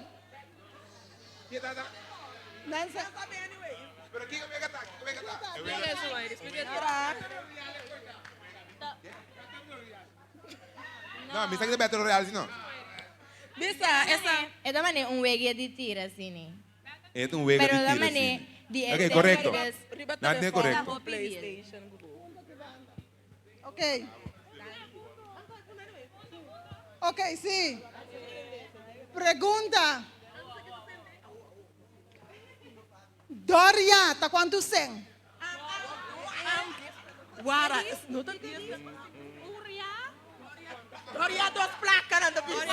Nansa.
Pero kiko mega ta? Kiko mega ta? No, mi sa ki ta Battle Royale si no.
Bisa, esa.
E ta mane un wege di tira asini.
E ta un wega di
Pero ta
tira
mane
asini.
di e
Ok,
tempo
correcto.
dus
Riba
Nan tin
telefon
correcto.
o PlayStation.
Ok. Ok, sí. Pregunta. Doria, ta kuantu sen?
Wara, no ta Doria dos plaka nan ta bisa.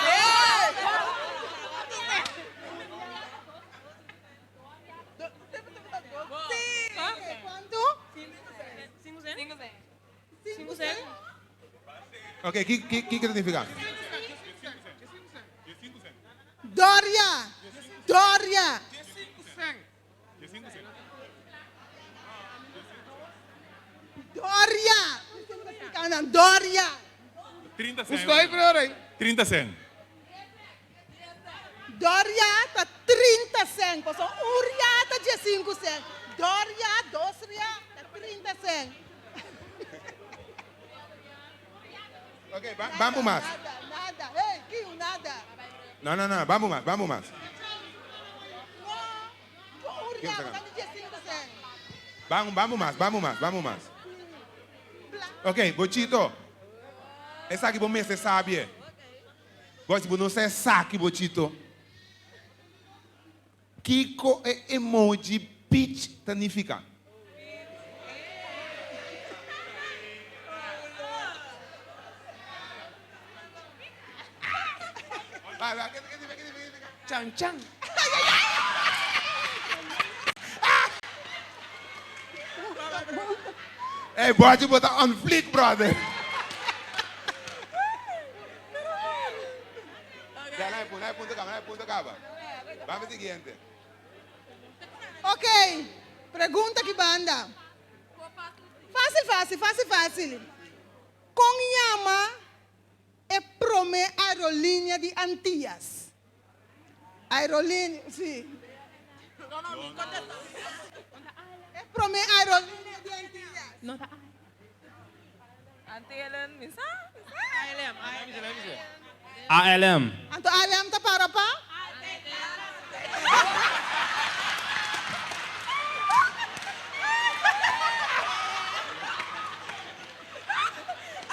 Kuantu?
Ok, ki ki ki ta significa?
Doria! Doria! Doria! Doria!
30 cent.
Usted pero ahí.
30 cent.
Doria ta 30 cent. Paso un ria ta 15 cent. Doria, dos ria, ta 30 cent.
Ok, ba bambu mas.
Nada, nada. Hey, kiu, nada.
No, no, no, bambu mas, bambu mas.
Un ria ta 15 cent.
Bambu, bambu mas, bambu mas, bambu mas. Ok, Bochito. Esaki bo mester sabi. Bo si bo no sa esaki, Bochito. Kiko e emoji peach ta nifica?
Chan chan.
Ey Bochi bo ta on fleek brother. Ya na e punto, na e punto caba, na e punto caba. Bami siguiente.
Ok, pregunta ki banda. Fácil, fácil, fácil, fácil. Kon yama e promé aerolínea di Antillas? Aerolínea, sí. E promé aerolínea di Antillas.
No ta Antillen, mi sa? ALM.
ALM.
Anto ALM ta para pa?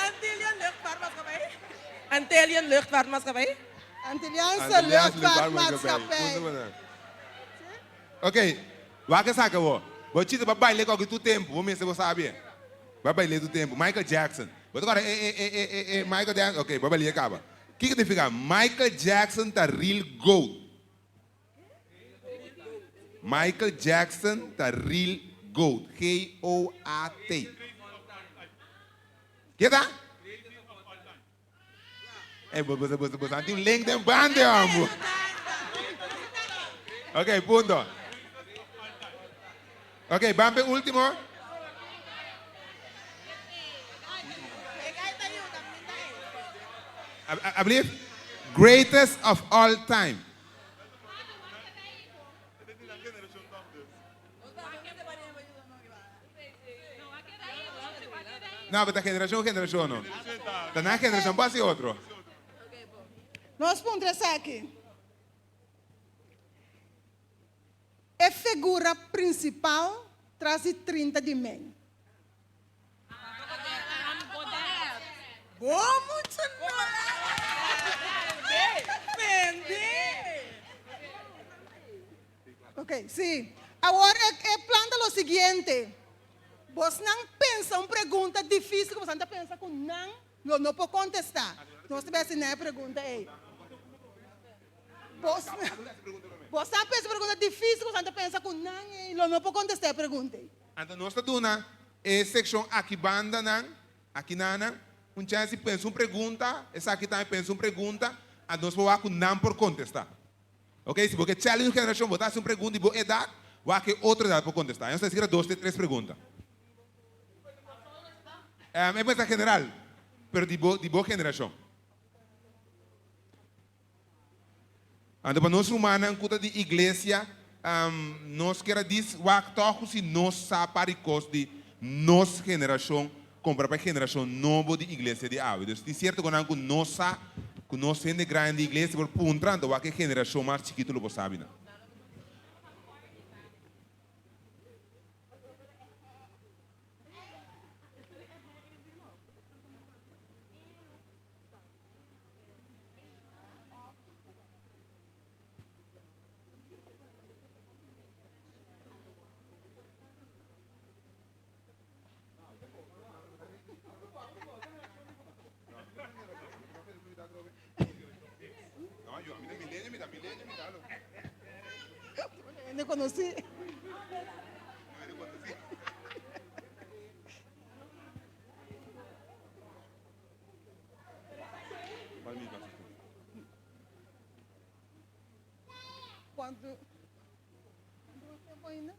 Antillian Luchtvaartmaatschappij. Antillian Luchtvaartmaatschappij.
Antilliaanse Luchtvaartmaatschappij.
Ok, wak esaki awor. Bo chita pa baile koki tur tempu, bo mester bo sabi e. Bo a baile tur tempu. Michael Jackson. Bo ta kòrda e e e e e e Michael Jackson? Ok, bo a baile kaba. Kiko significa Michael Jackson ta real goat? Michael Jackson ta real goat. G-O-A-T. Ke ta? Ey, bo, bo, bo, bo, tin un link den bande, ambo. Ok, punto. Ok, bampe último. I believe greatest of all time. No, pero ta generacion generacion no. Ta nan generacion bo haci otro.
Nos puntra esaki. E figura principal tras di 30 di mei.
Bo mucha no. Bende.
Ok, sí. Awor e, e plan ta lo siguiente. Bosnan pensa un pregunta difícil ku bosnan ta pensa ku nan lo no por kontestá. Nos ta bai hasi nan e pregunta ei. Bos, bosnan pensa un pregunta difícil ku bosnan ta pensa ku nan ei lo no por kontestá e pregunta ei.
Anto nos ta duna e sekshon aki bandanan, aki nanan, un chèns di pensa un pregunta, esaki tambe pensa un pregunta, anto nos por wak ku nan por kontestá. Ok, si bo ke challenge un generashon, bo ta hasi un pregunta di bo edat, wak e otro edat por kontestá. Nos ta hasi dos te tres pregunta. E pensa general, pero di bo di bo generashon. Anto pa nos rumannan ku ta di iglesia, nos kier a dis wak tòg ku si nos sa par di kos di nos generashon Compra pa e generacion nobo di iglesia di awe. Dus tin cierto conan cu no sa cu nos hende grandi di iglesia por puntra anto wak e generacion mas chikito lo por sabi nan.
Hende konosí. Kuantu tempu ainda?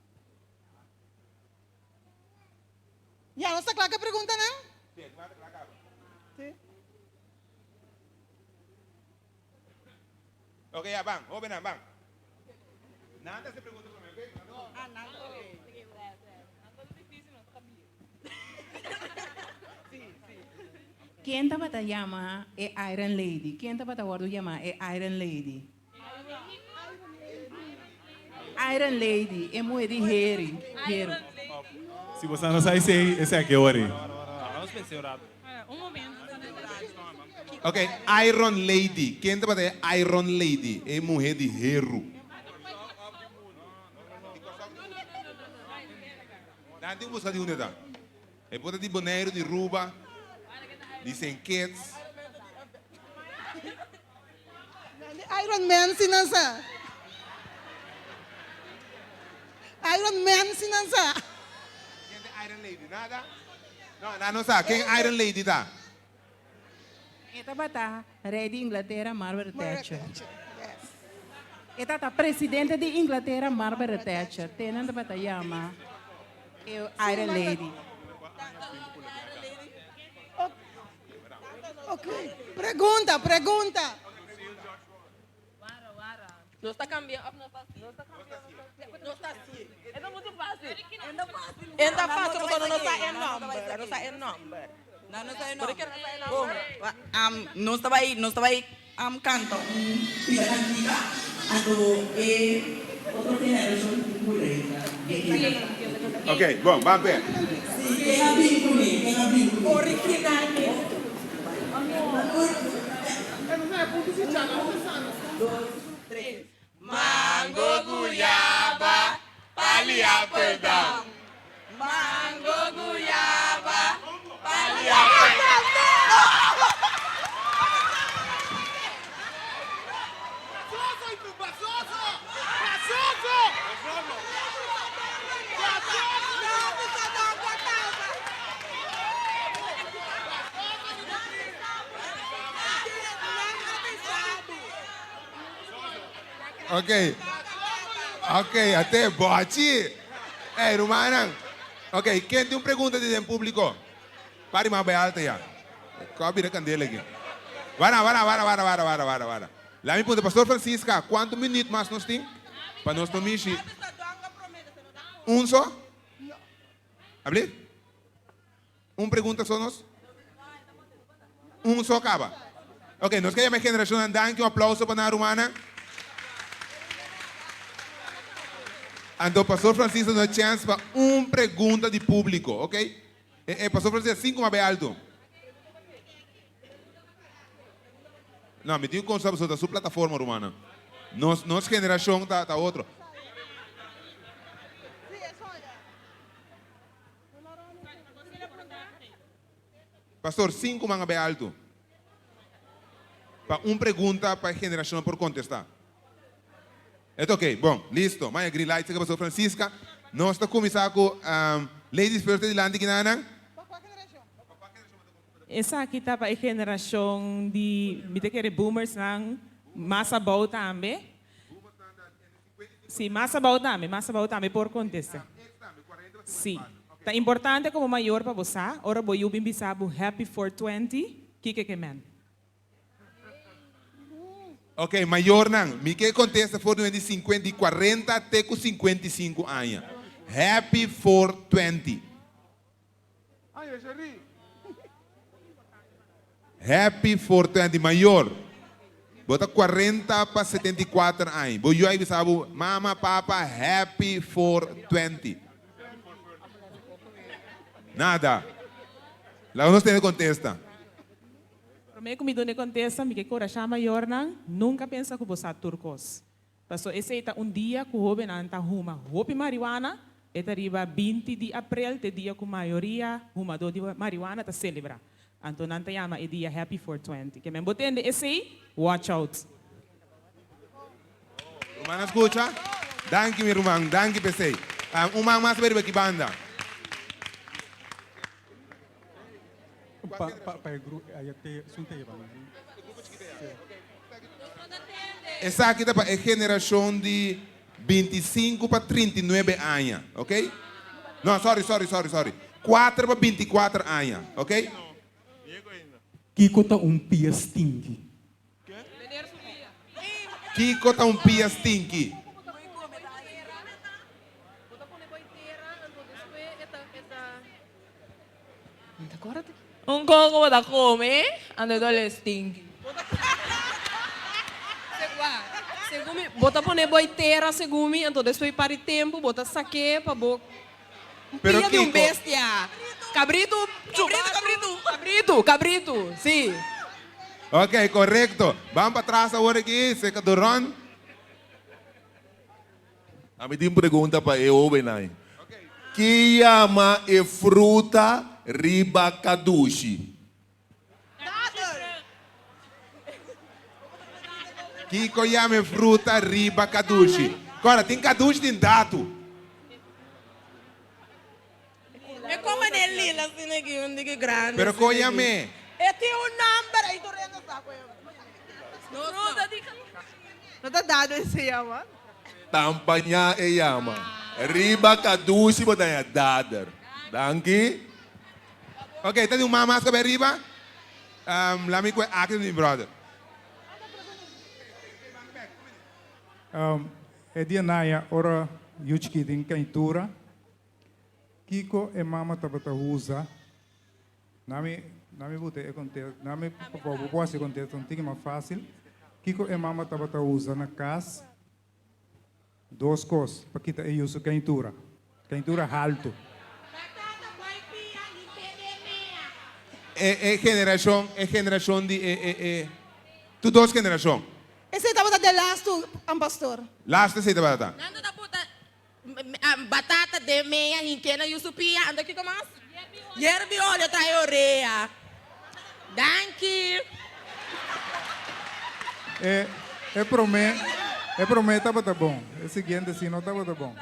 Ya nos ta kla ku e preguntanan? Sí.
Ok, ya, ban. Hobennan, ban. Nan ta hasi pregunta promé, ok?
Ah, nan ta, ok.
Ken tabata yama e Iron Lady? Ken tabata wòrdu yamá e Iron Lady? Iron Lady, e muhé di heri, heru.
Si boso no sa esei, esei a ke ora ei.
Ok, Iron Lady. Ken tabata e Iron Lady? E muhé di heru. Nan tin ku buska di unda ta. E por ta di Boneiru, di Ruba, di Saint Kitts.
Nan di Iron Man si nan sa. Iron Man si nan sa.
Ken ta Iron Lady? Nada? No, nan no sa. Ken Iron Lady ta?
E tabata rei di Inglatera Margaret Thatcher. E tata presidente di Inglatera Margaret Thatcher. Te nan tabata yama e Iron Lady.
Ok, pregunta, pregunta.
Nos ta cambia of nos ta si? Nos ta si. E ta mucho fácil. E ta fácil pasobra no sa e nomber. No sa e nomber.
No, no sa e
Por
nomber.
ke no sa e nomber?
Bon, nos ta bai, nos ta bai canta un pida cantica, anto e otro generacion tin cu reza e himno.
Ok, bon, ban pe.
Si, ken a bin cu mi? Ken a bin cu mi?
Originalmente.
Mango guyaba pali Appledam.
Mango guyaba pali Appledam.
Ok, ok, ate bochi. Ey, rumannan. Ok, ken tin un pregunta di den publico? Pari mas bay alto ya. Ko a bira candela aki. Wara, wara, wara, wara, wara, wara, wara, wara. Laat mi puntra, Pastor Francisca, cuanto minuut mas nos tin? Pa nos no mishi. Un so? Abli? Un pregunta so nos? Un so caba. Ok, nos ke yama e generacionnan danki, un aplauso pa nan rumannan. Anto Pastor Francisco nos chance pa un pregunta di publico, ok? E, e Pastor Francisco, sin kuma bay alto. No, mi tin un conseho pasobra ta su plataforma rumannan. Nos, nos generacion ta, ta otro. Pastor, sinku man a bay alto. Pa un pregunta pa e generacion por contesta. E ta ok. Bon, listo. Maya green light seka Pastor Francisca. Nos ta cuminsa cu ladies first dilanti kinanan.
Esaki ta pa e generacion di, mi ta kere boomersnan, mas abou tambe. Sí, mas abou tambe, mas abou tambe por contesta. Sí. Ta importante como mayor pa bo sa, ora bo yu bin bisa bo happy 420, kiko ke men?
Ok, mayornan, mi ke contesta for di 50 di 40 te cu 55 aña. Happy 420. Happy 420 mayor. Bo ta 40 pa 74 aña. Bo yu a bisa bo, mama, papa, happy 420. Nada. Laga nos tene contesta.
Prome ku mi duna e kontesta, mi ke korashá mayornan, nunka pensa ku bo sa tur kos. Paso esei ta un dia ku hóbennan ta huma hopi mariwana, e ta riba 20 di aprel, t'e dia ku mayoria humadó di mariwana ta selebrá. Anto nan ta yama e dia Happy 420. Ke men bo tende esei, watch out!
Rumannan skucha? Danki mi ruman, danki p'esei. Un man mas riba ki banda.
Pa pa pa e gru aya te sun te yeba nan.
Esaki ta pa e generashon di 25 pa 39 aña, ok? No, sorry, sorry, sorry, sorry. 4 pa 24 aña, ok?
Kiko ta un pia stinki?
Kiko ta un pia stinki?
Un koko bo ta kome, anto e dole stinki.
Segun mi, bo ta pone bo e tera segun mi, anto despues par di tempu bo ta sak'é pa bo Un
Pero
pia di un
kiko?
bestia. Kabritu, chubato. Kabritu, kabritu. Kabritu, si.
Ok, korekto. Ban pa tras awor aki, seka Doron.
Ami tin pregunta pa e hobennan. Ki yama e fruta riba kadushi?
Kiko yama e fruta riba kadushi? Kora, tin kadushi tin datu.
E kome den lila asina aki, un diki grandi.
Pero kon yam'é?
E tin un nomber, ei tur hende sa kon yam'é. Fruta di kadushi.
No ta dado esei yama?
Tampañá e yama. Riba kadushi bo ta haña dader. Danki.
Ok, ta di un man mas kabe ariba. Um, laat mi kue aki mi brother.
Um, e dia naya ora yu chikí den kaintura, kiko e mama tabata usa? Nami, nami bute e kontes, nami pa bo por hasi e kontesta un tiki mas fásil. Kiko e mama tabata usa na kas? Dos kos pa kita e yu su kaintura, kaintura haltu.
E e generashon, e generashon di e e e tu dos generashon.
Esei tabata de lastu, an pastor.
Lastu esei tabata.
Nan ta buta batata den meya hink'é na yu su pia, anto kiko mas? Yerbi olio trae orea. Danki.
E e promé e promé tabata bon, e siguiente sí no tabata bon.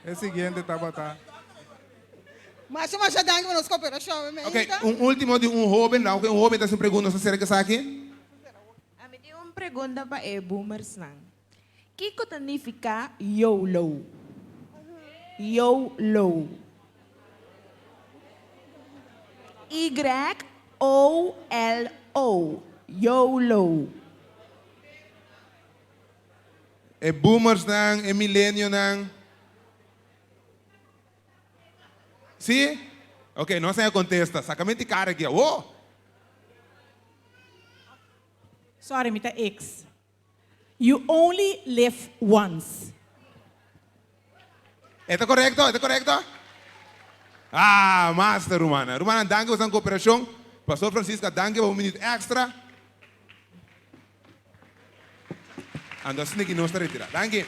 E siguiente tabata.
Masha masha danki pa nos koperashon, mi
Ok,
Meita.
un último di un hóben, aunke un hóben ta hasi un pregunta, nos ta sera ku esaki.
Ami tin un pregunta pa e boomersnan. Kiko ta nifiká YOLO? YOLO. Y-O-L-O. YOLO.
E boomersnan, e milenionan. Sí? Ok, nos a haña kontesta. Saka mi ti kara aki awor.
Sorry, mi ta ex. You only live once.
E ta korekto? E ta korekto? Ah, master rumannan. Rumannan, danki pa boso koperashon. Pastor Francisca, danki pa un minuut èkstra. Anto asina ki nos ta retirá. Danki.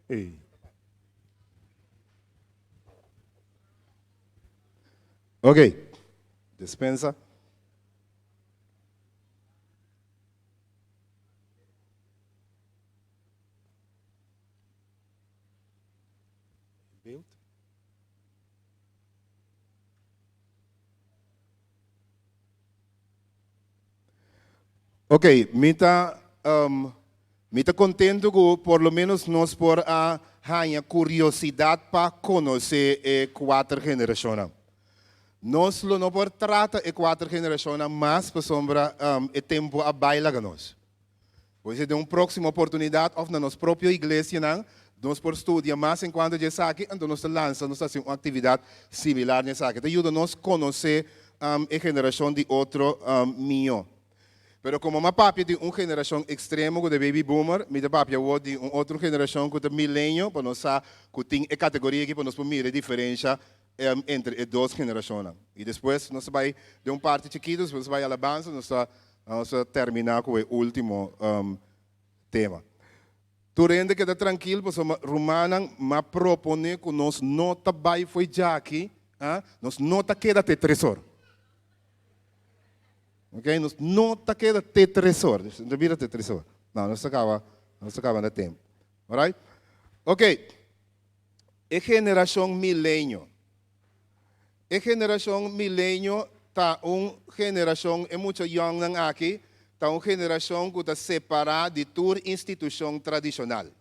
Ey. Ok. Despensa. Beeld. Ok, mi ta um, mi ta contento cu por lo menos nos por a haña curiosidad pa conoce e cuater generacionnan. Nos lo no por trata e cuater generacionnan mas pasobra um, e tempo a bay laga nos. Pues den un próximo oportunidad of na nos propio iglesianan, nos por studia mas en cuanto di esaki, anto nos ta lansa, nos ta haci un actividad similar na esaki. Ta yuda nos conoce um, e generacion di otro um, mihó. Pero como m'a papia di un generacion extremo cu ta baby boomer, mi ta papia awor di un otro generacion cu ta milenio, pa nos sa cu tin e categoria aki pa nos por mira e diferencia um, entre e dos generacionnan. Y despues nos ta bay den un parti chikito, despues nos ta bay alabanza, nos ta nos ta termina cu e ultimo um, tema. Tur hende keda trankil pasobra rumannan m'a propone cu nos no ta bay fo'i djaki, ah, nos no ta keda te tresor. Ok, nos no ta keda te tresor. No ta bira te tresor. No, nos ta caba, nos ta caba na tempo. Alright? Ok. E generacion milenio. E generacion milenio ta un generacion, e mucha yongnan aki, ta un generacion cu ta separa di tur institucion tradicional.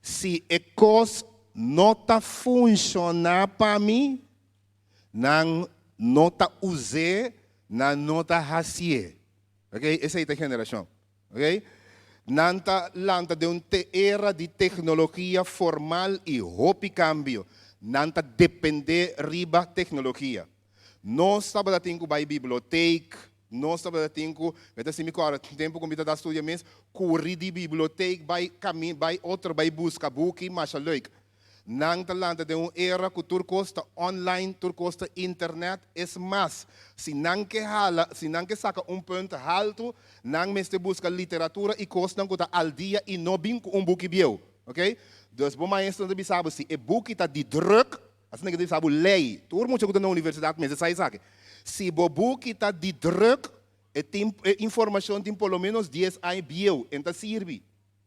Si e cos no ta funciona pa mi, Nan no ta us'é, nan no ta hasié. Ok, esei ta e generashon. Ok, nan ta lanta den un era di teknologia formal i hopi kambio. Nan ta dependé riba teknologia. Nos tabata tin ku bai bibliotek, nos tabata tin ku, mi ta sinti mi kòrda tempu ku mi ta da studia mes, kuri di bibliotek bai kamin bai otro bai buska buki, masha leuk. Nan ta lanta den un era ku tur kos ta online, tur kos ta internet. Es mas, si nan ke hala, si nan ke saka un punt haltu, nan mester buska literatura i kosnan ku ta al dia i no bin ku un buki bieu. Ok? Dus bo maestro ta bisa bo si e buki ta di druk, asina ke ta bisa bo lei, tur mucha ku ta na universidat mester sa esaki. Si bo buki ta di druk, e tin e informashon tin por lo menos dies aña bieu, en ta sirbi.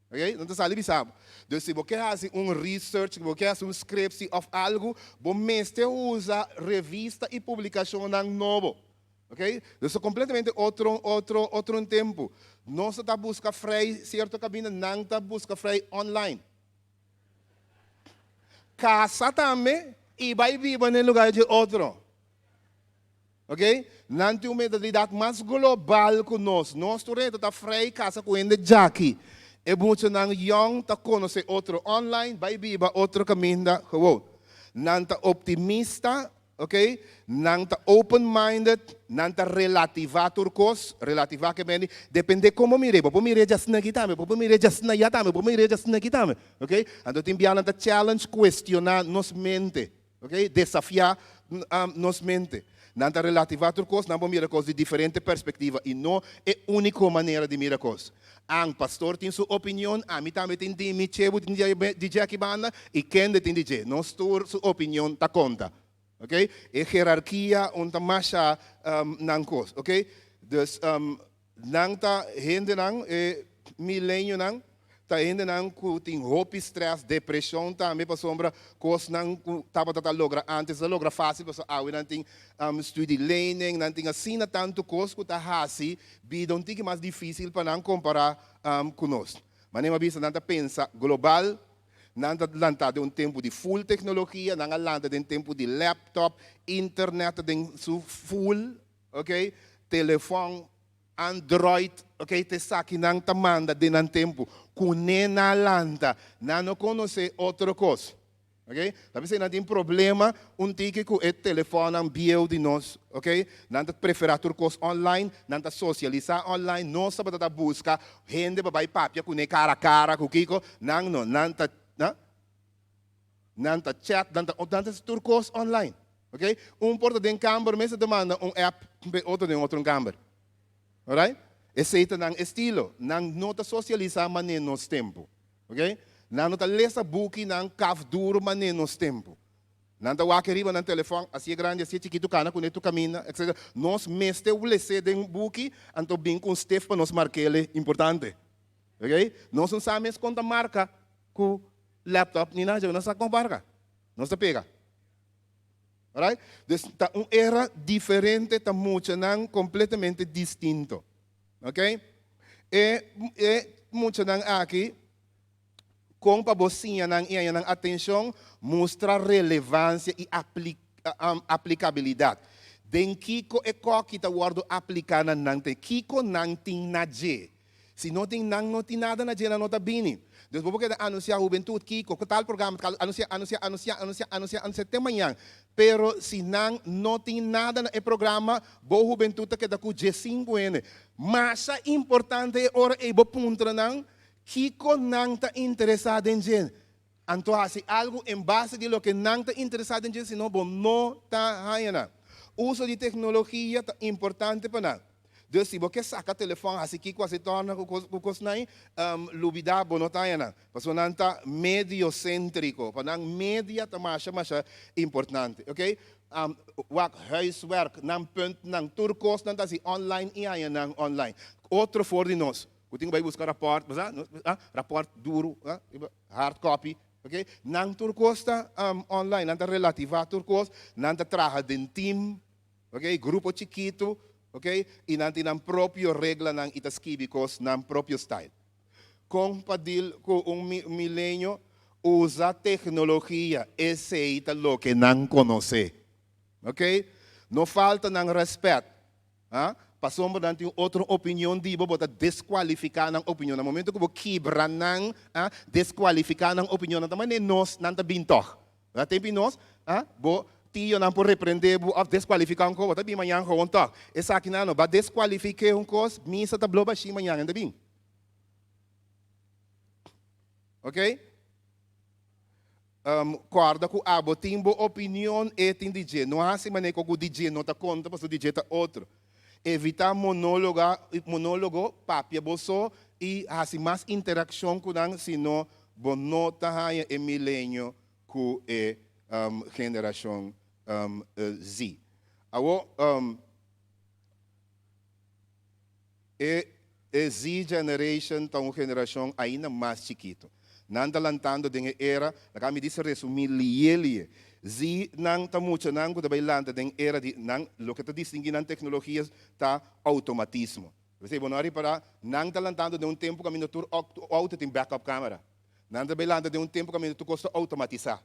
Ok, nan ta sali bisa bo. Dus si bo ke hasi un research, bo ke hasi un scriptie of algu, bo mester usa revista i publikashonnan nobo. Ok, dus ta kompletamente otro, otro, otro un tempu. Nos ta buska frei sierto kaminda, nan ta buska frei online. Kasa tambe i bai biba na e lugar dje otro. Ok, nan tin un mentalidat mas global ku nos. Nos tur hende ta frei kasa ku hende djaki. E muchanan yòn ta konosé otro online, bai biba otro kaminda gewoon. Nan ta optimista, ok, nan ta open minded, nan ta relativá tur kos, relativá ke mende, dependé kon bo mir'é, bo por mir'é djasina aki tambe, bo por mir'é djasina ayá tambe, bo por mir'é djasina aki tambe, ok. Anto tin bia nan ta challenge, kuestioná nos mente. Ok, desafiá nos mente. Nan ta relativá tur kos, nan por mira kos di diferente perspektiva i no e úniko manera di mira kos. An pastor tin su opinion, ami tambe tin di mi, Chebu tin di dje aki banda i kende tin di dje. Nos tur su opinion ta konta. Ok, e herarkia un ta masha nan kos. Ok, dus Nan ta hendenan, e milenionan, ta hendenan ku tin hopi strès, depreshon tambe pasobra kosnan ku tabata ta logra ántes ta logra fásil pasobra awe nan tin studi lening, nan tin asina tantu kos ku ta hasi bida un tiki mas difísil pa nan kompará ku nos. Manera mi a bisa nan ta pensa global, nan ta lantá den un tempu di full teknologia, nan a lanta den tempu di laptop, internet ta den su full. Ok, telefòn, android, ok, ta esakinan ta manda den nan tempu. Kuné nan a lanta, nan no konosé otro kos. Ok, ta p'esei nan tin problema un tiki ku e telefònnan bieu di nos. Ok, nan ta preferá tur kos online, nan ta sosialisá online. Nos tabata ta buska hende pa bai papia kuné kara kara ku kiko, nan no, nan ta, nan ta chat, nan ta, nan ta hasi tur kos online. Ok, un por ta den kamber mes ta manda un app p'e otro den otro kamber. Alright? Esei ta nan estilo. Nan no ta sosialisá manera nos tempu. Ok? Nan no ta lesa buki nan kaf duru manera nos tempu. Nan ta wak riba nan telefòn, asi e grandi, asi e chikitu, kana kuné tur kaminda, etcetera. Nos mester les'é den buki, anto bin ku un stift pa nos mark'el importante. Ok? Nos no sa mes kon ta marka ku laptop ni nada, nos no sa kon marka. Nos ta pega. Alright? Dus ta un era diferente, ta muchanan completamente distinto. Ok?
E e muchanan aki, kon pa bo siña nan i haña nan atenshon, mustra relevansia i aplikabilidat. Den kiko e kòki ta wòrdu apliká na nan te? Kiko nan tin na dje? Si no tin nan no tin nada na dje nan no ta bini. Dus bo por keda anunsiá hubentut kiko, tal programa, tal, anunsiá, anunsiá, anunsiá, anunsiá, anunsiá, anunsiá te mañan. Pero si nan no tin nada na e programa, bo hubentut ta keda ku djesinku hende. Masha importante e ora ei bo puntra nan kiko nan ta interesá den dje. Anto hasi algu en base di loke nan ta interesá den dje, sino bo no ta haña nan. Uso di teknologia ta importante pa nan. Dus si bo ke saka telefòn hasi kiko hasi tòrna ku kos ku kosnan ei, lubidá bo no ta haña nan. Pasobra nan ta mediosentriko. Pa nan media ta masha masha importante. Oke. Wak huiswerk, nan puntnan, tur kos nan ta hasi online i haña nan online. Otro for di nos ku tin ku bai buska rapòrt, bo sa, rapòrt duru, hard copy, oke. Nan tur kos ta online, nan ta relativá tur kos, nan ta traha den team. Ok, grupo chikitu, ok, i nan tin nan propio reglanan i ta skibi kos nan propio style. Kon pa deal ku un milenio? Usa teknologia, esei ta loke nan konosé. Ok, no falta nan rèspèt, ha, pasobra nan tin otro opinion di bo, bo ta deskualifiká nan opinion. Na momento ku bo kibra nan, ha, deskualifiká nan opinion, nan ta manera nos, nan ta bin tòg. Na tempu di nos, ah, bo tionan por reprendé bo òf deskualifiká un kos, bo ta bin mañan gewoon tòg. Esakinan no ba deskualifiké un kos, misa ta blo bashí mañan, e ta bin. Oké? Um, kòrda ku abo tin bo opinion, e tin di dje. No hasi manera ku di dje no ta konta, pasobra di dje ta otro. Evitá monóloga, monólogo, papia bo so i hasi mas interakshon ku nan, sino bo no ta haña e milenio ku e generashon Z. Awor, e e Z generation ta un generashon ainda mas chikitu. Nan ta lantando den e era, laga mi disa resumí lié lié. Z nan ta muchanan ku ta bai lanta den era di nan, loke ta distinguí nan teknologia ta outomatismo. P'esei bo no a ripará, nan ta lantando den un tempu kaminda tur outo tin backup camera. Nan ta bai lanta den un tempu kaminda tur kos ta outomatisá.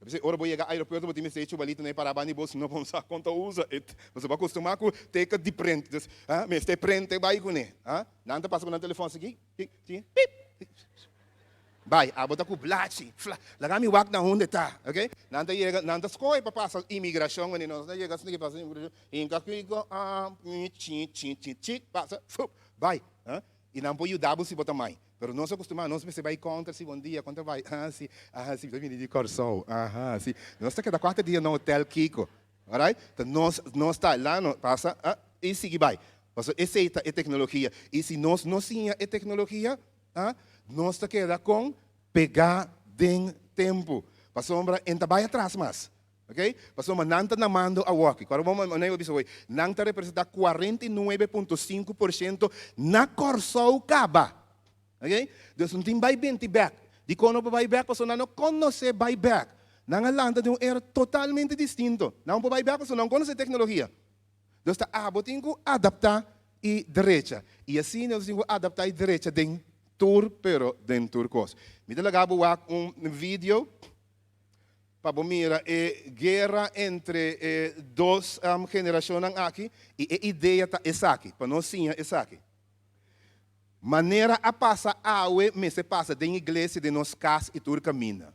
P'esei ora bo yega aeropuerto bo tin mester e chubalito na e pará banda di bo, si no bo no sa kon ta usa e. Pasobra bo a kustumá ku teka di prent. Dus, mester prente bai kuné. Nan ta pasa ku nan telefòn así, ki, ki, pip. Bai, abo ta ku blachi, fla, laga mi wak na hunde ta, ok. Nan ta yega, nan ta skohe pa pasa imigrashon, wanneer nos ta yega asina pasa imigrashon, hinka kiko, ah, mi, chi, chi, chi, chi, pasa, fup, bai, ah. I nan por yuda bo si bo ta mai. Pero nos a kustumá, nos mester bai kontra si bon dia, kontra bai, ah, si, ah, si, mi ta bini di Kòrsou, aha, si. Nos ta keda kuater dia na hotel kiko, alright. Ta nos, nos ta la no pasa, ah, i sigui bai. Pasobra esei ta e teknologia. I si nos no siña e teknologia, ah, nos ta keda kon pegá den tempu. Pasobra en ta bai atras mas. Ok? Pasobra nan ta na mando awoki. Kòrda bon manera bo bisa hoy. Nan ta representá 49.5% na Kòrsou kaba. Ok? Dus no tin bai binti bèk. Dikon no por bai bèk? Pasobra nan no konosé bai bèk. Nan a lanta den un era totalmente distinto. Nan no por bai bèk pasobra nan no konosé teknologia. Dus ta abo tin ku adaptá i drecha. I asina nos tin ku adaptá i drecha den tur pero den tur kos. Mi ta laga bo wak un video pa bo mira e guera entre e dos generashonnan aki i e idea ta esaki, pa nos siña esaki. Manera a pasa awe mester pasa den iglesia, den nos kas i tur kaminda.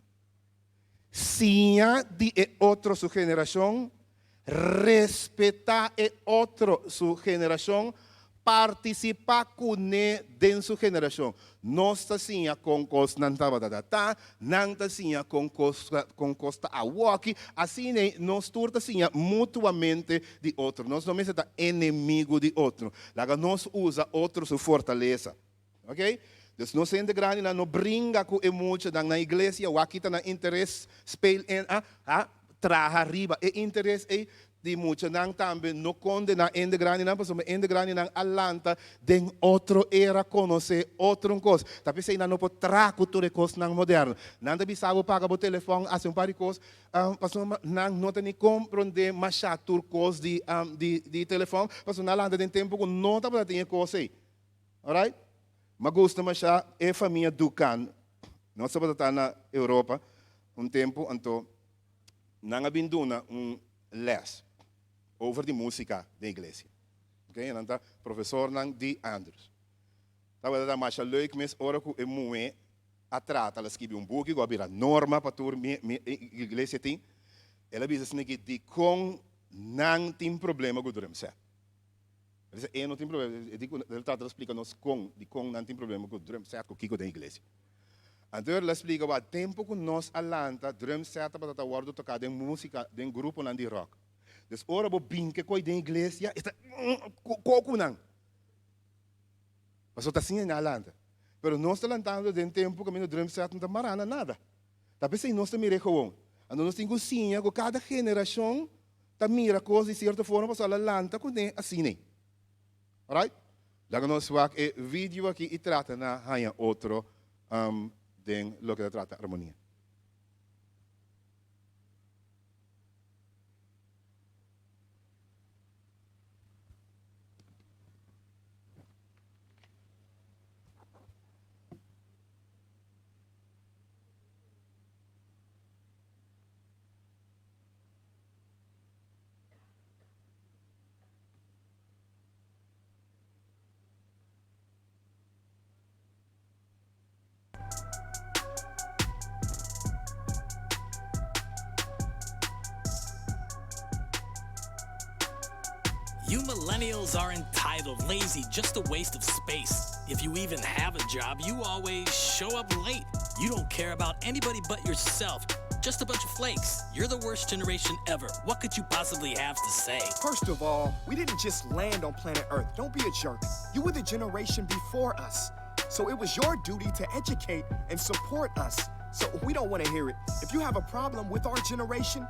Siña di e otro su generashon, respetá e otro su generashon, partisipá kuné den su generashon. Nos ta siña kon kosnan tabata ta ta, nan ta siña kon kos kon kos ta awoki, asina ei nos tur ta siña mutuamente di otro. Nos no mester ta enemigu di otro. Laga nos usa otro su fortalesa. Ok? Dus nos hende grandinan no bringa ku e muchanan na iglesia, wak kita nan interes speel en a a traha riba e interes ei di muchanan tambe no kondena hende grandinan pasobra hende grandinan a lanta den otro era konosé otro kos. Ta p'esei nan no por traha ku tur e kosnan moderno. Nan ta bisa bo paga bo telefòn hasi un par di kos pasobra nan no ta ni komprondé masha tur kos di di di telefòn pasobra nan a lanta den tempu ku no tabata tin e kos ei. Alright?
M'a gusta mashá e famia Dukan. Nos tabata ta na Europa un tempu, anto nan a bin duna un les over di músika den iglesia. Oké, nan ta profesornan di Andrews. Tabata ta masha leuk mes ora ku e muhé a trata, el a skibi un buki ku a bira norma pa tur iglesia tin. El a bisa asina ki dikon nan tin problema ku drumset. El bisa e no tin problema, e di ku el trata di splika nos kon, dikon nan tin problema ku drumset ku kiko den iglesia. Anto el a splika wak tempu ku nos a lanta drumset tabata ta wòrdu toká den músika den gruponan di rock. Des ora bo bin ke koi den iglesia e ta koku nan. Pasobra ta asina nan a lanta. Pero nos ta lantando den tempu kaminda drumset no ta mará na nada. Ta p'esei nos ta mir'é gewoon. Anto nos tin ku siña ku kada generashon ta mira kos di sierto forma pasobra el a lanta kuné asin'ei. Alright? Laga nos wak e video aki i trata na haña otro den loke ta trata armonia.
You millennials are entitled, lazy, just a waste of space. If you even have a job, you always show up late. You don't care about anybody but yourself. Just a bunch of flakes. You're the worst generation ever. What could you possibly have to say?
First of all, we didn't just land on planet Earth. Don't be a jerk. You were the generation before us. So it was your duty to educate and support us. So we don't want to hear it. If you have a problem with our generation,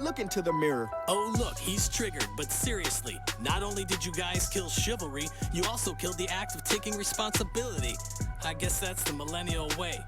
look into the mirror.
Oh, look, he's triggered. But seriously, not only did you guys kill chivalry, you also killed the act of taking responsibility. I guess that's the millennial way.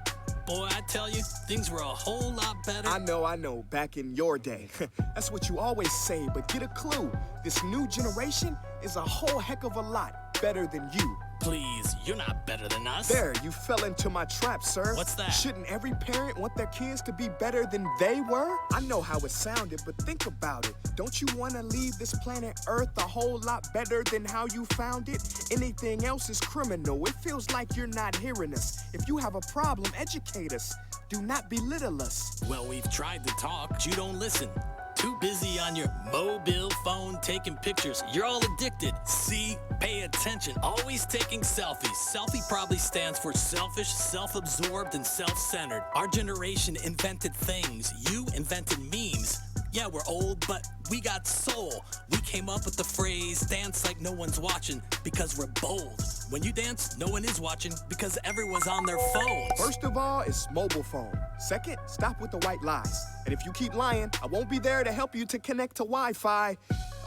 Boy, I tell you, things were a whole lot better.
I know, I know, back in your day. That's what you always say, but get a clue. This new generation is a whole heck of a lot better than you.
Please, you're not better than us.
There, you fell into my trap, sir.
What's that?
Shouldn't every parent want their kids to be better than they were? I know how it sounded, but think about it. Don't you want to leave this planet Earth a whole lot better than how you found it? Anything else is criminal. It feels like you're not hearing us. If you have a problem, educate us. Do not belittle us.
Well, we've tried to talk, but you don't listen. Too busy on your mobile phone taking pictures. You're all addicted. See? Pay attention. Always taking selfies. Selfie probably stands for selfish, self absorbed, and self centered. Our generation invented things. You invented memes. Yeah, we're old, but we got soul. We came up with the phrase dance like no one's watching because we're bold. When you dance, no one is watching because everyone's on their phones.
First of all, it's mobile phone. Second, stop with the white lies. And if you keep lying, I won't be there to help you to connect to Wi Fi.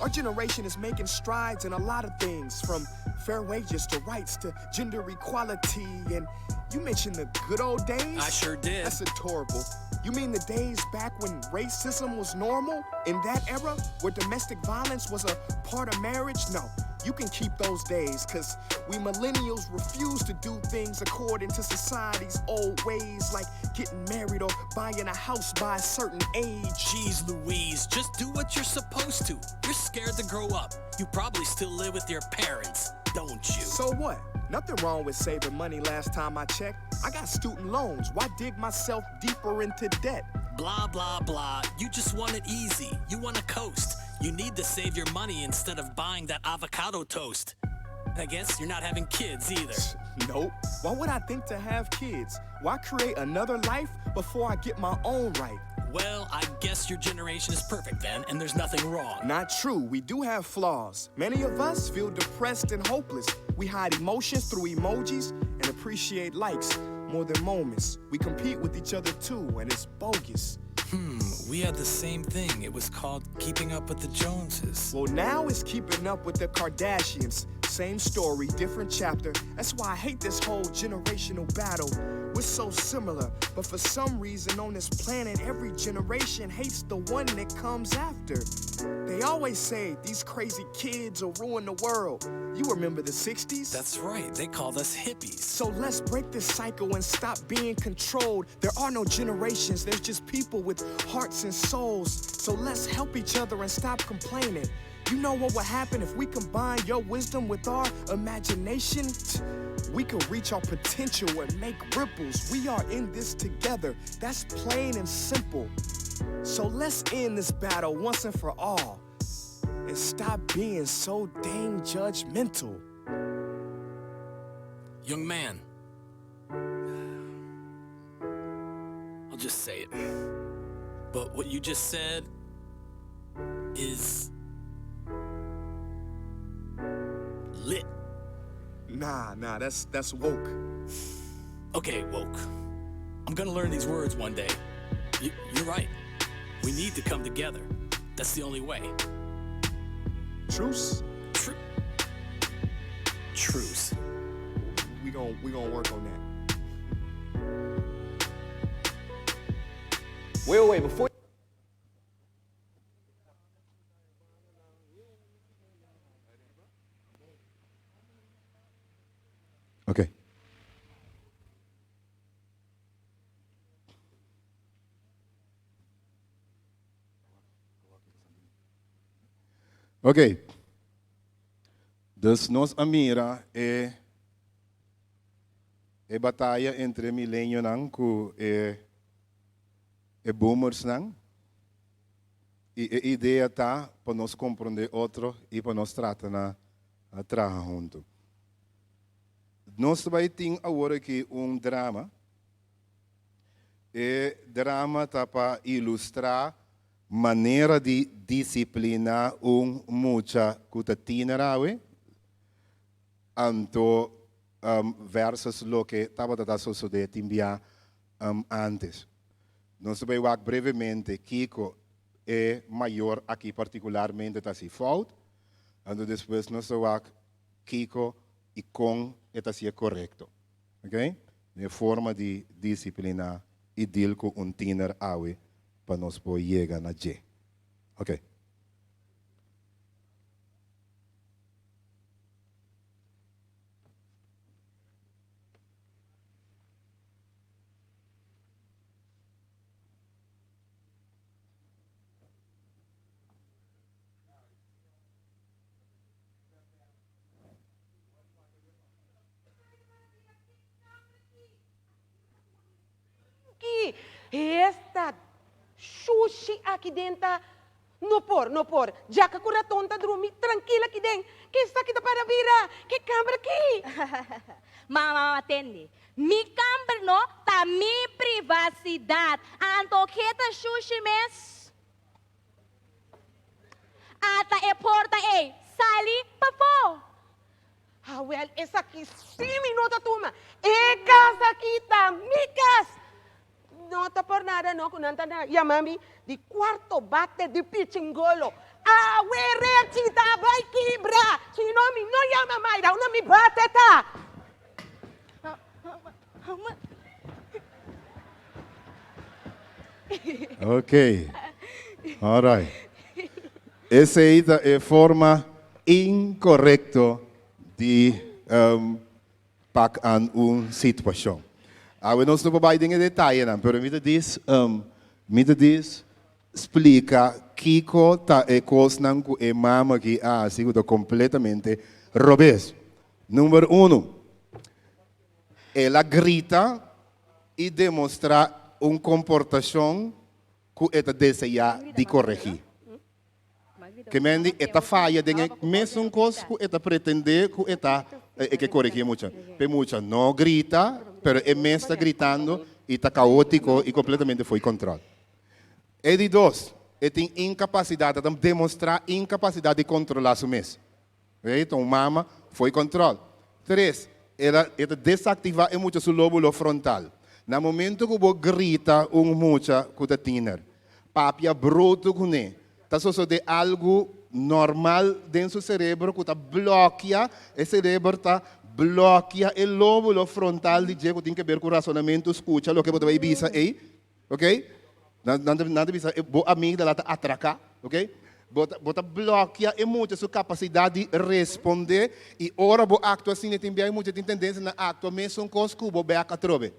Our generation is making strides in a lot of things, from fair wages to rights to gender equality. And you mentioned the good old days?
I sure did.
That's adorable. You mean the days back when racism was normal? In that era, where domestic violence was a part of marriage? No, you can keep those days, cause we millennials refuse to do things according to society's old ways, like getting married or buying a house by a certain age.
Jeez Louise, just do what you're supposed to. You're scared to grow up. You probably still live with your parents, don't you?
So what? Nothing wrong with saving money last time I checked. I got student loans. Why dig myself deeper into debt?
Blah, blah, blah. You just want it easy. You want to coast. You need to save your money instead of buying that avocado toast. I guess you're not having kids either.
Nope. Why would I think to have kids? Why create another life before I get my own right?
Well, I guess your generation is perfect then, and there's nothing wrong.
Not true. We do have flaws. Many of us feel depressed and hopeless. We hide emotions through emojis and appreciate likes more than moments. We compete with each other too, and it's bogus.
Hmm, we had the same thing. It was called Keeping Up with the Joneses.
Well, now it's keeping up with the Kardashians. Same story, different chapter. That's why I hate this whole generational battle. We're so similar, but for some reason on this planet, every generation hates the one that comes after. They always say these crazy kids will ruin the world. You remember the 60s?
That's right, they called us hippies.
So let's break this cycle and stop being controlled. There are no generations, there's just people with hearts and souls. So let's help each other and stop complaining. You know what would happen if we combine your wisdom with our imagination? We could reach our potential and make ripples. We are in this together. That's plain and simple. So let's end this battle once and for all and stop being so dang judgmental.
Young man, I'll just say it. But what you just said is lit.
Nah, nah, that's that's woke.
Okay, woke. I'm gonna learn these words one day. You, you're right. We need to come together. That's the only way.
Truce?
Truce.
We gon' we gonna work on that.
Wait, wait, wait, before
Ok. Ok. Dus nos a mira e e bataya entre milenionan ku e e boomersnan. I e idea ta pa nos komprondé otro i pa nos trata na traha huntu. Nos ta bai tin awor aki un drama. E drama ta pa ilustrá manera di disipliná un mucha ku ta tiener awe, anto versus loke tabata ta sosodé tin bia ántes. Nos ta bai wak brevemente kiko e mayor aki partikularmente ta hasi fout, anto despues nos ta wak kiko i kon e ta hasié korekto. Ok? Den e forma di disipliná i deal ku un tiener awe pa nos por yega na dje. Ok.
Ki esta shushi aki den ta no por, no por. Djaka ku raton ta drumi trankil aki den. Ke esaki ta para bira? Ke kamber aki?
Mama, mama, tende. Mi kamber no ta mi privasidat. Anto ke ta shushi mes? Ata e porta ei, sali pafó.
Awel, esaki sí mi no ta tuma. E kas aki ta mi kas. No ta por nada no ku nan ta yama mi di kuarto bate di pichingolo. Awe rechi ta bai kibra, si no mi no yama Mayra, unda mi bate ta.
Ok. Alright. Esei ta e forma inkorekto di um, pak aan un situashon. Awe nos no por bai den e detayenan, pero mi ta dis, um, mi ta dis splika kiko ta e kosnan ku e mama aki a hasi ku ta kompletamente robes. Number uno, el a grita i demostrá un komportashon ku e ta deseá di koregí. Ke men di e ta faya den e mesun kos ku e ta pretendé ku e ta e ke koregí e mucha. P'e mucha no grita, pero e mes ta gritando i ta kaótiko i kompletamente fo'i kòntròl. E di dos, e tin inkapasidat, e ta demostrá inkapasidat di kontrolá su mes. Ei ta un mama fo'i control. Tres, el a e ta desactiva e mucha su lobulo frontal. Na momento cu bo grita un mucha cu ta tiener, papia bruto cune, ta sosode algo normal den su cerebro cu ta blokia, e cerebro ta blokia e lobulo frontal di dje cu tin keber cu razonamento, scucha loke bo ta bay bisa ei, ok? Nan ta bisa bo amigdala ta atraca, ok? Bo ta, bo ta blòkia e mucha su kapasidat di respondé i ora bo aktua asina tin bia e mucha tin tendensia na aktua mesun kos ku bo bèk atrobe.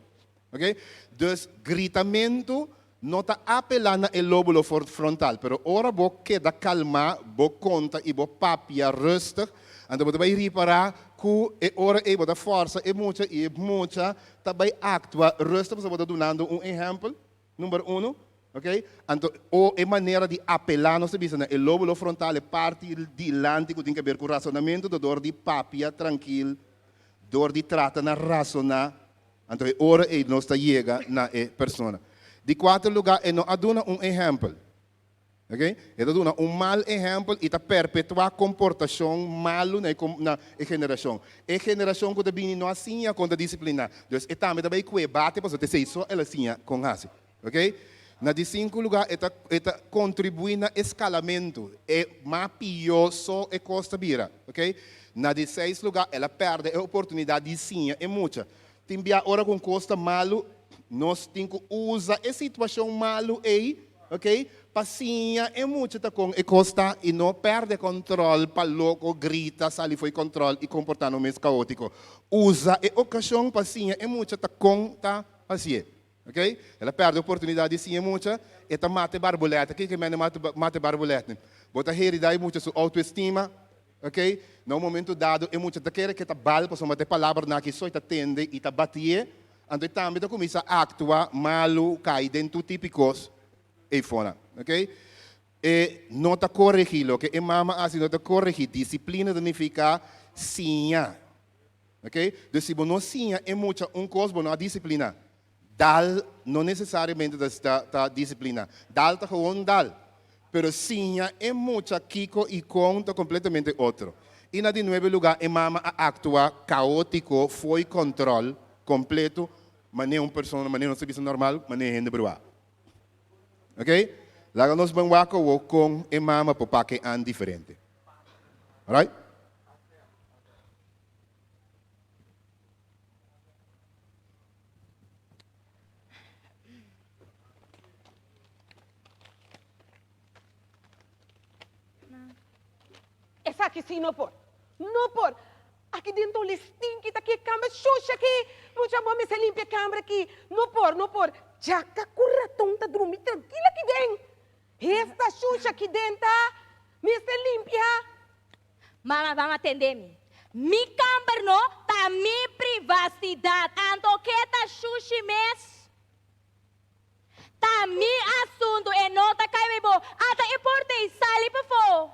Ok? Dus gritamentu no ta apelá na e lóbulo frontal, pero ora bo keda kalmá, bo konta i bo papia rustig, anto bo ta bai ripará ku e ora ei bo ta fòrsa e mucha i e mucha ta bai aktua rustig pasobra bo ta dunando un ehèmpel, number uno. Ok? Anto o e manera di apelá nos ta bisa na e lóbulo frontal, e parti dilanti ku tin ke ber ku rasonamentu, ta dor di papia trankil, dor di trata na rasoná. Anto e ora ei nos ta yega na e persona. Di kuater lugá, e no a duna un ehèmpel. Ok? E ta duna un mal ehèmpel i ta perpetuá komportashon malu na e na e generashon. E generashon ku ta bini no a siña kon ta disipliná. Dus e tambe ta bai kue bate pasobra ta esei so el a siña kon hasi. Ok? Na di sinku lugá, e ta e ta kontribuí na eskalamentu. E mas pió so e kos ta bira. Ok? Na di seis lugá, el a pèrdè e oportunidat di siña e mucha. Tin bia ora ku un kos ta malu, nos tin ku usa e situashon malu ei, ok, pa siña e mucha ta kon e kos ta i no pèrdè kòntròl pa loko, grita, sali fo'i kòntròl i komportá nos mes kaótiko. Usa e okashon pa siña e mucha ta kon ta hasié. Ok, el a perde oportunidad di siña e mucha, e ta mata e barbulèt. Kiko e mende mata e barbulèt? Bo ta herida e mucha su autoestima, ok? Na un momento dado e mucha ta kere ke ta bal pasobra ta e palabranan aki so e ta tende i ta batié, anto e tambe ta kuminsá aktua malu, kai den tur tipo di kos eifona, ok? E no ta koregí, loke e mama hasi no ta koregí. Disiplina ta nifiká siña. Ok? Dus si bo no siña e mucha un kos, bo no a disipliná. Dal no nesesariamente ta ta ta disipliná. Dal ta gewoon dal. Pero siña e mucha kiko i kon ta kompletamente otro. I na di nuebe lugá e mama a aktua kaótiko, fo'i kòntròl kompleto, manera un persona, manera nos ta bisa normal, manera hende bruá. Ok? Laga nos ban wak awo kon e mama por paka e an diferente. Alright?
Esaki sí no por. No por. Aki den ta un listinki ta ki e kamber shushi aki. Mucha bo mester limpia e kamber aki. No por, no por. Djaka ku raton ta drumi trankil aki den. Esta shushi aki den ta mester limpia.
Mama ban atende mi. Mi kamber no ta mi privasidat. Anto ke ta shushi mes? Ta mi asuntu, e no ta kai bay bo. Ata e porta ei, sali pafó.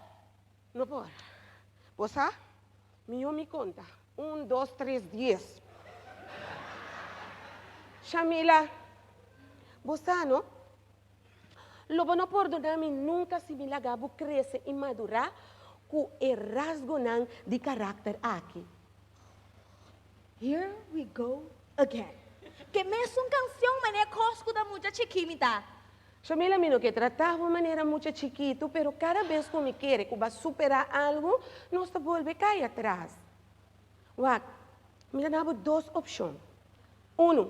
No por. Bo sa? Mihó mi konta. Un, dos, tres, dies. Shamila, bo sa no? Lo bo no pordoná mi nunka si mi laga bo krese i madurá ku e rasgonan di karakter aki.
Here we go again. Ke mesun kansion manera kos ku ta mucha chikí mi ta.
Shamila, mi no ke tratá bo manera mucha chikitu, pero kada bes ku mi kere ku bo a superá algu, nos ta bolbe kai atras. Wak, mi ta dá bo dos opshon. Unu,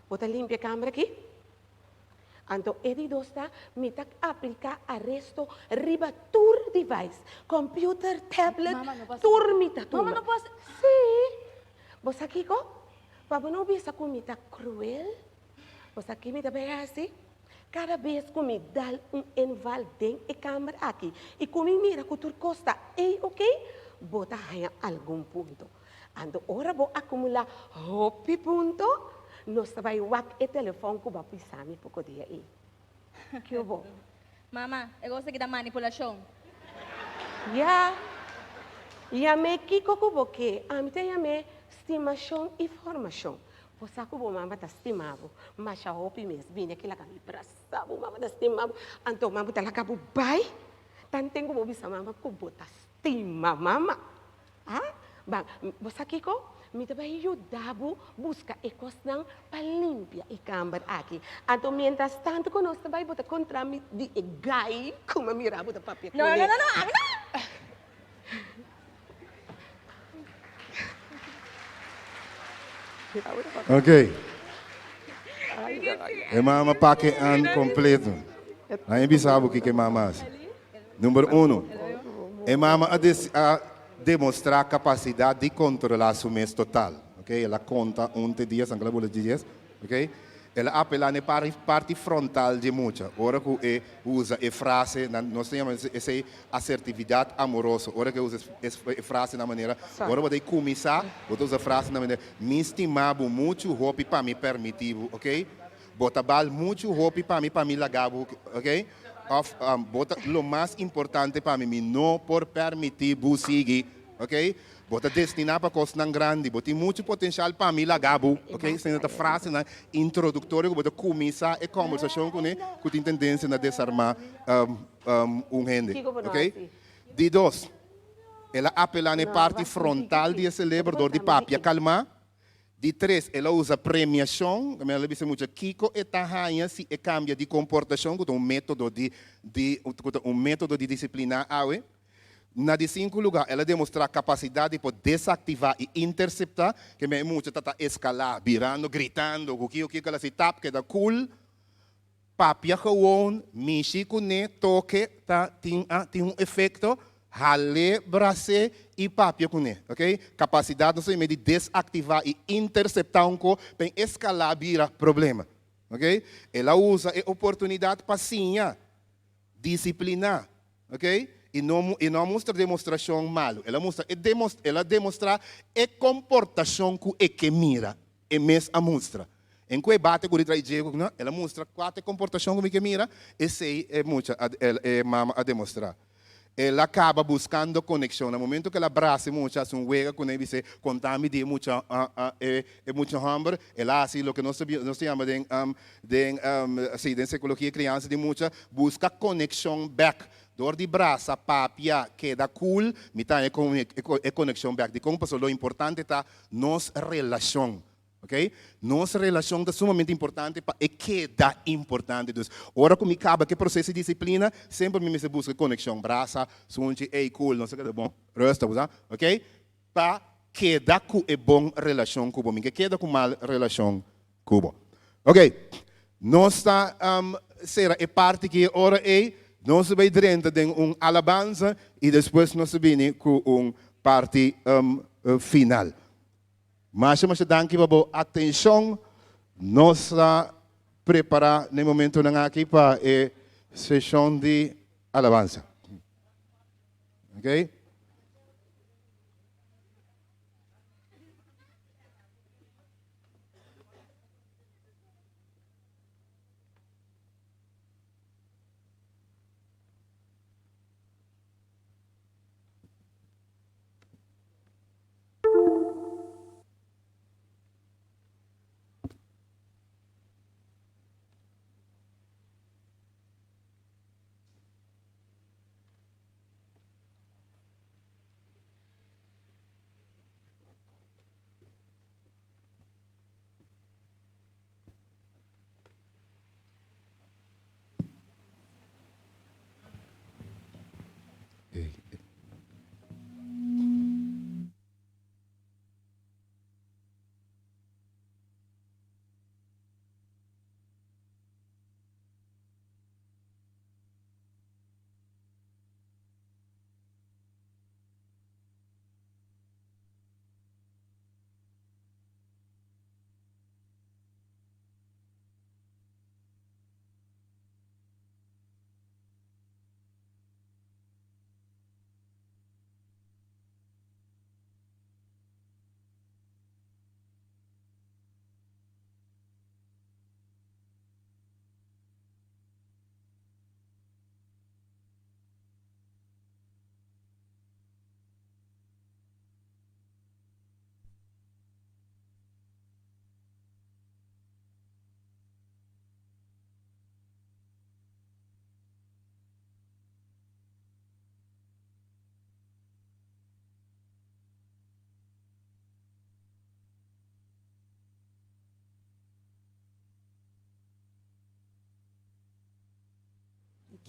bo ta limpia e kamber akí. Anto e di dos ta, mi ta apliká aresto riba tur device, computer, tablet, tur mi ta tuma. Sí! Bo sa kiko? Pa bo no bisa ku mi ta kruel, bo sa ki mi ta bai hasi? Kada bes ku mi dal un inval den e kamber aki i ku mi mira ku tur kos ta ei oké, bo ta haña algun punto. Anto ora bo akumulá hopi punto, nos ta bai wak e telefòn ku bo a pisa mi poko dia ei. Kio bo?
Mama, e kos aki ta manipulashon.
Ya. Yam'é kiko ku bo ke. Ami ta yam'é stimashon i formashon. Bo sa ku bo mama ta stima bo masha hopi mes. Bini aki laga mi brasa bo. Mama ta stima bo. Anto mama ta laga bo bai. Tanten ku bo bisa mama ku bo ta stima mama. Ah, ban, bo sa kiko? Mi ta bai yuda bo buska e kosnan pa limpia e kamber aki. Anto mientras tanto ku nos ta bai, bo ta kontra mi di e gai ku mi a mira bo ta papia
No,
kuné.
no, no, no, ami no!
Ok. E mama pake an kompleto. Nan e bisa bo kiko e mama hasi. Number uno, e mama a a demostra capacidad di controla su mes total. Ok, el a conta un te dies, aunke el a bula di dies. Ok, el a apela na e parti frontal dje mucha. Ora cu e usa e frase, nan, nos ta yama esey asertividad amoroso. Ora cu e usa e frase na manera, ora bo ta cuminsa, bo ta usa frase na manera, Mi stima bo muchu hopi pa mi permiti bo, ok? Bo ta bal muchu hopi pa mi pa mi laga bo, ok? Of bo ta lo mas importante pa mi, mi no por permiti bo sigui, ok? Bo ta destiná pa kosnan grandi, bo tin muchu potenshal pa mi laga bo, ok? Esei ta frasenan introduktorio ku bo ta kuminsá e kòmbersashon kuné ku tin tendensia na desarmá un hende, ok? Di dos, el a apelá na e parti frontal di e selebro dor di papia kalmá. Di tres, el a usa premiashon, tambe el a bisa mucha kiko e ta haña si e kambia di komportashon, ku ta un método di di ku ta un método di disipliná awe. Na di sinku lugá, el a demostrá kapasidat di por desaktivá i interseptá, ke men e mucha ta ta eskalá, birando, gritando, ku kiko kiko el a hasi tap, keda kul, papia gewoon, mishi kuné, toke, ta tin a tin un efekto, hal'é, bras'é i papia kuné, ok. Kapasidat nos ta mei di desaktivá i interseptá un ko pa e eskalá bira problema, ok. El a usa e oportunidat pa siña, disipliná. Ok? I no e no a mustra demostrashon malu. El a mustra e demos el a demostrá e komportashon ku e ke mira. E mes a mustra. En ku e bate ku di trai djego no, el a mustra kua ta e komportashon ku mi ke mira, esei e mucha a el e mama a demostrá. El a kaba buskando konekshon. Na momento ku el a brasa e mucha, hasi un wega kuné i bis'é, Konta mi di e mucha e e mucha hòmber. El a hasi loke nos ta nos ta yama den Den sí, den psicologia y crianza di mucha, busca conexion bek. Door di brasa, papia, keda cool, mi ta haña e conexion bek. Dikon? Pasobra lo importante ta nos relacion. Ok? Nos relacion ta sumamente importante pa e keda importante. Dus, ora cu mi caba cu e proceso di disciplina, semper mi mester busca e conexion. Brasa, sunchi, ey, cool, nos a keda bon. Rustig, bo sa? Ok? Pa keda cu e bon relacion cu bo. Mi ke keda cu mal relacion Ku bo. Ok, nos ta sera e parti ki e ora ei, nos ta bai drenta den un alabansa i despues nos ta bini ku un parti final. Masha masha danki pa bo atenshon. Nos ta prepara na e momentonan aki pa e seshon di alabansa. Ok.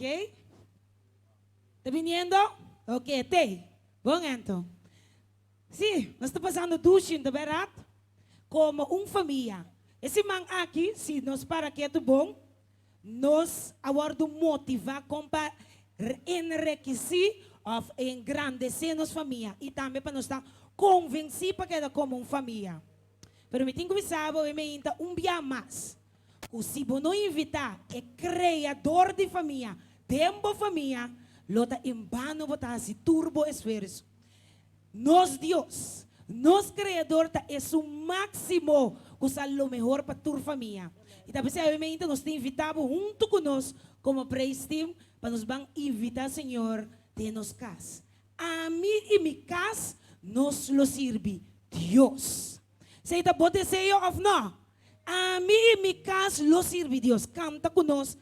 Ok. Ta biniendo? Ok, te. Bon anto. Sí, nos ta pasando dushi, no ta bèrdat? Komo un famia. E siman aki, si nos para ketu bon, nos a wòrdu motivá kon pa. Enrekisí òf engrandesé nos famia i tambe pa nos ta konvensí pa keda komo un famia. Pero mi tin ku bisa bo e meinta un bia mas ku si bo no invitá e Kreador di famia den bo famia, lo ta en bano bo ta hasi tur bo esfuerso. Nos Dios, nos Kreador ta esun máksimo ku sa lo mehor pa tur famia. I ta p'esei awe nos ta invitá bo huntu ku nos komo Praise Team pa nos ban invitá Señor den nos kas. Ami i mi kas, nos lo sirbi Dios. Esei ta bo deseo òf nò? Ami i mi kas lo sirbi Dios. Kanta ku nos,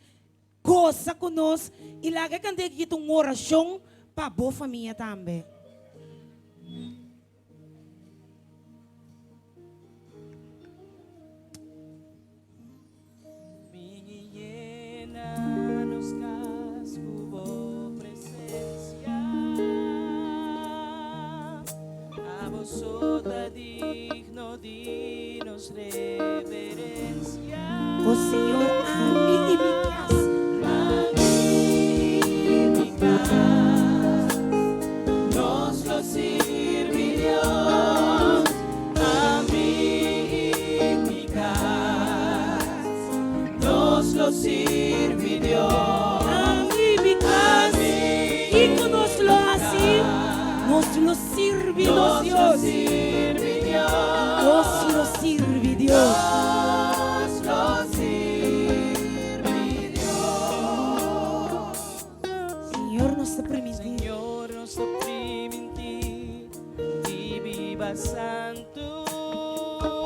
gosa ku nos i laga e kant'e kita un orashon pa bo famia tambe. O Señor, ami i mi kas. Ami i mi kas, kiko nos lo hasi? Nos lo sirbi nos Dios. Nos lo sirbi Dios. Señor nos ta primintí.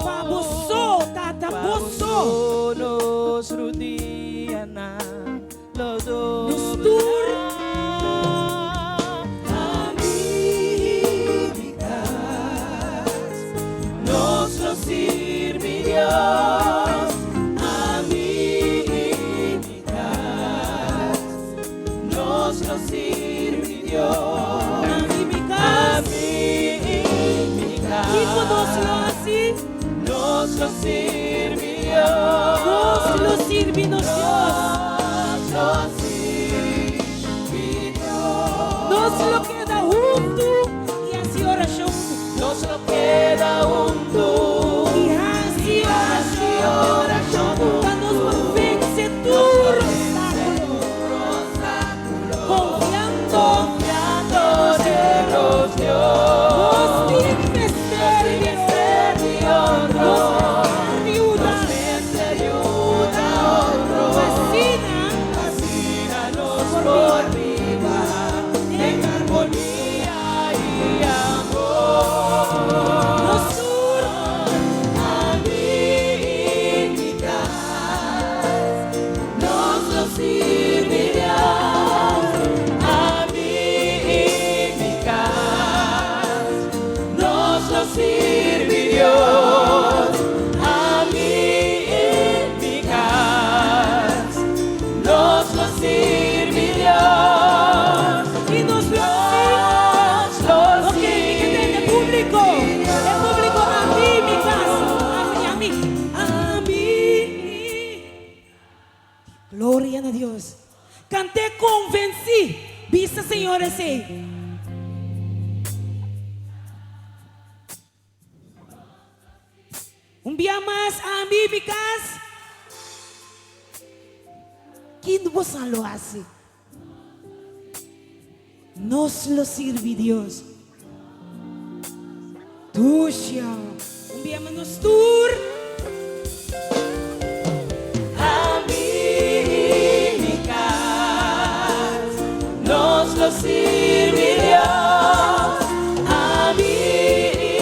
Pa bo so, Tata, bo so. Nos tur. Ami mi kas. Kiko nos lo hasi? Nos lo sirbi nos Dios. Nos lo keda huntu i hasi orashon. I hasi orashon pa nos por vense tur obstákulo. Confiando den Dios. Nos tin mester di otro. Nos mester di yuda. Asina nos por biba den armonia i amor. Nos tur Nos lo sirbi Dios, ami i mi kas. Nos lo sirbi Dios, ami i mi kas. Nos lo sirbi Dios. I nos lo Ok, mi ke tende públiko. E públiko ami i mi kas. Ami, ami, ami i. Gloria na Dios. Cant'é convencí. Bisa Señor esey. Un bia mas ami mi cas. Kin bosan lo haci? Nos lo sirbi Dios. Dushi. Un bia mas nos tur.
Ami i mi kas, nos lo sirbi Dios. Ami i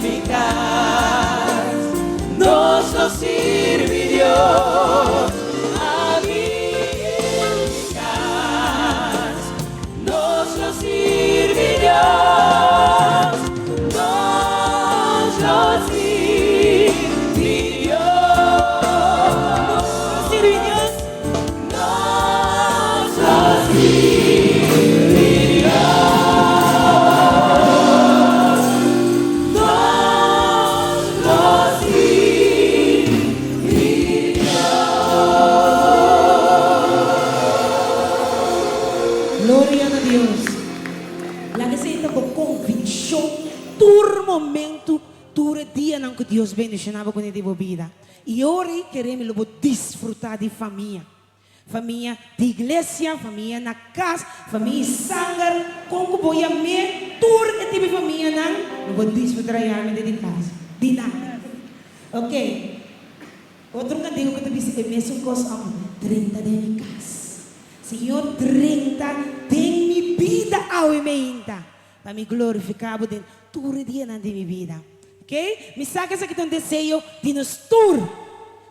mi kas, nos lo sirbi Dios. Ami i mi kas, nos lo sirbi Dios, nos lo sirbi Dios.
Nos lo sirbi Dios,
nos lo sirbi Dios, nos lo sirbi Dios.
bendishon tur momentu, tur e dianan ku Dios bendishoná bo kuné den bo bida. I ora ei kere mi lo bo disfrutá di famia. Famia di iglesia, famia na kas, famia i sanger, kon ku bo yam'é, tur e tipo di famianan lo bo disfrutá realmente di kas, di nan. Ok. Otro kantiga ku ta bisa e mesun kos amo, Drenta den mi kas. Señor, drenta den mi bida awe meinta, pa mi glorifiká bo den tur e dianan di mi bida. Ok, mi sa ku esaki ta un deseo di nos tur.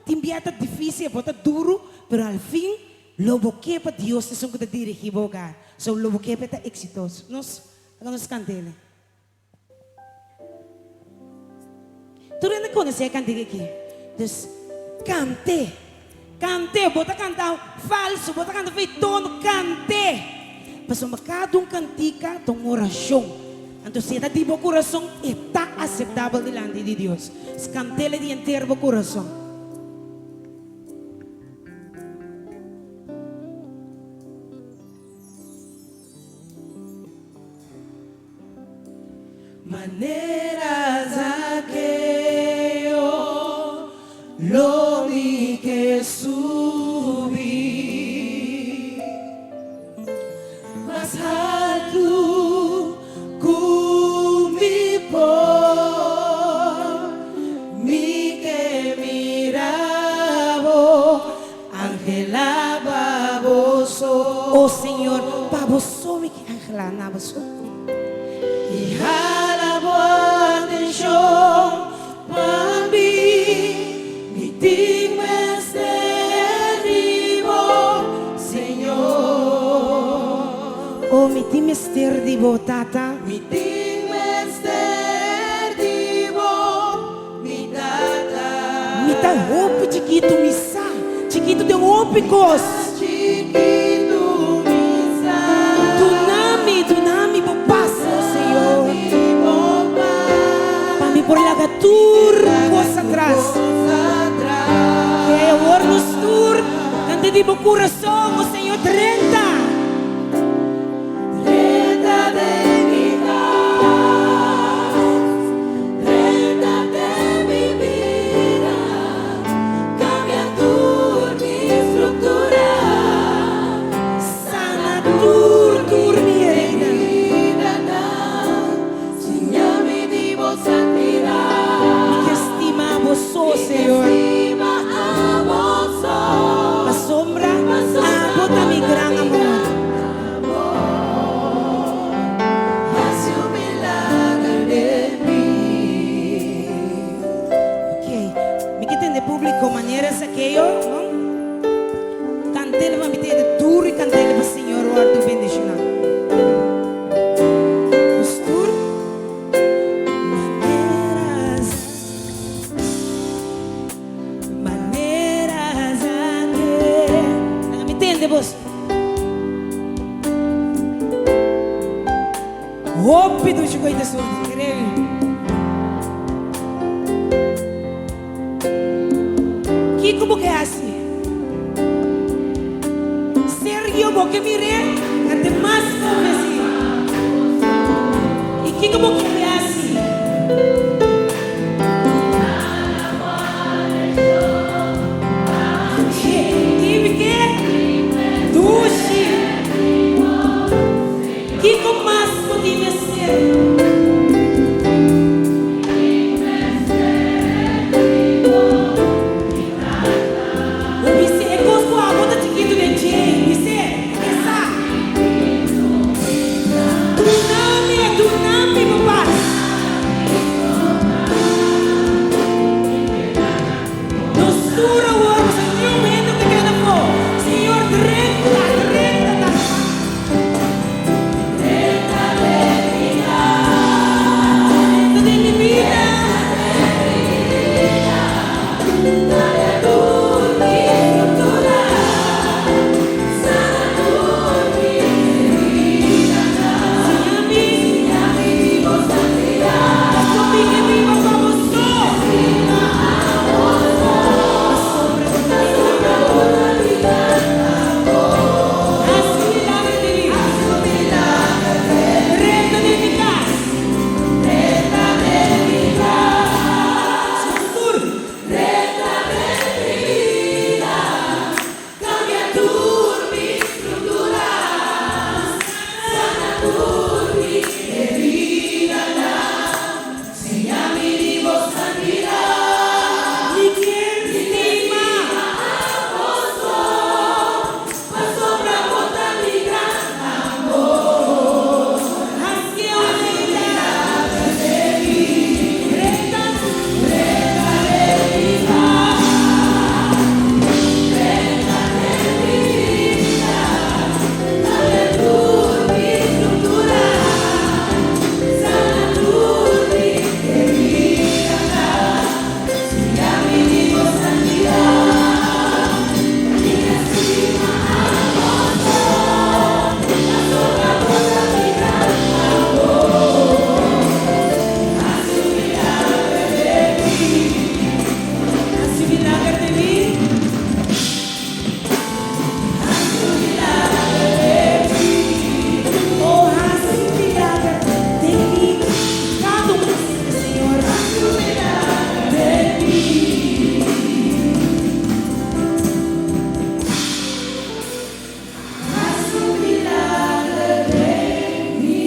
Tin bia ta difísil, e por ta duru, pero al fin lo bo ke pa Dios ta esun ku ta dirigí bo hogar. So lo bo ke pa e ta eksitoso. Nos, laga nos kant'el. Tur hende konosé e kantika aki. Dus, kant'é. Kant'é. Bo ta kanta falsu, bo ta kanta feitono, kant'é. Pasobra kada un kantika ta un orashon. Anto si e ta di bo kurason, e ta aseptabel dilanti di Dios. Kant'é di henter bo kurason.
Manera Zakeo lo mi ke subi mas haltu ku mi por, mi ke mira bo anhela pa bo so.
O Señor, pa bo so mi ke anhelá na bo so.
I hala bo atenshon pa mi, mi tin mester di bo, Señor.
O mi tin mester di bo, Tata.
Mi tin mester di bo, mi Tata.
Mi ta hopi chikitu, mi sa. Chikitu den hopi kos.
Chikitu mi sa.
Duna mi, duna mi bo pas, o Señor. Pa mi por laga tur kos atras. Ke awor nos tur kanta di bo kurason, o Señor, drenta.
Drenta den mi kas, drenta den mi bida, kambia tur mi struktura.
Sana tur tur mi heridanan,
siña mi di bo santidat.
Mi ke stima bo so, Señor.
Mi ke stima abo so.
Pasobra abo ta mi gran amor.
Hasi un milager den mi.
Ok, mi ke tende publico manera Sakeo, no? Kantele pa mi tende duro y kantele pa Señor wordo bendiciona. Nos tur maneras. Manera Zakeo. Laga mi tende boso. Hopi dushi ku ei ta surti, krei. Kiko bo ke hasi? Sergio bo ke mir'é ante mas konvensí. I kiko bo ke hasi? Dushi! Kiko mas bo tin mester? Bo bis'é e kos ku abo ta chikitu den dje, bis'é, e sa. Dunami, dunami bo pas. Nos tur awor nos a niun hende ku ta keda afó. Señor, drenta, drenta ta. Drenta den mi kas. Mi kier stima
Pasobra bo ta mi gran amor.
Haci un milager den mi. Reta,
reta den bida. Reta den bida. Dame tur mi struktura. Sana tur mi heridanan. Siña mi di bo santidat. Mi ta stima abo pasobra bo ta mi gran amor. Hasi un milager den mi.
Hasi un milager den mi.
Hasi un milager den mi.
Oh, hasi un milager den mi. Kada un ta sinti, Señor.
Hasi un milager den mi. Hasi un milager den mi.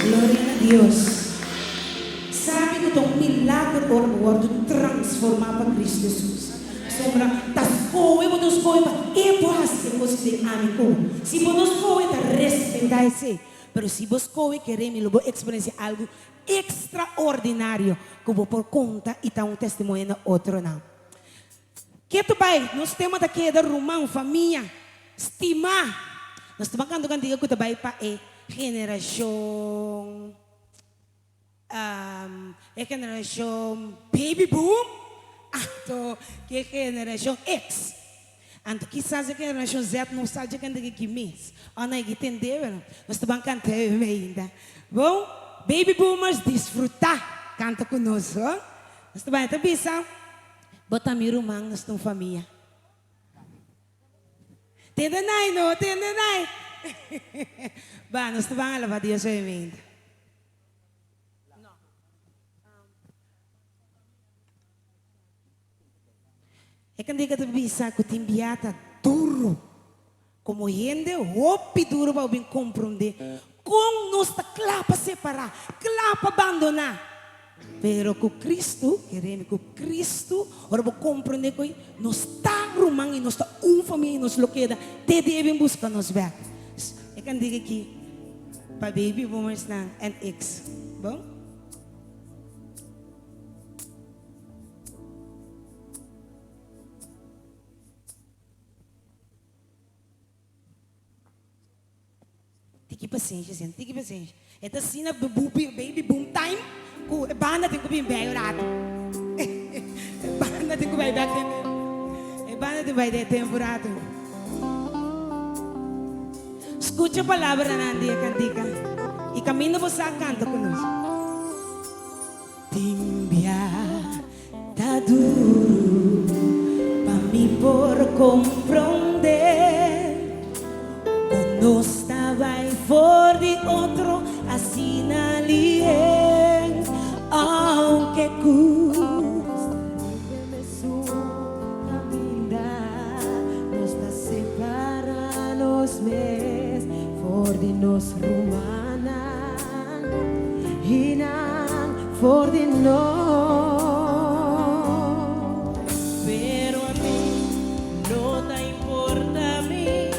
Gloria na Dios. Sabi ku ta un milager ora bo wòrdu transformá pa Kristu Hesus. Pasobra ta skohe bo ta skohe pa e por hasi e kos den ami ku. Si bo no skohe ta respetá esei. Pero si bo skohe kere mi lo bo eksperensiá algu ekstraordinario ku bo por konta i ta un testimonio na otronan. Ke ta bai? Nos tema ta keda ruman, famia, stimá. Nos ta ban kanta un kantiga ku ta bai pa e generashon, e generashon baby boom anto ku e generashon X. Anto kisas e generashon Z no sa dje kantiga aki mes. Ò nan e ki tende, pero nos ta ban kanta e ainda. Bon, baby boomers disfrutá kanta ku nos, ho. Nos ta bai ta bisa. Bo ta mi ruman, nos ta un famia. Tende nai no, tende nai. Ba, nos ta ban alaba Dios obviamente. E kantika ta bisa ku tin bia ta duru. Komo hende hopi duru pa bo bin komprondé kon nos ta kla pa separá, kla pa bandoná. Pero ku Kristu, kere mi, ku Kristu, ora bo komprondé ku nos ta ruman i nos ta un famia i nos lo keda te dia e bin buska nos bèk. E kantika aki pa baby boomersnan en X. Bon? Tiki pasenshi, sien, tiki pasenshi. E ta asina baby boom time ku e banda tin ku bin bei un ratu. E banda tin ku bai bek den tempu. E banda tin bai den tempu un ratu. Skucha palabranan di e kantika i kaminda bo sa kanta ku nos. Tin bia ta duru pa mi por comprende con nos ta bay for di otro asina lien aunke cu.
Caminda nos ta separa nos mes for di nos rumannan i nan for di nos.
Pero ami no ta importa mi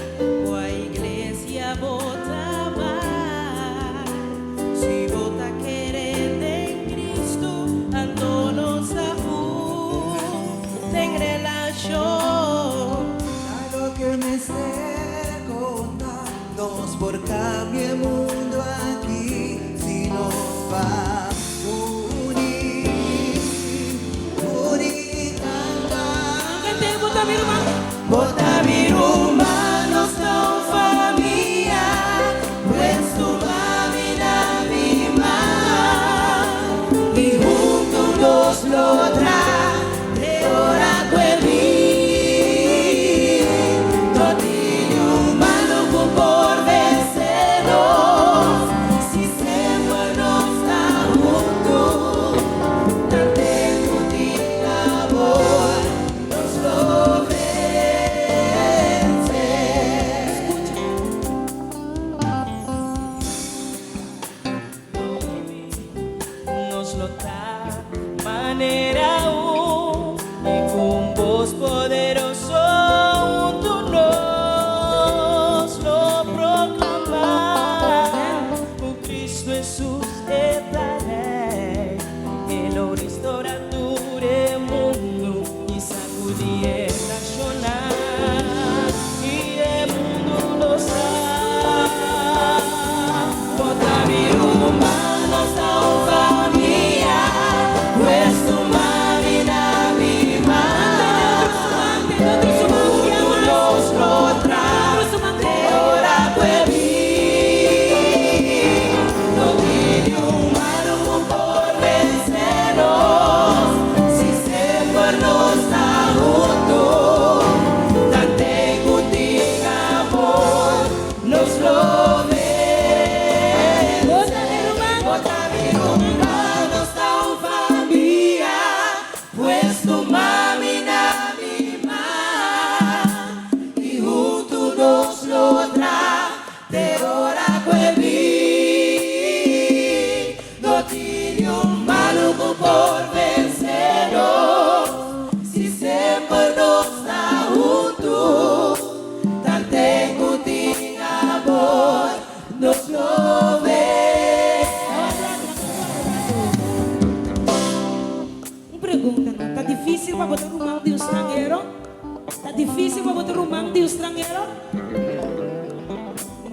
kua iglesia bo ta bai. Si bo ta kere den Cristo, anto nos ta un den relashon.
Ta loke mester konta, nos por kambia e mundu aki si nos pa uni, uni kanta.
Bo ta mi ruman.
Bo ta mi ruman, nos ta un famia, pues tuma mi na mi man i huntu nos lo tra te ora ku e bin. No tin niun malu ku por vense nos si semper nos ta.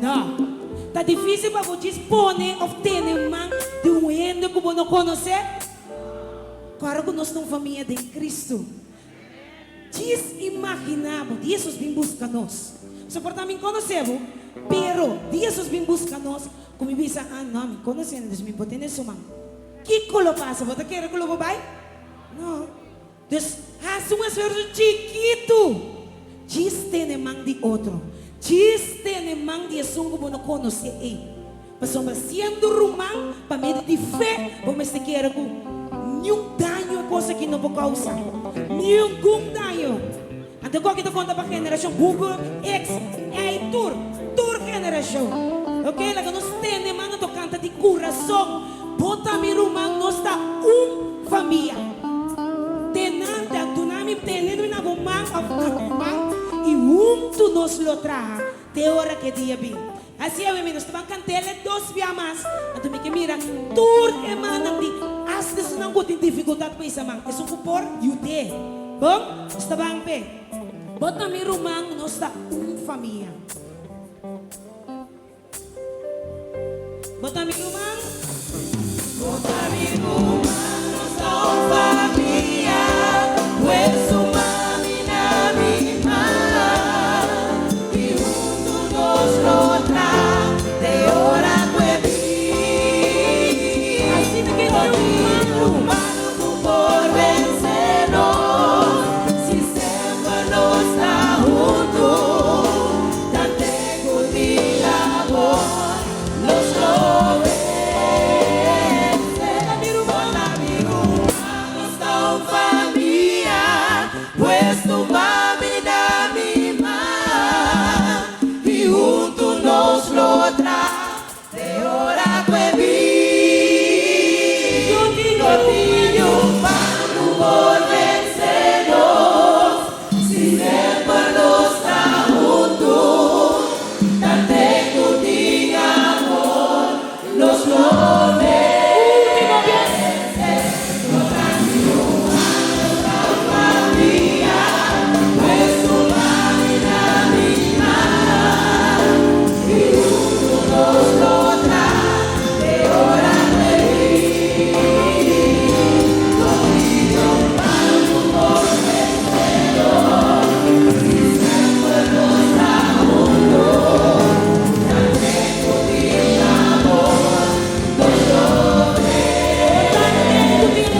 No. Ta difísil pa bo djis pone òf tene man di un hende ku bo no konosé? Kòrda ku nos ta un famia den Kristu. Djis imaginá bo, di Hesus bin buska nos. Soportá mi konosé bo, pero di Hesus bin buska nos, ku mi bisa, Ah, no, mi konosé nan, dus mi por tene su man. Kiko lo pasa? Bo ta kere ku lo bo bai? No. Dus, hasi un esfuerso chikitu. Djis tene man di otro. Djis tene man di esun ku bo no konosé ei. Pasobra siendo ruman pa medio di fe, bo mester kere ku niun daño e kos aki no por kousa. Ningun daño. Anto ku aki ta konta pa generashon Google, X, Y, tur, tur generashon. Ok, laga nos tende man anto kanta di kurason, Bo ta mi ruman, nos ta un famia. Tenante, duna mi, tene mi na bo man òf na mi man i huntu nos lo traha te ora ku e dia bin. Asi awe mi nos ta ban kant'el e dos bia mas, anto mi ke mira tur e mannan di asta esunnan ku tin difikultat pa isa man, esun ku por yud'é. Bon, nos ta ban p'e. Bo ta mi ruman, nos ta un famia. Bo ta mi ruman.
Bo ta mi ruman, nos ta un famia, pues su mami na mi man i huntu nos lo tra te ora ku e bin.
Asina ke
No
tin
tin
un
un mano ku por vense nos, si semper nos ta huntu, ta te ku tin amor. Nos lo vence. Bo ta mi ruman, nos ta un famia, pues tu mami na mi man i huntu nos lo tra te ora ku e bin. No tin niun man ku por vence nos, si semper nos ta huntu. Ta te ku tin amor nos lo vence. No ta mi ruman, nos ta un famia, pues tu mami na mi man i huntu nos lo tra te ora ku e bin. No tin un man ku por vence nos, si semper nos ta huntu, ta te ku tin amor nos lo vence.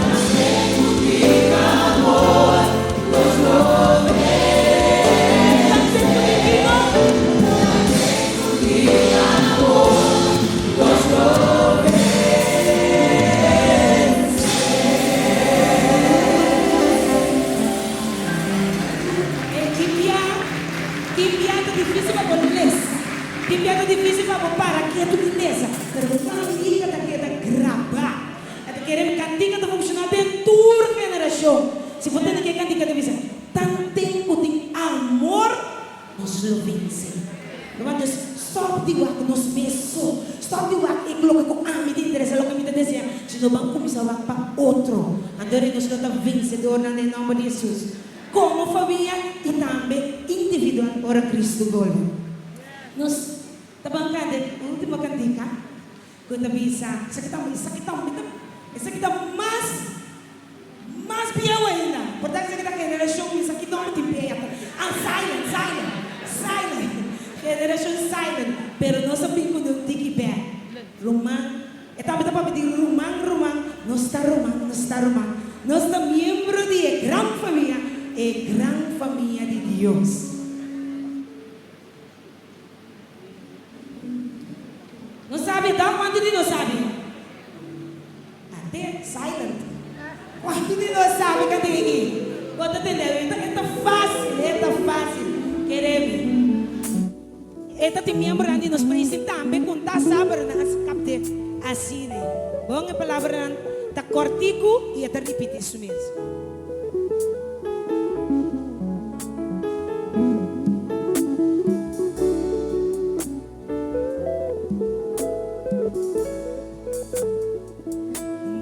Ta te ku tin amor nos lo vence. Ta te ku tin amor nos lo vence.
E ki bia, ki bia ta difícil pa bo lesa, ki bia ta difícil pa bo para ketu di lesa, pero bo cantica ta keda grabá. E ta kere mi cantica ta funciona den tur generacion. Si bo tende ke cantica ta bisa, Tanten cu tin amor, nos lo vence. Ruman, dus stop di wak nos mes so, stop di wak e loke cu ami ta interesa, loke mi ta desea, sino ban cuminsa wak pa otro. Anto ri nos lo ta vencedornan den nomber di Jesus. Como famia y tambe individual ora Cristo bolbe. Nos ta ban canta e ultimo cantica cu ta bisa, esaki ta, esaki ta, esaki ta mas, mas bieu ainda, por ta esaki ta generacion mi sa ki nomber tin p'e ah, silent, silent, silent, generacion silent, pero nos a bin cu un tiki bek, ruman. E tambe ta papia di ruman, ruman, nos ta ruman, nos ta ruman, nos ta miembro di e gran famia, e gran famia di Dios. Nos sabi ta? Cuantu di nos sabi? Ate silent. Cuantu di nos sabi ka tin aki? Bo ta tende? E ta facil, e ta facil. Kere mi. E ta tin miembronan di nos pais tambe ku ta sa pero nan a kapte asina. Bon e palabranan ta kòrtiku i e ta ripití su mes.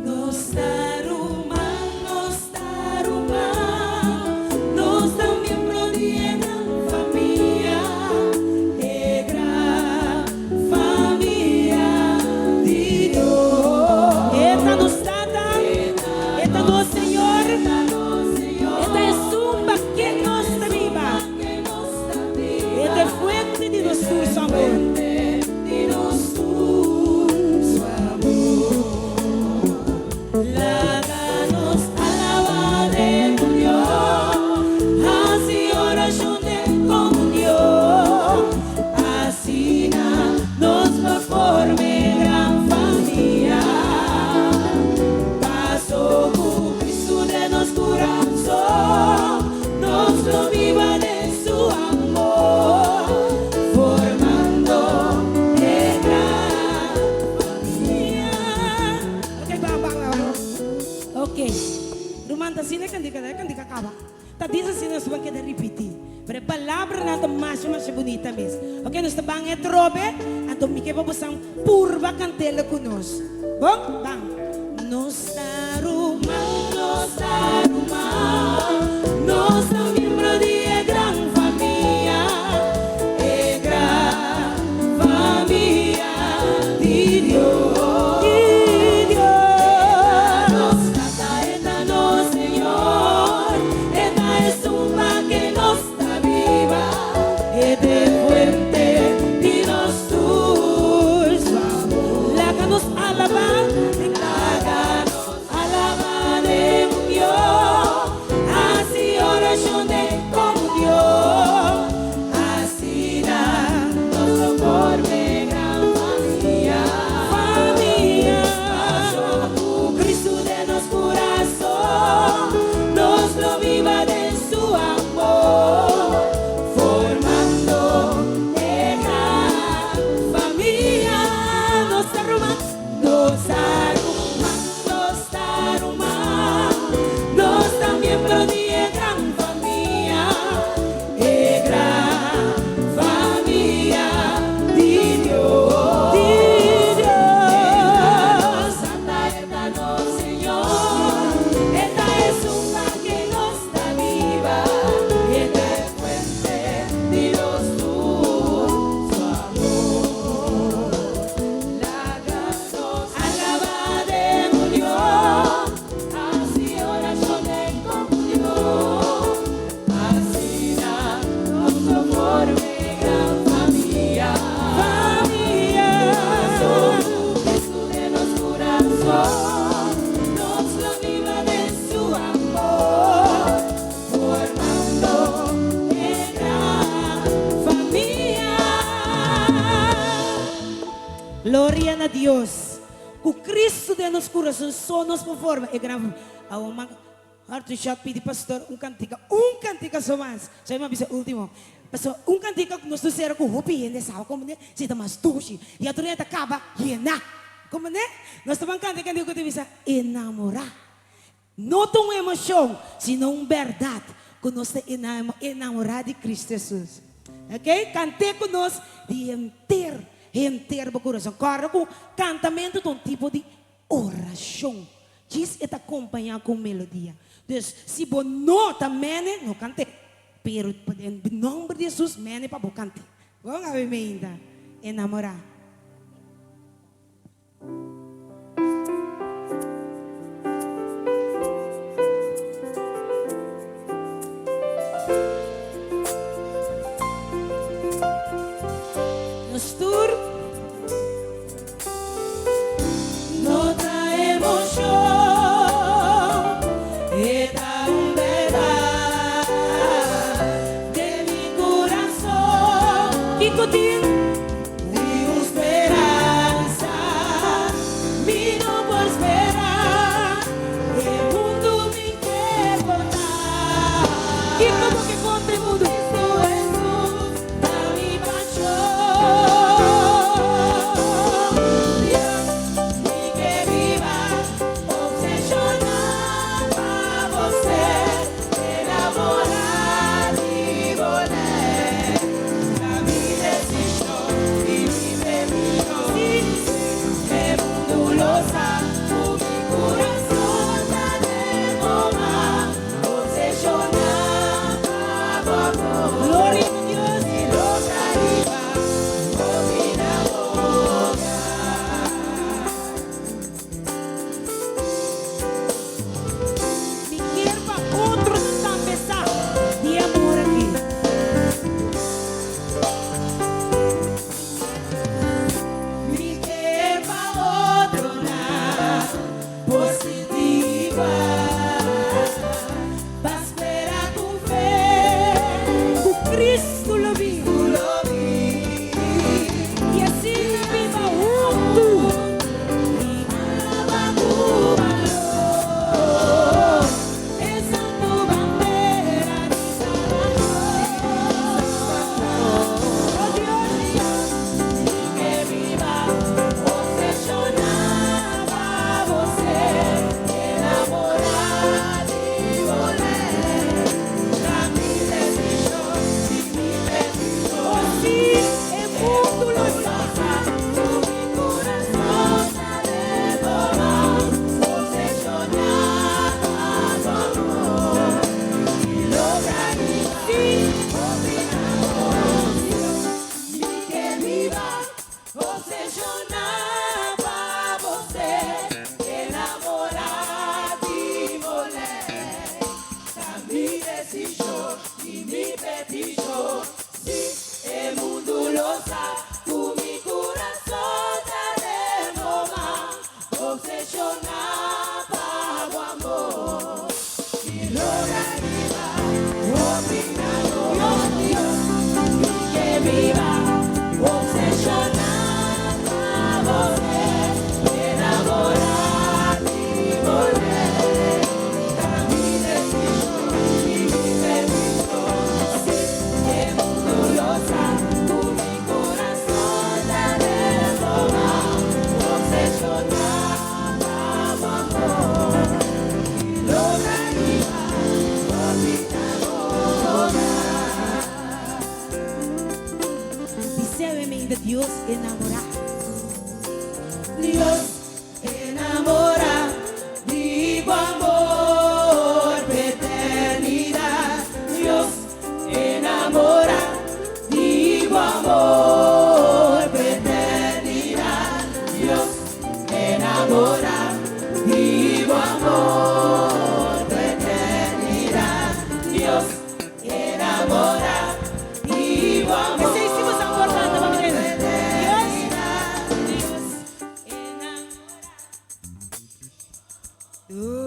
Nos ta ruman, nos ta ruman, nos ta miembro di e gran famia.
mes. Ok, nos ta ban e trobe, anto mi ke pa bosan purba kant'el ku nos. Bon? Ban. Nos ta ruman, nos ta ruman, nos ta miembro di e gran famia, e gran famia di Dios. Di Dios. E ta nos Tata, e ta nos Señor, e ta esun pa ke nos ta biba, e ta e fuente di nos tur su amor. Laga nos alabá, laga nos alabá den union, hasi orashon den komunion, asina nos lo forma e gran famia. Famia, ku Cristo den nos kurason, nos lo biba den su amor, formando e gran famia. Nos ta ruman, nos ta ruman, nos ta ruman, nos ta miembro di e gran famia, e gran famia di Dios. Di Dios. E ta nos Tata, e ta nos Señor, e ta esun pa ke nos ta biba, e ta e fuente di nos tur su amor. Laga nos alabá den union, hasi orashon den komunion, asina nos lo forma e gran famia. Famia. Cristo den nos kurason, nos lo biba den su amor, formando e gran famia. Gloria na Dios. Ku Cristo den nos kurason so nos por forma e gran famia. Awor man Arthur Shot pidi pastor un kantika, un kantika so mas. So e man bisa ultimo. Pasobra un kantika ku nos ta sera ku hopi hende sa komprende si ta mas dushi. Di otro hende ta kaba yena. Komprende? Nos ta ban kanta e kantika ku ta bisa enamorá. No ta un emoshon, sino un bèrdat ku nos ta enamorá di Kristu Hesus. Ok? Kant'é ku nos di henter, henter bo kurason. Kòrda ku kantamentu ta un tipo di orashon. Djis e ta kompañá ku un melodia. Dus, si bo no ta mene, no kant'é. Pero den nòmber di Hesus, mene pa bo kant'é. Bon, awe meinta enamorá. Nos tur no ta emocion, e ta un berdad den mi curazon. Kico tin? Ni un speransa mi no por spera, e mundu mi ke konta. Kiko bo ke konta e mundu? Cristo Jesus ta mi pashon. Dios, mi ke biba obseshoná pa bo ser enamorá di bo lei. Ta mi desishon. hasi awe meinta Dios enamorá.
Dios enamorá di bo amor pa eternidad. Dios enamorá di bo amor pa eternidad. Dios enamorá di bo amor pa eternidad. Dios enamorá di bo amor.
Esei si bo sa importante pa mi tende. Dios. Dios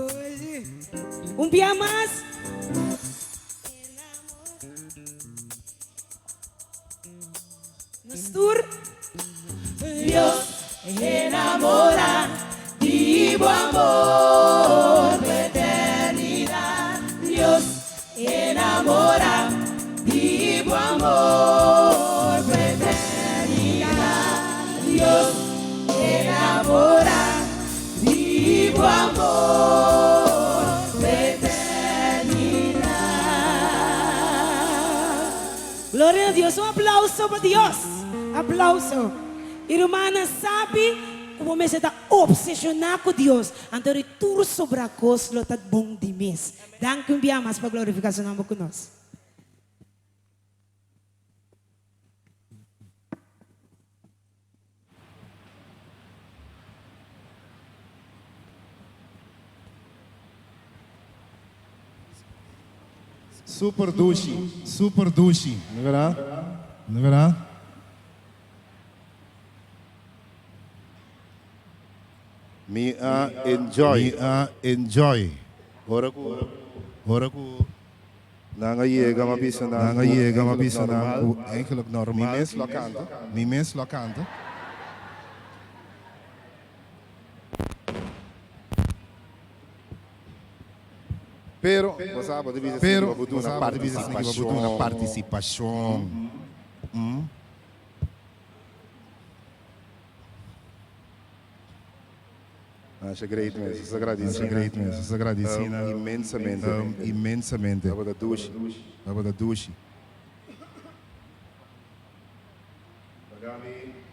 Un bia mas. Nos tur.
Dios enamorá di bo amor pa eternidad. Dios enamorá di bo amor pa eternidad. Dios enamorá di bo amor pa eternidad.
Gloria na Dios. Un aplauso pa Dios. Aplauso. Y rumannan sabi cu bo mester ta obsesiona cu Dios, anto di tur sobra cos lo ta bon di mes. Danki un bia mas pa glorifica su nomber cu nos.
Super dushi, super dushi, no verdad? No verdad?
Mi a enjoy.
Mi a enjoy. Ora cu, ora cu.
Nan a yega, m'a bisa nan
Nan a
cu
yega, m'a
eigenlijk
bisa nan
normal.
cu eigenlijk normal.
Mi mes lo a canta.
Mi mes lo a canta.
Pero, bo sa, bo ta bisa
Pero,
esaki bo
bo
duna
sa, bo ta bisa esaki bo duna
participashon.
participashon.
Masha great mes, nos agradeci
Masha great mes, nos agradeci nan
inmensamente.
Inmensamente.
Tabata dushi.
Tabata dushi.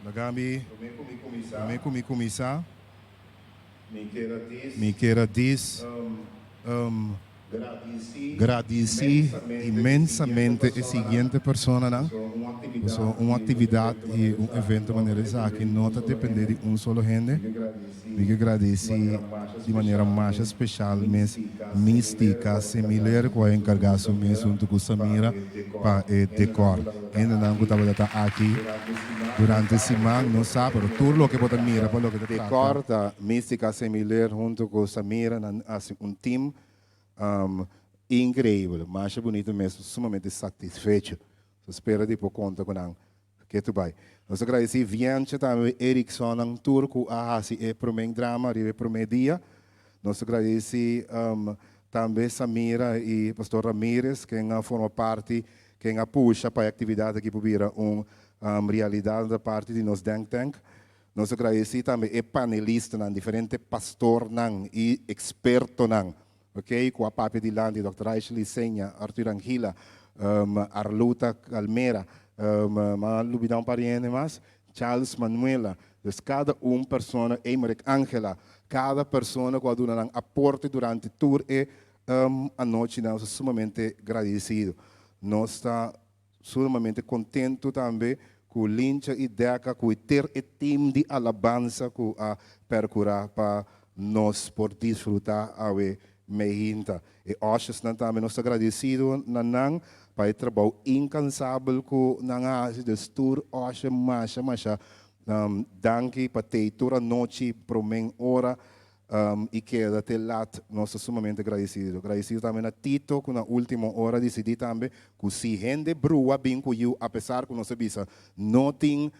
Laga mi, prome ku mi kuminsá, mi kier a dis Gradisí inmensamente e siguiente personanan, pasobra un aktividat i un evento manera esaki no ta dependé di un solo hende. Mi ke gradisí di manera masha speshal mes Mística Semiler ku a enkargá su mes huntu ku Samira pa e dekòr. Hendenan ku tabata ta aki durante siman no sa, pero tur loke bo ta mira pa loke ta trata.
Dekòr ta Mística Semiler huntu ku Samira, nan hasi un team Increíble, masha bunito mes, sumamente satisfecho. So spera di por conta cu nan ketu bay. Nos ta agradeci Viancha tambe, Erickson nan tur cu a haci e prome drama riba e prome dia. Nos ta agradeci tambe Samira y Pastor Ramirez ken a forma parti, ken a pusha pa e actividad aki por bira un realidad na parti di nos Denk Tank. Nos ta gradesí tambe e panelistanan, diferente pastornan i ekspertonan, ok, ku a papia dilanti, Dòkter Aisha Liseña, Arthur Angila, Arluta Calmera, m'a lubidá un par di hende mas, Charles Manuela. Dus kada un persona, Emerick Angela, kada persona ku a duna nan aporte durante tur e anochinan, nos ta sumamente gradesido. Nos ta Sumamente contento tambe cu Lincha y Deca cu henter e team di alabansa cu a percura pa nos por disfruta awe meinta. E ushersnan tambe nos ta agradecido na nan pa e trabou incansabel cu nan a haci. Dus tur usher masha masha danki pa tey tur anochi promen ora I keda te lat. Nos ta sumamente gradisido. Gradisido tambe na Tito ku na ultimo ora disidí tambe ku si hende brua bin ku yu apesar ku nos a bisa no tin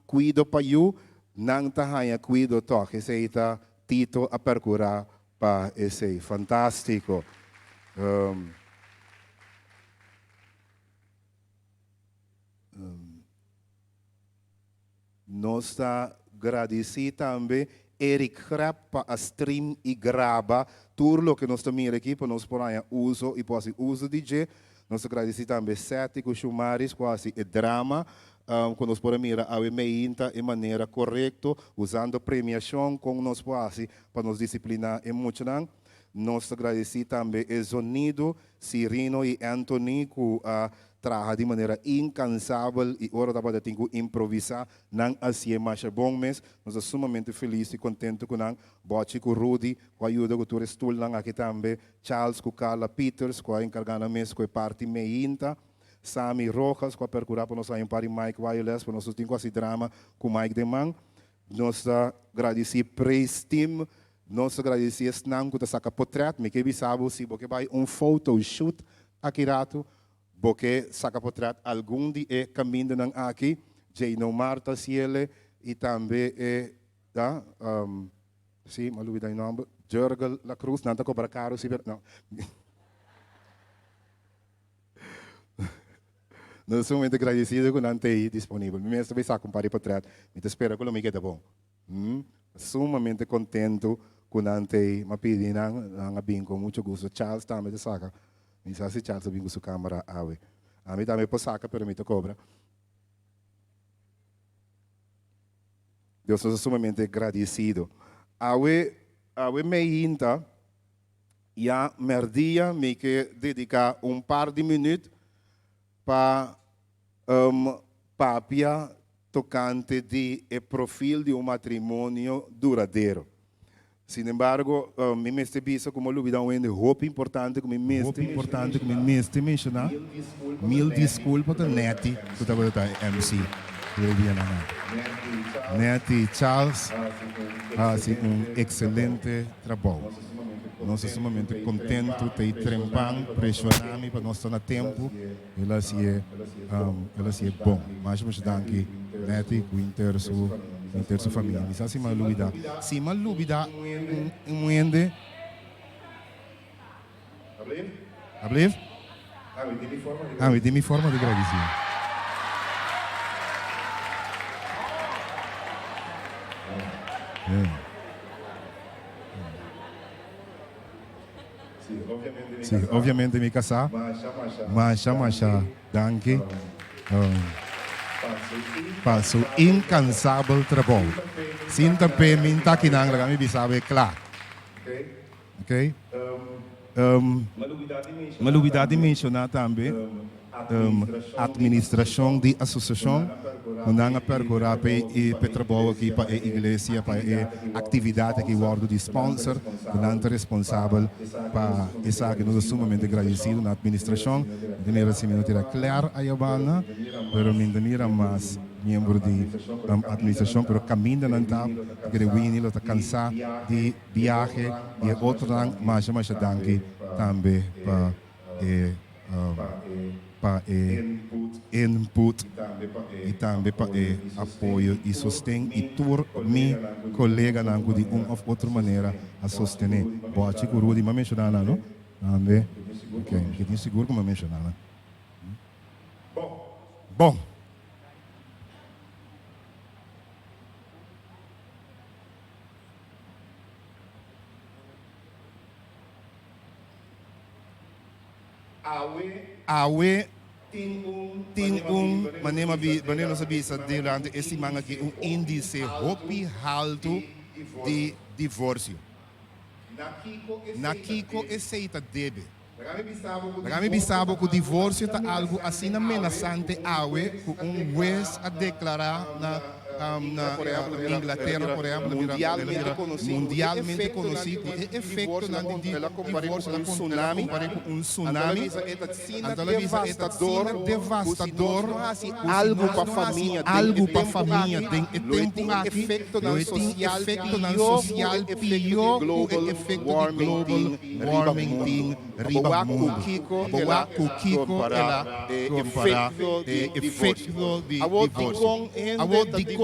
kuido pa yu, nan ta haña kuido tòg. Esei ta Tito a perkurá pa esei. Fantástiko. Nos ta gradisí tambe Eric Grap pa a stream i graba tur loke nos ta mira aki pa nos por haña uso i por hasi uso di dje.
Nos ta gradisí tambe Seti ku Shumaris ku a hasi e drama ku nos por a mira awe meinta e manera korekto usando premiashon kon nos por hasi pa nos disipliná e muchanan. Nos ta gradisí tambe e zonido Cirino i Anthony ku a traha di manera inkansabel i ora tabata tin ku improvisá nan hasié masha bon mes. Nos ta sumamente felis i kontentu ku nan. Bòchi ku Rudy ku a yuda ku tur e stulnan aki tambe. Charles ku Carla Peters ku a enkargá nan mes ku e parti meinta. Sammy Rojas ku a perkurá pa nos haña un par di mic wireless pa nos no tin ku hasi drama ku mic den man. Nos ta gradisí Praise Team Nos ta gradisí esnan ku ta saka potrèt. Mi ke bisa bo si bo ke bai un photoshoot aki ratu, bo ke saka potrèt algun di e kamindanan aki, Jayno Marta Ciele i tambe e da si mi a lubida e nòmber, Jurgel La Cruz, nan ta kobra karu si pero no. Nos ta sumamente gradisido ku nan ta ei disponibel. Mi mes ta bai saka un par di potrèt, mi ta spera ku lo mi keda bon. Mi sumamente contento cu nan t'ey. M'a pidi nan, nan a bin con mucho gusto. Charles tambe ta saca. Mi sa si Charles a bin cu su camera awe. Ami tambe por saca pero mi ta cobra. Dios nos ta sumamente gradicido. Awe, awe meinta, ya merdia mi ke dedica un par di minuut pa papia tokante di e profil di un matrimonio duradero. Sin embargo, mi mester bisa ku mi a lubida un hende hopi importante ku mi mester
Hopi importante ku mi mester menshoná. Mil diskulpa ta Netty ku tabata ta e MC tur e dianan aki. Netty Charles a hasi un ekselente trabou. Nos ta sumamente kontentu ta e trempan preshoná mi pa nos ta na tempu. El a hasié, el a hasié bon. Masha masha danki Netty ku inter su inter su famia. Mi sa si mi a lubida. Si mi a lubida un un hende. Ablief? Ami tin mi forma di gradisí. Sí, obviamente mi casá. Masha, masha danki pa su incansabel trabou. Sinta p'e min ta kinan laga mi bisa bo e cla. Ok. Mi a lubida di menciona tambe administracion di asociacion cu nan a percura p'e p'e trabou aki pa e iglesia, pa e actividad aki wordo di sponsor, cu nan ta responsabel pa esaki. Nos ta sumamente gradecido na administracion. Mi ta mira si mi no tira Claire ayabanda, pero mi ta mira mas miembro di administracion, pero caminda nan ta, pasobra Winnie lo ta cansa di biahe y e otronan. Masha masha danki tambe pa e pa e input y tambe pa e apoyo y sosten y tur mi coleganan cu di un of otro manera a sostene. Bochi cu Rudy, m'a menciona nan no? Tambe? Ok, mi tin sigur cu m'a menciona nan. Bon. Awe tin un, manera manera nos a bisa durante e siman aki, un índice hopi haltu di divorsio. Na kiko esei ta debe? Laga mi bisa bo ku divorsio ta algu asina menasante awe ku un hues a deklará na na Inglatera, por ehèmpel, mundialmente konosí ku e efektonan di divorsio ta kompar'é ku un tsunami. Anto el a bisa e ta asina devastador ku si nos no hasi algu pa famia den e tempu aki, lo e tin efektonan sosial pió ku e efekto di global warming tin riba mundu. Bo wak ku kiko el a kompará e efekto di divorsio. Awor, dikon.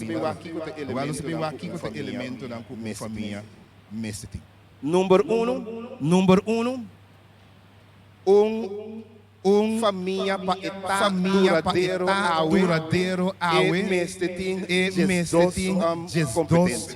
Awel nos ta bin wak kiko ta e elementonan ku un famia mester tin.
Number uno.
Number uno.
Un
Un
famia pa e ta
famia pa e
duradero
ta
awe,
duradero
e
awe,
mester tin
e mester
12
tin 12
kompetensia.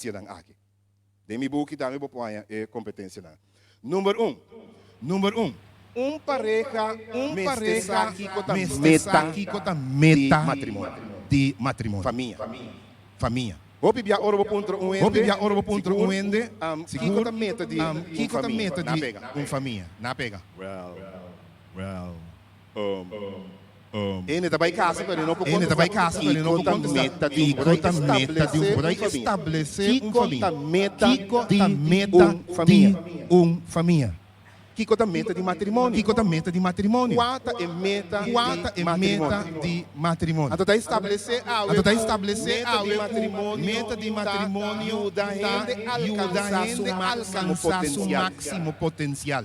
kompetensianan aki. Den mi buki tambe bo por haña e kompetensianan. Number un.
Number un.
Un pareha
Un
mester
pareha
sa kiko ta
mester sa
meta
kiko ta
di
meta
matrimonio.
di matrimonio.
Famia.
Famia.
Hopi bia ora bo puntra un hende,
Hopi bia ora bo puntra
sigur,
un hende,
kiko
sigur,
ta meta di un
kiko ta
famia?
meta
Na
di
pega.
un famia? Na pega.
Well.
Well.
Hende ta bai casa pero e no por
Hende ta bai
contesta
casa pero e no
kiko
por
ta
contesta
meta di un
kiko ta meta di un
por
por
establece
establece un
un famia.
famia.
Kiko ta meta
Kiko
di
ta
un
meta
famia?
di un famia?
Kiko ta meta di matrimonio?
Kiko ta meta di matrimonio?
Kua ta e meta
Kua ta
di
e meta
matrimonio?
di matrimonio?
Anto ta establesé awe
Anto ta
ku
establesé
meta di
awe ku
matrimonio
meta di
ta
matrimonio
yuda
ta
hende
yuda
alkansá su
hende
máksimo
alkansá su
potensial.
máksimo potensial.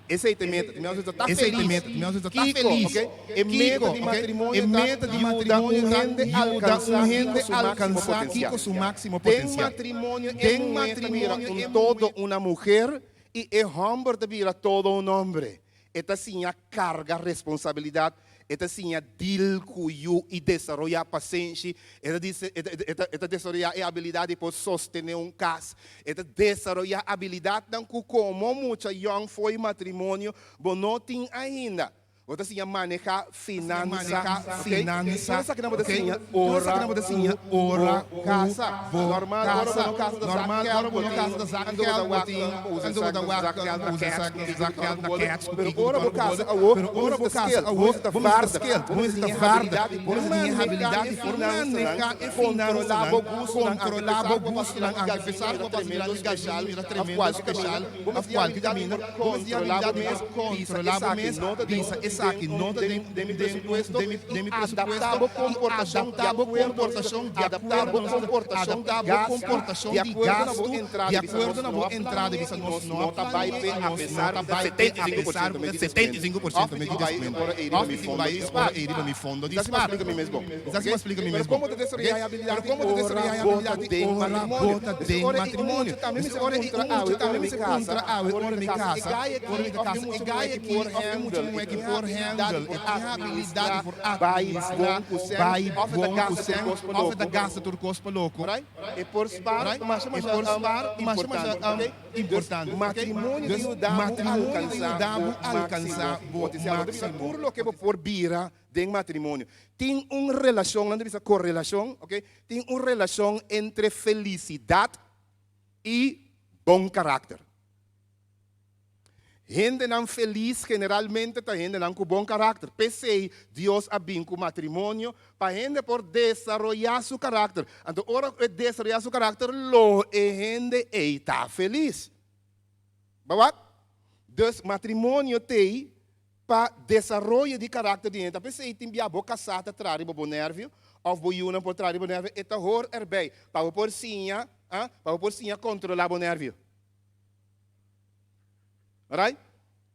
Esei ta e meta. Mi a ta
Esei ta e
felis.
meta. Mi a ta
Kiko,
felis.
ok? E meta
Kiko,
di
ok?
matrimonio
E
ta
meta di
yuda
matrimonio
un
ta
hende
yuda un
alkansá kiko
hende
su máksimo
alkansá
potensial.
kiko su máksimo
Den
potensial.
matrimonio e
Den
muhé ta bira
matrimonio
un
e
todo una muher i e hòmber ta bira todo un hombre. E ta siña karga responsabilidat, e ta siña deal ku yu i desaroyá pasenshi, e ta dise e ta e ta e ta desaroyá e abilidat di por sostené un kas, e ta desaroyá abilidatnan ku komo mucha yòn fo'i matrimonio bo no tin ainda. Bo ta siña manehá
Siña
finansa,
manehá
ok?
finansa,
Tur esaki nan bo ta
ok?
siña
Tur esaki
ora
nan bo ta
ku
siña ora
bo
ku
kasa.
bo
Normal ora bo
kasa.
no kasa ta zak
Normal
gèld
ora
bo
bo no
tin,
kasa ta zak
anto bo ta
gèld bo
wak
tin,
usa
anto bo
zak
ta wak
zak gèld na
usa
kèts
zak
ku kiko
zak
ku
gèld
ora
na
bo
kèts ku
Pero
kiko ku
ora
ora
bo
bo
kasa
bole.
awor,
Pero
bo
ora
mester
bo
ta
kasa
skill, bo
awor,
mester ta
bo mester ta
vaardig,
skill,
bo
bo
mester
mester
tin
ta
e
vaardig,
habilidat di
bo
por
mester tin e
manehá
habilidat
e
di por
finansanan,
manehá e
kontrolá
finansanan,
bo gustunan, anke
kontrolá
pesar
bo
ku bo pasa
gustunan,
durante
anke
gasolina
pesar ku
bira
bo pasa
tremendo
durante
speshal
gasolina bira
òf
tremendo
kualke
speshal
kaminda, bo
òf
mester tin
kualke
habilidat di
kaminda,
por
bo mester tin
kontrolá
habilidat
bo
di
mes,
por
bisa
kontrolá bo
esaki
mes,
no ta den
bisa esaki
den
no ta
den
den
den mi
den
presupuesto
den mi den
i
mi
adaptá
presupuesto
bo
i
komportashon di
adaptá bo
akuerdo
komportashon di
adaptá
akuerdo
bo
nos ta
komportashon di
adaptá bo
gastu
komportashon
di
di
akuerdo na bo
gastu
entrada
di
bisa nos
akuerdo na
no
bo
a
entrada
plane'é
bisa
i
nos
nos
no
no
a
ta bai
plane'é
p'e
i
a
nos no
pesar
ta
ku ta
bai p'e a pesar
75%
ku
mi
ta
di
75%
deskuento
mi
òf
di
mi tin bai
deskuento
ora ei riba
òf
mi
mi tin
fondo
bai
di
ora
spar.
ei riba mi fondo di
Sa si mi a
spar.
splika mi mes bon,
Sa si
ok?
mi a splika mi
Pero
mes bon,
komo ta
ok?
desaroyá e habilidat
Pero
di
komo ta
ora
desaroyá e
bo
habilidat
ta
di
den
ora
matrimonio?
bo ta
Pues
den
ora ei un
matrimonio?
mucha tambe
Pues
mester
ora ei
puntra
un
awe
mucha
ora
tambe
mi
mester
kasa,
puntra awe
ora
ora
mi
mi
ta kasa, e
kasa,
gai
ora
aki
mi ta
òf e
kasa, e
mucha
gai
muhé ki
aki
por
òf e mucha
handle,
muhé
e
ki
tin
por
habilidat
handle,
por
e tin habilidat
administrá
di por
bai
administrá
bon ku sèn
bai
òf e ta
bon ku
gasta tur
sèn
kos pa
òf e ta
loko.
gasta tur kos pa loko.
Right? E por spaar
Right?
masha
E
masha
por spaar masha masha
importante, ok? Dus
importante, ok?
matrimonio ta
Dus
yuda bo
matrimonio ta
alkansá
yuda
bo
bo alkansá
máksimo
bo
potensial. Bo ta bisa
máksimo
tur loke bo por bira den matrimonio. Tin un relashon, nan ta bisa korelashon, ok? Tin un relashon entre felisidat i bon karakter. Hendenan felis generalmente ta hendenan ku bon karakter. P'esei Dios a bin ku matrimonio pa hende por desaroyá su karakter. Anto ora ku e desaroyá su karakter lo e hende ei ta felis. Bo wak? Dus matrimonio t'ei pa desaroyo di karakter di hende. Ta p'esei tin bia bo kasá ta traha riba bo nèrvio òf bo yunan por traha riba bo nèrvio, e ta hor erbei pa bo por siña, pa bo por siña kontrolá bo nèrvio. Right?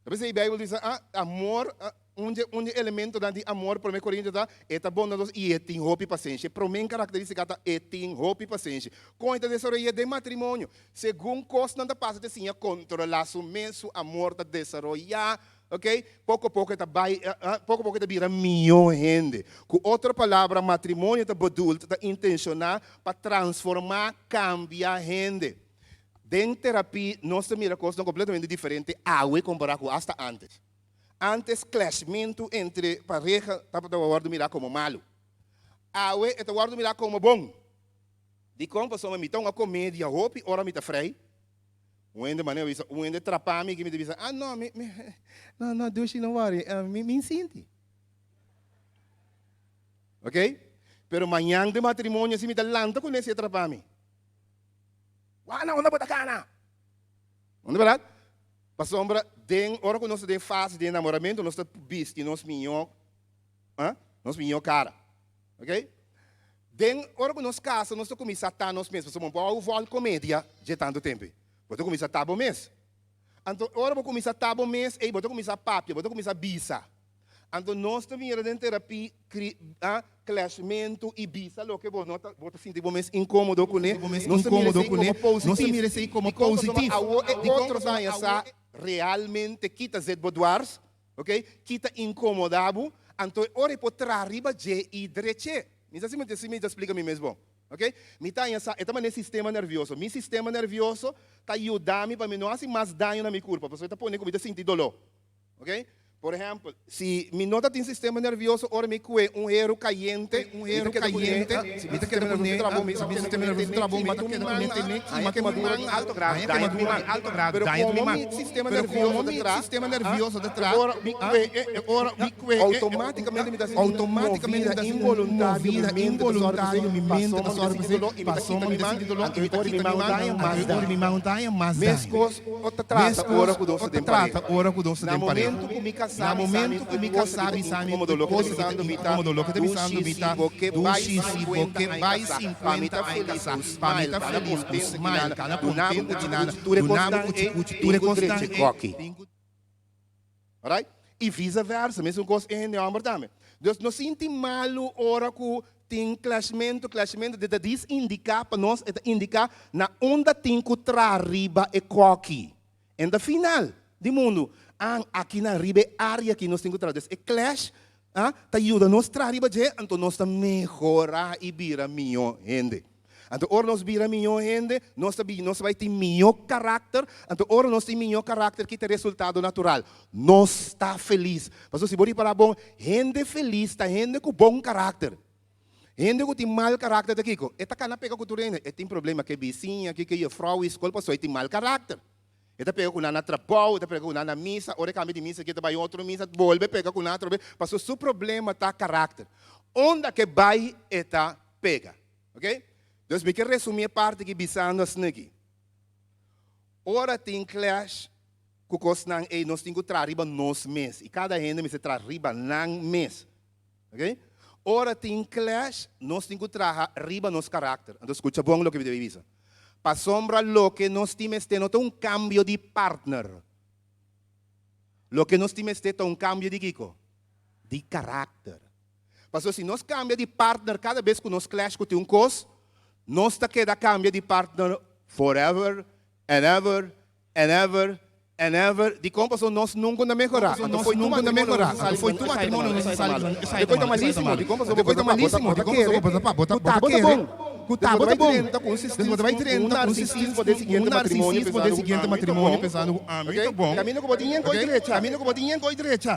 Ta p'esei Bijbel bisa, ah, amor, ah, un dje, un dje elementonan di amor, Promé Korintio ta, e ta bondadoso i e tin hopi pasenshi. E promé karakterístika ta e tin hopi pasenshi. Kon e ta desaroy'é den matrimonio? Segun kosnan ta pasa, e ta siña kontrolá su mes, su amor ta desaroyá, ok? Poko poko e ta bai, ah, poko poko e ta bira mihó hende. Ku otro palabra, matrimonio ta bedoeld, ta intenshoná pa transformá, kambia hende. Den terapia nos ta mira kosnan kompletamente diferente awe kompará ku asta ántes. Ántes klashmentu entre pareha tabata wòrdu mirá komo malu. Awe e ta wòrdu mirá komo bon. Dikon? Pasobra mi ta un komedia hopi ora mi ta frei. Un hende manera bisa, un hende trapa mi aki mi ta bisa, ah no, mi, mi, no, no, dushi no wòri, mi, mi sinti. Ok? Pero mañan den matrimonio si mi ta lanta kuné si e trapa mi. Wana, unda bo ta kana? Unda berdad? Pasobra den ora ku nos ta den fase di enamoramentu nos ta bisti nos mihó, ah, nos mihó kara. Ok? Den ora ku nos kasa nos ta kuminsá ta nos mes, pasobra bo por hou vòl komedia dje tantu tempu. Bo ta kuminsá ta bo mes. Anto ora bo kuminsá ta bo mes, ei bo ta kuminsá papia, bo ta kuminsá bisa. Anto nos ta mira den terapia kri, a, clashmentu i bisa loke bo no ta, bo ta sinti bo mes inkomodo kuné, nos ta mira esei komo positief. Dikon? Pasobra awor e otro ta haña sa realmente ki ta zet bo dwars, ok, ki ta inkomodá bo, anto e ora e por traha riba dje i drech'é. Mi sa si mi si mi ta splika mi mes bon, ok. Mi ta haña sa, e ta manera sistema nervioso. Mi sistema nervioso ta yuda mi pa mi no hasi mas daño na mi kurpa, pasobra e ta pone ku mi ta sinti doló. Ok?
Por ehèmpel, si mi no ta tin sistema nervioso ora mi kue un heru kayente,
un heru kayente, mi ta keda kuné, mi sistema nervioso ta trabou, mi ta keda kuné te ne kima tu mi man,
alto grado,
haña
daña tu mi
kemadura
man.
di alto grado,
Pero
daña tu mi
komo
man.
mi sistema
Pero
nervioso
komo
ta
mi
tra,
sistema nervioso ta tra,
ora mi kue
e ora mi kue
outomátikamente mi ta sinti un
outomátikamente mi
movida
ta sinti un
involuntario, mi
movida
mente ta sòru pa
involuntario,
esei,
mi mente ta
pasobra
sòru
mi
pa
ta sinti
esei,
doló i mi ta
pasobra
kita
mi
mi
ta
man,
sinti doló
anto
i mi ta
ora mi
kita mi
man
man,
daña mas
anto ora
daño.
mi man daña mas daño.
Meskos o ta trata
Meskos
ora ku nos
o
ta
ta
den
trata
pareha.
ora ku nos ta
Na
den pareha.
momento ku mi kasá
Na
bisa mi
momento ku
un
mi
kos
kasá
ku ta
bisa mi
inkómodo,
un
loke ta
kos ku ta
bisando mi ta
inkómodo, loke ta bisando
dushi
mi
si
ta
bo ke bai
dushi si bo
50
ke
aña
bai
kasá, pa mi
50
ta
aña
felis
kasá,
ku
pa mi
smile,
ta
kana
felis ku
kontento
smile,
kinana,
kana
duna bo
kontento
kuchi
kinana,
kuchi tur e
duna bo
kosnan
kuchi
ei,
kuchi tur
tin
e
ku
kosnan
drecha
ei,
koki.
tin ku.
Alright? I vice versa, mesun kos e hende hòmber tambe. Dus no sinti malu ora ku tin klashmentu, klashmentu ta dis indiká pa nos, e ta indiká na unda tin ku traha riba e kòki. En ta final di mundu, an aki nan riba e área aki nos tin ku traha. Dus e clash a ta yuda nos traha riba dje, anto nos ta mehorá i bira mihó hende. Anto ora nos bira mihó hende, nos ta nos ta bai tin mihó karakter, anto ora nos tin mihó karakter ki ta e resultado natural? Nos ta felis. Pasobra si bo ripará bon, hende felis ta hende ku bon karakter. Hende ku tin mal karakter ta kiko? E ta kana pega ku tur hende. E tin problema ku e bisiña, ku e jefrou i skol pasobra e tin mal karakter. E ta pega ku nan na trabou, e ta pega ku nan na misa, ora e kambia di misa aki e ta bai otro misa, bolbe pega ku nan atrobe, pasobra su problema ta karakter. Unda ku e bai e ta pega. Ok? Dus mi ke resumí e parti aki bisando asina aki. Ora tin clash ku kosnan ei nos tin ku traha riba nos mes i kada hende mester traha riba nan mes. Ok? Ora tin clash nos tin ku traha riba nos karakter. Anto skucha bon loke mi ta bisa. Pasobra loke nos tin mester no ta un kambio di partner. Loke nos tin mester ta un kambio di kiko? Di karakter. Pasobra si nos kambia di partner kada bes ku nos clash ku tin un kos, nos ta keda kambia di partner forever and ever and ever and ever. Dikon? Pasobra nos nunka no ta mehorá.
Pasobra
Anto
nos
fo'i tu
nunka no ta
matrimonio
mehorá.
nos a
Anto
sali
fo'i
ku
tu
esei ta
matrimonio
malo,
nos a
esei ta
sali
malo.
ku esei
Dikon
ta
ta
malo, esei ta
malísimo.
malo.
Dikon? Pasobra
Dikon
bo
ta
ta bo ta
malísimo.
bo ta
Dikon?
kere
Pasobra bo ta bo ta
ku
bo ta
ta bo ta
kere
bon.
ku
Dus
ta
bo
bo
ta
ta
bai
bon.
drenta ku un
Dus bo ta bai
sistismo, un
drenta ku un
narsisismo
sistismo,
den
un
siguiente matrimonio
narsisismo den
pensando ku
siguiente
ami ta
matrimonio
bon.
pensando ku ami
Oké?
ta bon.
Kaminda ku bo tin yen
Oké?
koi drecha.
Kaminda ku bo tin yen koi drecha.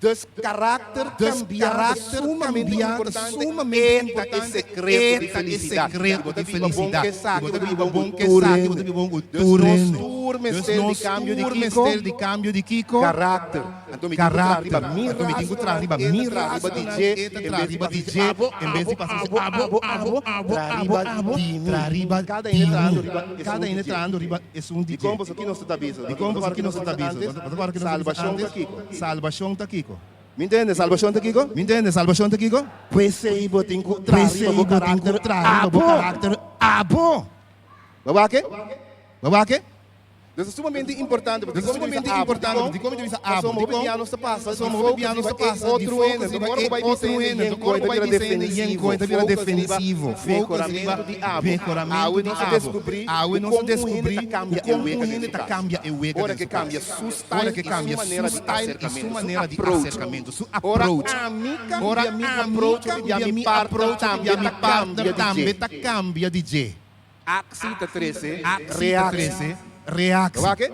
Dus karakter
Dus
kambiá ta
karakter
sumamente
kambiá ta
importante,
sumamente
e ta e
importante,
sekreto
e
di
ta e
felisidat. I
sekreto
bo ta
di
biba bon
felisidat.
ku
I
esaki,
bo
bo
ta
ta
biba
biba
bon
ku
ku
tur
esaki, bo ta
hende.
biba bon ku
Dus
tur
nos
hende.
tur
Dus
mester di
nos
kambio di
tur
kiko?
mester di kambio di kiko?
Karakter. Anto mi tin ku traha riba
Karakter.
mi
Anto mi tin ku traha
rasgonan,
riba
e
mi
ta traha riba di
rasgonan,
dje,
e ta
en
traha
bes di
riba di
pasa
dje,
abo,
en bes
abo,
di pasa
abo,
abo,
abo,
abo, abo,
traha
abo,
riba
abo,
di mi.
traha riba
Kada
di
hende trahando
mi.
riba
Kada
esun di
hende
dje.
trahando riba esun di
Dikon
dje.
boso ki nos ta bisa?
Dikon boso ki nos ta bisa?
Antes,
Bo ta kòrda ki nos ta bisa
salbashon ta
antes?
kiko?
Salbashon ta kiko?
Mi ntende, salbashon ta kiko?
Mi ntende, salbashon ta kiko?
P'esei bo tin ku traha riba
P'esei
bo
bo tin ku
karakter
traha riba bo
abo.
karakter abo.
Bo wak e?
Bo wak e?
Dus ta sumamente importante,
Dus ta sumamente importante, dikon mi ta bisa abo?
Pasobra hopi
Dikon?
bia nos ta pasa di
Pasobra hopi
focus
bia nos
riba
ta
e
pasa di
otro
focus
hende.
riba
Ora
e
bo bai bisa
otro
hende
hende.
yen
Ora
koi
bo
ta
bai
bira
bisa hende yen
defensivo.
koi ta bira
Focus riba
defensivo. Focus riba
mehoramentu di abo.
mehoramentu
Awe
di
nos a
abo.
descubrí
Awe
ku
nos a
kon un hende
descubrí
ta
ku
cambia e
kon un
wega den
hende
su
ta
kas.
cambia e wega
Ora
den
ke
su
cambia
kas.
su
Ora
style
ke
i su
cambia
manera
su
di
style i su
acercamentu, su
manera di
approach.
acercamentu, su
Ora
approach.
ami
Ora
cambia mi
ami
approach,
cambia
mi
mi
partner
approach,
tambe
mi
ta
partner
cambia di
tambe
dje.
ta cambia di dje.
Aksi ta trese
Aksi ta
reaksi.
trese reaksi.
Wak e?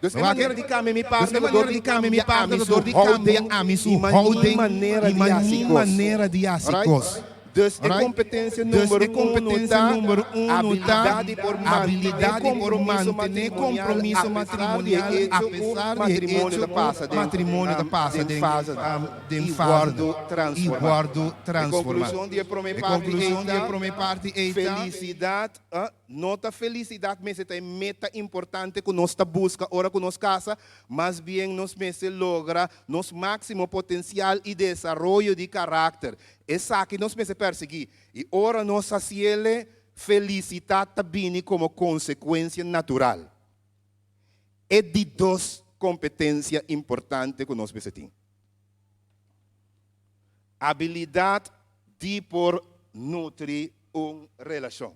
Dus e
Wak e?
manera di kambia mi
Dus e
partner ta
manera
dor
di
di
kambia mi
kambia
partner
ami
ta
su
dor di kambia
houding
ami su
i ma
houding
mi manera
i
di
ma
hasi
mi
kos.
manera di hasi
Alright?
kos.
Dus e
Alright?
kompetensia
Dus
number
e
uno
kompetensia
ta
number uno ta
abilidat di por mantené
abilidat di por
kompromiso
mantené
matrimonial
kompromiso
apesar di e
matrimonial
echo ku
apesar di e
matrimonio
echo
ta
ku
pasa den
matrimonio ta pasa
den
den
fasenan
den
i
fasenan
wòrdu
i
transformá.
wòrdu
E
transformá.
konklushon di e promé
E
parti ei
konklushon di e
ta,
promé parti ei ta.
Felisidat no ta felisidat mester ta e meta importante ku nos ta buska ora ku nos kasa, mas bien nos mester logra nos máksimo potensial i desaroyo di karakter. Esaki nos mester persiguí, i ora nos hasiel, felisitat ta bini komo konsekuensia natural. E di dos kompetensia importante ku nos mester tin. Abilidat di por nutri un relashon.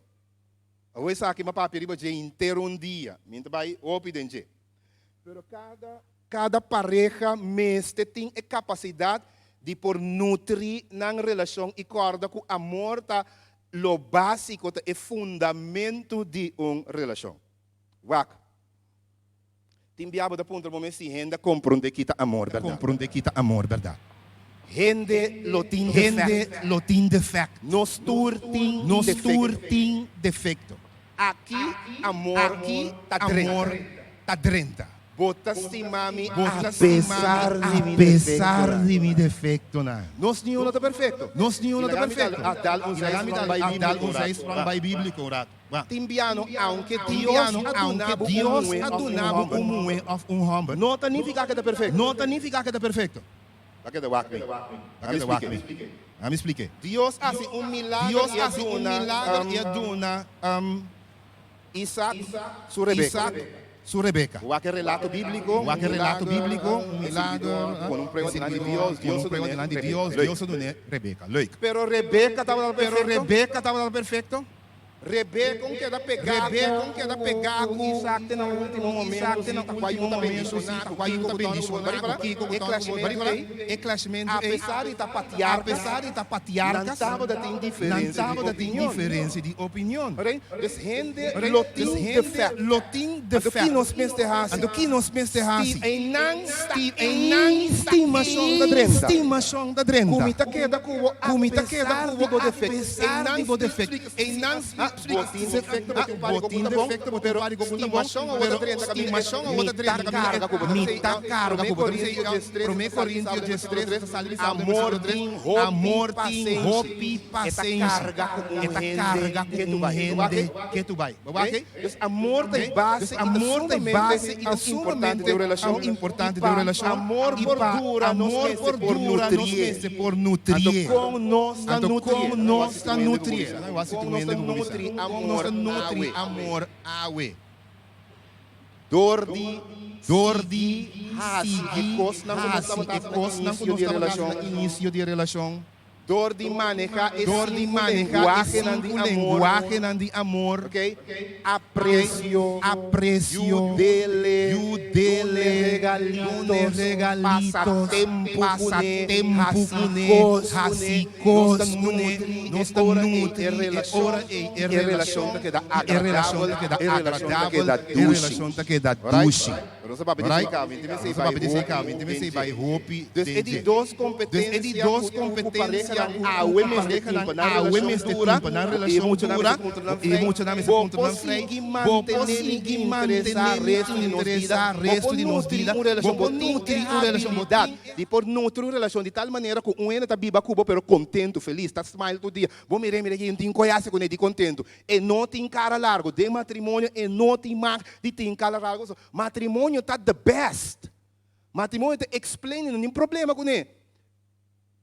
Awor esaki mi a papia riba dje henter un dia, mi no ta bai hopi den dje. Pero kada kada pareha mester tin e kapasidat di por nutri nan relashon i kòrda ku amor ta lo básiko, ta e fundamentu di un relashon. Wak.
Tin bia bo ta puntra bo mes si hende a komprondé ki ta amor bèrdat.
Komprondé ki ta amor bèrdat.
Hende lo tin defèkt.
Hende lo tin defèkt.
Nos tur tin
Nos
defekto.
tur tin defekto.
Aki amor
Aki
ta drenta.
amor ta drenta.
Bo ta stima mi
Bo ta
a
stima
pesar
mi
di
a
mi
pesar
defektonan.
di mi defektonan.
Nos niun no ta perfekto.
Nos niun
I
no ta
laga mi dal
perfekto.
a dal un
I laga mi
zijsprong
dal
bai
a dal
bíbliko
un
un rato.
zijsprong bai bíbliko un rato. Wak.
Tin biano, aunke
Tin
Dios
biano,
a duna
aunke
bo un
Dios
muhé
a
òf un
duna bo
hòmber,
un muhé òf un hòmber,
no ta nifiká ku e ta perfekto.
no ta nifiká ku e ta perfekto.
Ta keda wak mi.
Ta
Ami
keda wak
splik'é.
mi. Ami splik'é.
Dios a hasi un milager
Dios
i
a
a
hasi un
duna
milager i a duna
Isaac su Rebeka.
Isaac su Rebeka.
Wak e relato bíbliko, un
Wak e relato
milager,
bíbliko, un
e sirbidor
milager,
pone un
e
prueba dilanti
sirbidor
Dios,
pone
Dios
un
a
prueba
dun'é
dilanti
Rebeka.
Dios,
Leuk.
Dios a dun'é Rebeka. Leuk.
Pero Rebeka tabata
Pero
perfekto?
Rebeka tabata perfekto?
Rebeka un keda pegá
Rebeka un keda pegá
ku Isaac te na último momento,
Isaac te
si
na
ta kua
último
yu ta
momento, si
bendishoná,
ta
ku
kua yu
kiko
ta
ku ta
bendishoná,
Bari
ku
para?
kiko ku
E
ta
klashmentu
Bari para?
ei,
E klashmentu
a
ei,
pesar di ta
a
patriarkas,
pesar di ta
nan
patriarkas,
tabata tin
nan
diferensia di
tabata tin
opinion.
diferensia di opinion.
Oké? Dus hende
Oké?
lo
Dus
tin
hende
defèkt.
lo tin
Anto ki
defèkt.
nos mester hasi?
Anto ki nos mester hasi?
Sti einan ta
Sti einan ta
stimashon ta drenta.
stimashon ta drenta.
Ku mi ta keda ku bo
Ku mi ta keda
apesar
ku
di
bo
bo defèkt.
apesar
Einan
di bo defèkt. Einan
Bo tin defecto, bo tin un par di
Bo tin
ku ta bon,
defecto, bo tin
pero
un par di ku ta bon,
stimacion awor
pero
ta drenta kaminda e
stimacion awor ta
mi
drenta
ta
kaminda
carga ku bo
e
ta
mi
bisei
ta carga
Promé
ku bo ta
Corintio
bisei
13
Promé
ta sali
Corintio
bisa
13
versículo
ta sali
3
bisa
Amor
versículo 3
tin hopi
Amor tin
pasenshi
hopi
E ta
pasenshi
carga ku
E
un
ta
hende
carga ku
ke tu
un
bai. Bo wak
hende
ei?
ke tu bai. Bo wak
Oké?
ei?
Dus amor ta e
Oké?
base
Dus
i ta
amor ta e
sumamente
base i ta
importante
sumamente
den un relashon i
importante den un
pa
relashon
amor
i
por
pa
dura nos
amor
mester
por
por
dura nos
nutrié.
mester por
Anto
nutrié.
kon nos ta
Anto
nutrié?
kon nos ta nutrié?
Kon nos ta nutri
Kon nos
amor
ta nutri
awe?
amor awe?
Dor di
Dor di
sigui hasi e
sigui
kosnan ku nos
hasi
tabata
e
hasi na
kosnan ku
inisio
nos
di e
tabata hasi
relashon.
na inisio di e relashon.
Dor di maneha e
Dor di
sinku
maneha e
lenguahenan di
sinku
amor.
lenguahenan di amor.
Ok? Apresio,
Apresio,
yudele,
yudele,
dune regalitos,
dune regalitos,
pasa tempu
pasa
kuné,
tempu
hasi
kuné,
kos
hasi
kuné. Nos
kos
ta
kuné.
nutri
Nos
e
ta
ora ei e
nutri e
relashon
ora ei e
i e relashon
relashon
ta keda
i e relashon
agradabel,
ta keda
e relashon ta
agradabel,
keda
e
dushi.
relashon ta keda
Alright?
dushi.
Pero nos a papia di
Alright?
sei kaba, mi tin
Nos
mester
a
bai
papia di sei
hopi
kaba, mi tin mester
den
bai
dje.
hopi
Dus e
den
di
dje.
dos
Dus e di
kompetensia
dos
ku ku
kompetensia
parehanan
ku
awe
ku
mester tin
parehanan
pa nan
awe
relashon
mester
dura,
tin pa nan
ku e
relashon
muchanan
dura,
mester puntra nan
ku e
frei,
muchanan mester
bo
puntra
por
nan frei,
sigui
bo por
mantené mi
sigui
interesá
mantené mi
restu di nos bida,
interesá
bo
restu
por
di nos
nutri
bida,
un
bo
relashon, bo
por
tin e
nutri un relashon, bo
habilidat
tin
di por nutri un relashon di tal manera ku un hende ta biba ku bo pero kontentu, felis, ta smile tur dia. Bo mir'é, mira ki tin koe hasi kuné di kontentu. E no tin kara largu. Den matrimonio e no tin mag di tin kara largu. Matrimonio ta the best. Matrimonio ta explain, no tin problema kuné.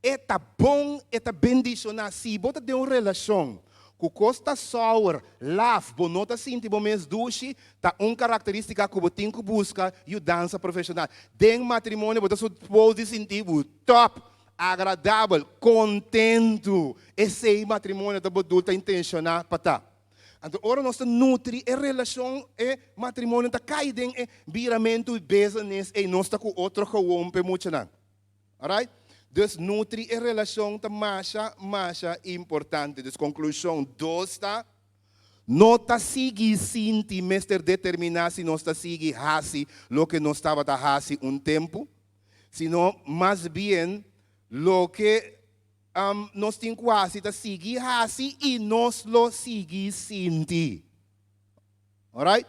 E ta bon, e ta bendishoná. Si bo ta den un relashon ku kos ta sour, laf, bo no ta sinti bo mes dushi, ta un karakterístika ku bo tin ku buska yudansa profeshonal. Den matrimonio bo ta supos di sinti bo top, agradabel, kontentu. Esei matrimonio ta bodul, ta intenshoná pa ta. Anto ora nos ta nutri e relashon, e matrimonio ta kai den e biramentu i business ei nos ta ku otro gewoon p'e muchanan. Alright? Dus nutri e relashon ta masha, masha importante. Dus konklushon dos ta, no ta sigui sinti mester determiná si nos ta sigui hasi loke nos tabata hasi un tempu, sino mas bien loke nos tin ku hasi ta sigui hasi i nos lo sigui sinti. Alright?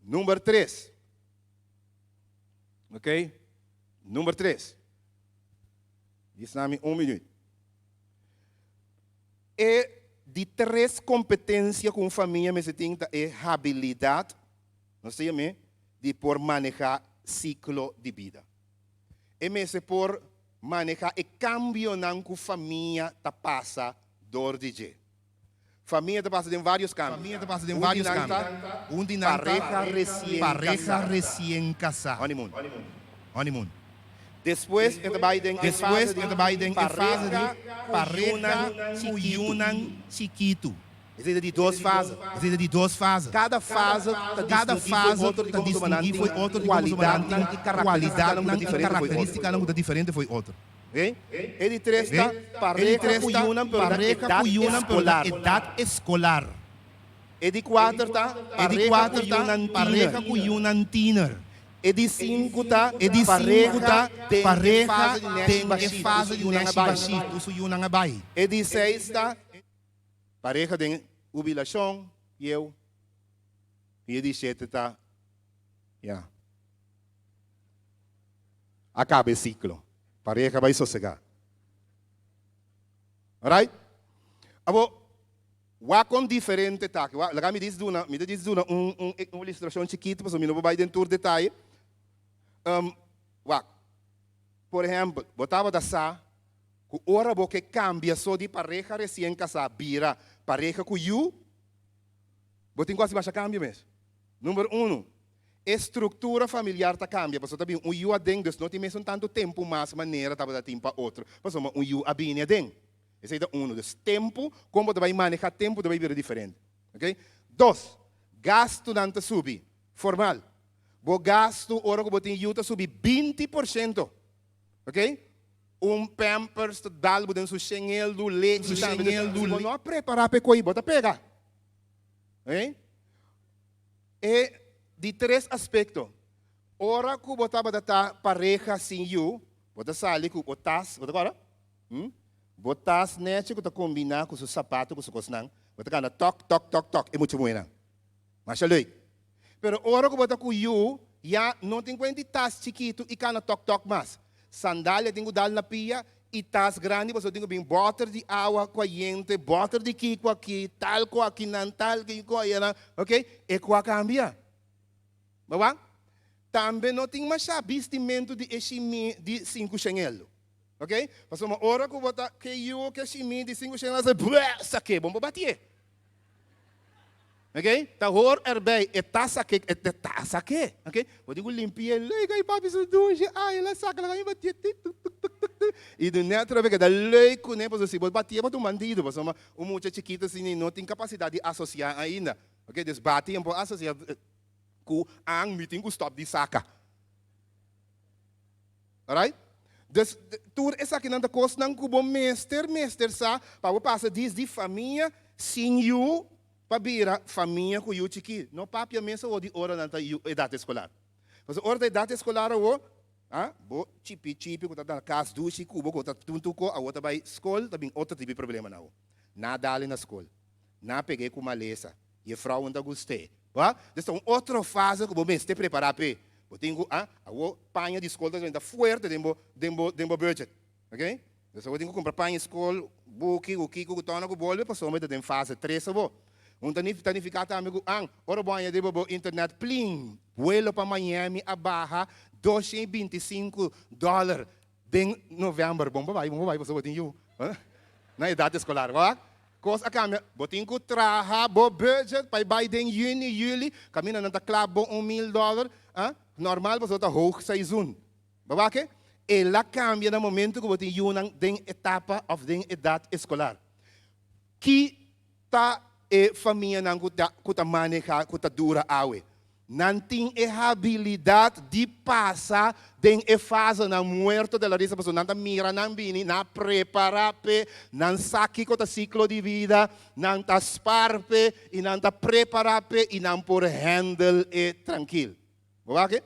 Number tres. Ok? Number tres. Djis mi un minuut. E di tres kompetensia ku un famia mester tin ta e habilidat, nos ta yam'é, di por manehá siklo di bida. E mester por manehá e kambionan ku famia ta pasa dor di dje. Famia ta pasa den vários kambio.
Famia ta pasa den
Un di
vários
nan
kambio.
ta
Un di nan ta
pareha resien
pareha
kasá.
resien kasá.
Honeymoon.
Honeymoon.
Despues e ta bai den e
Despues
fase
e
di
ta bai den e fase di
pareha ku
pareha
yunan
ku
chikitu.
yunan chikitu.
Esei ta di dos fase.
Esei ta di dos fase.
Kada fase ta
Kada
distinguí fo'i
fase
otro di
ta
komo soba nan
distinguí
tin
fo'i otro di komo soba nan
kualidatnan
tin
i karakterístikanan ku ta
kualidatnan i
diferente fo'i otro.
karakterístikanan ku ta diferente fo'i otro.
E di tres ta
E di
pareha
tres
ku
ta
yunan pero na
pareha
edat
ku yunan pero na
eskolar.
edat eskolar.
E di kuater ta
E di kuater ta pareha ku yunan tiner.
E di sinku ta
E di sinku ta
pareha
pareha den e fase di nèshi bashí ku su yunan a bai.
E di seis ta pareha den hubilashon, yeu. I e di shete ta, ya, a kaba e siklo. Pareha bai sosegá. Alright? Abo, wak kon diferente ta aki. Wak, laga mi dis duna, mi ta dis duna un, un, un ilustrashon chikitu, pasobra mi no por bai den tur detaye. Um, wak, por ehèmpel, bo tabata sa ku ora bo ke kambia so di pareha resien kasá bira pareha ku yu, bo tin ku hasi masha kambio mes. Number unu, E struktura familiar ta kambia pasobra ta bin un yu aden, dus no tin mesun tantu tempu mas manera tabata tin pa otro, pasobra un yu a bini aden. Esei ta unu. Dus tempu, kon bo ta bai maneha tempu ta bai bira diferente. Ok. Dos, gastunan ta subi. Formal. Bo gastu ora ku bo tin yu ta subi 20%. Ok. Un pampers ta dal bo den su shen eldu, lechi tambe. Dus si bo no a prepara pa e koi, bo ta pega. Ok. E di tres aspekto, ora ku bo tabata ta pareha sin yu, bo ta sali ku bo tas, bo ta kòrda? Hm? Bo tas nèchi ku ta kombiná ku su sapato ku su kosnan, bo ta kanda tòk, tòk, tòk, tòk e mucha muhénan. Masha leuk. Pero ora ku bo ta ku yu, ya no tin kuenta di tas chikitu i kana tòk tòk mas. Sandalia tin ku dal na pia i tas grandi pasobra tin ku bin bòter di awa kuayente, bòter di kiko aki, tal ku akinan, tal kiko ayanan, ok, e ku a kambia. Bo wak? Tambe no tin masha bistimentu di e shimi di sinku shen elo, ok, pasobra ora ku bo ta ke yu ke shimi di sinku shen elo a sa bueh sak'é, bo no por batié. Ok, ta hoor erbij, e ta sake, e ta sake, ok. Bo tin ku limpi'é leuk, ay papi su dushi, ay el a saka laga mi batié tuk tuk tuk tuk tuk tuk. I di net atrobe keda leuk kuné pasobra si bo batié bo ta un bandido pasobra un mucha chikito asina no tin kapasidat di asosiá ainda, ok. Dus bati en por asosiá ku an mi tin ku stòp di saka. Alright? Dus tur esakinan ta kosnan ku bo mester mester sa pa bo pasa dis di famia sin yu pa bira famia ku yu chikí. No papia mes awor di ora nan ta yu edat eskolar. Pasobra ora ta edat eskolar awor, ah, bo chipi chipi ku ta na kas dushi ku bo ku ta tuntuko awor ta bai skol ta bin otro tipo di problemanan awor. Na dale na skol. Na peg'é ku malesa. Jefrouw no ta gust'é. Ba? Dus ta un otro fase ku bo mester prepará p'e. Bo tin ku, ah, awor paña di skol ta drenta fuerte den bo, den bo, den bo budget. Oké? Dus awor tin ku kumpra paña di skol, buki, ku kiko, ku tòna, ku bolbe, pasobra bo ta den fase tres awor. Un ta ta nifiká tambe ku, an, ora bo haña riba bo internet, plin, vuelo pa Miami a baha 225 dòler den novèmber. Bon pa bai, bon pa bai, pasobra bo tin yu na edat eskolar. Wak? Kos a kambia. Bo tin ku traha bo budget pa e bai den yüni, yüli, kaminda nan ta kla bo un mil dòler, ah, normal pasobra ta hoog seizoen. Bo wak e? El a kambia na momento ku bo tin yunan den etapa òf den edat eskolar. Ki ta e famianan ku ta ku ta maneha ku ta dura awe? Nan tin e habilidat di pasa den e fasenan muerto de la risa pasobra nan ta mira nan bini, nan a prepara p'e, nan sa kiko ta siklo di bida, nan ta spar p'e i nan ta prepara p'e i nan por handle e trankil. Bo wak e?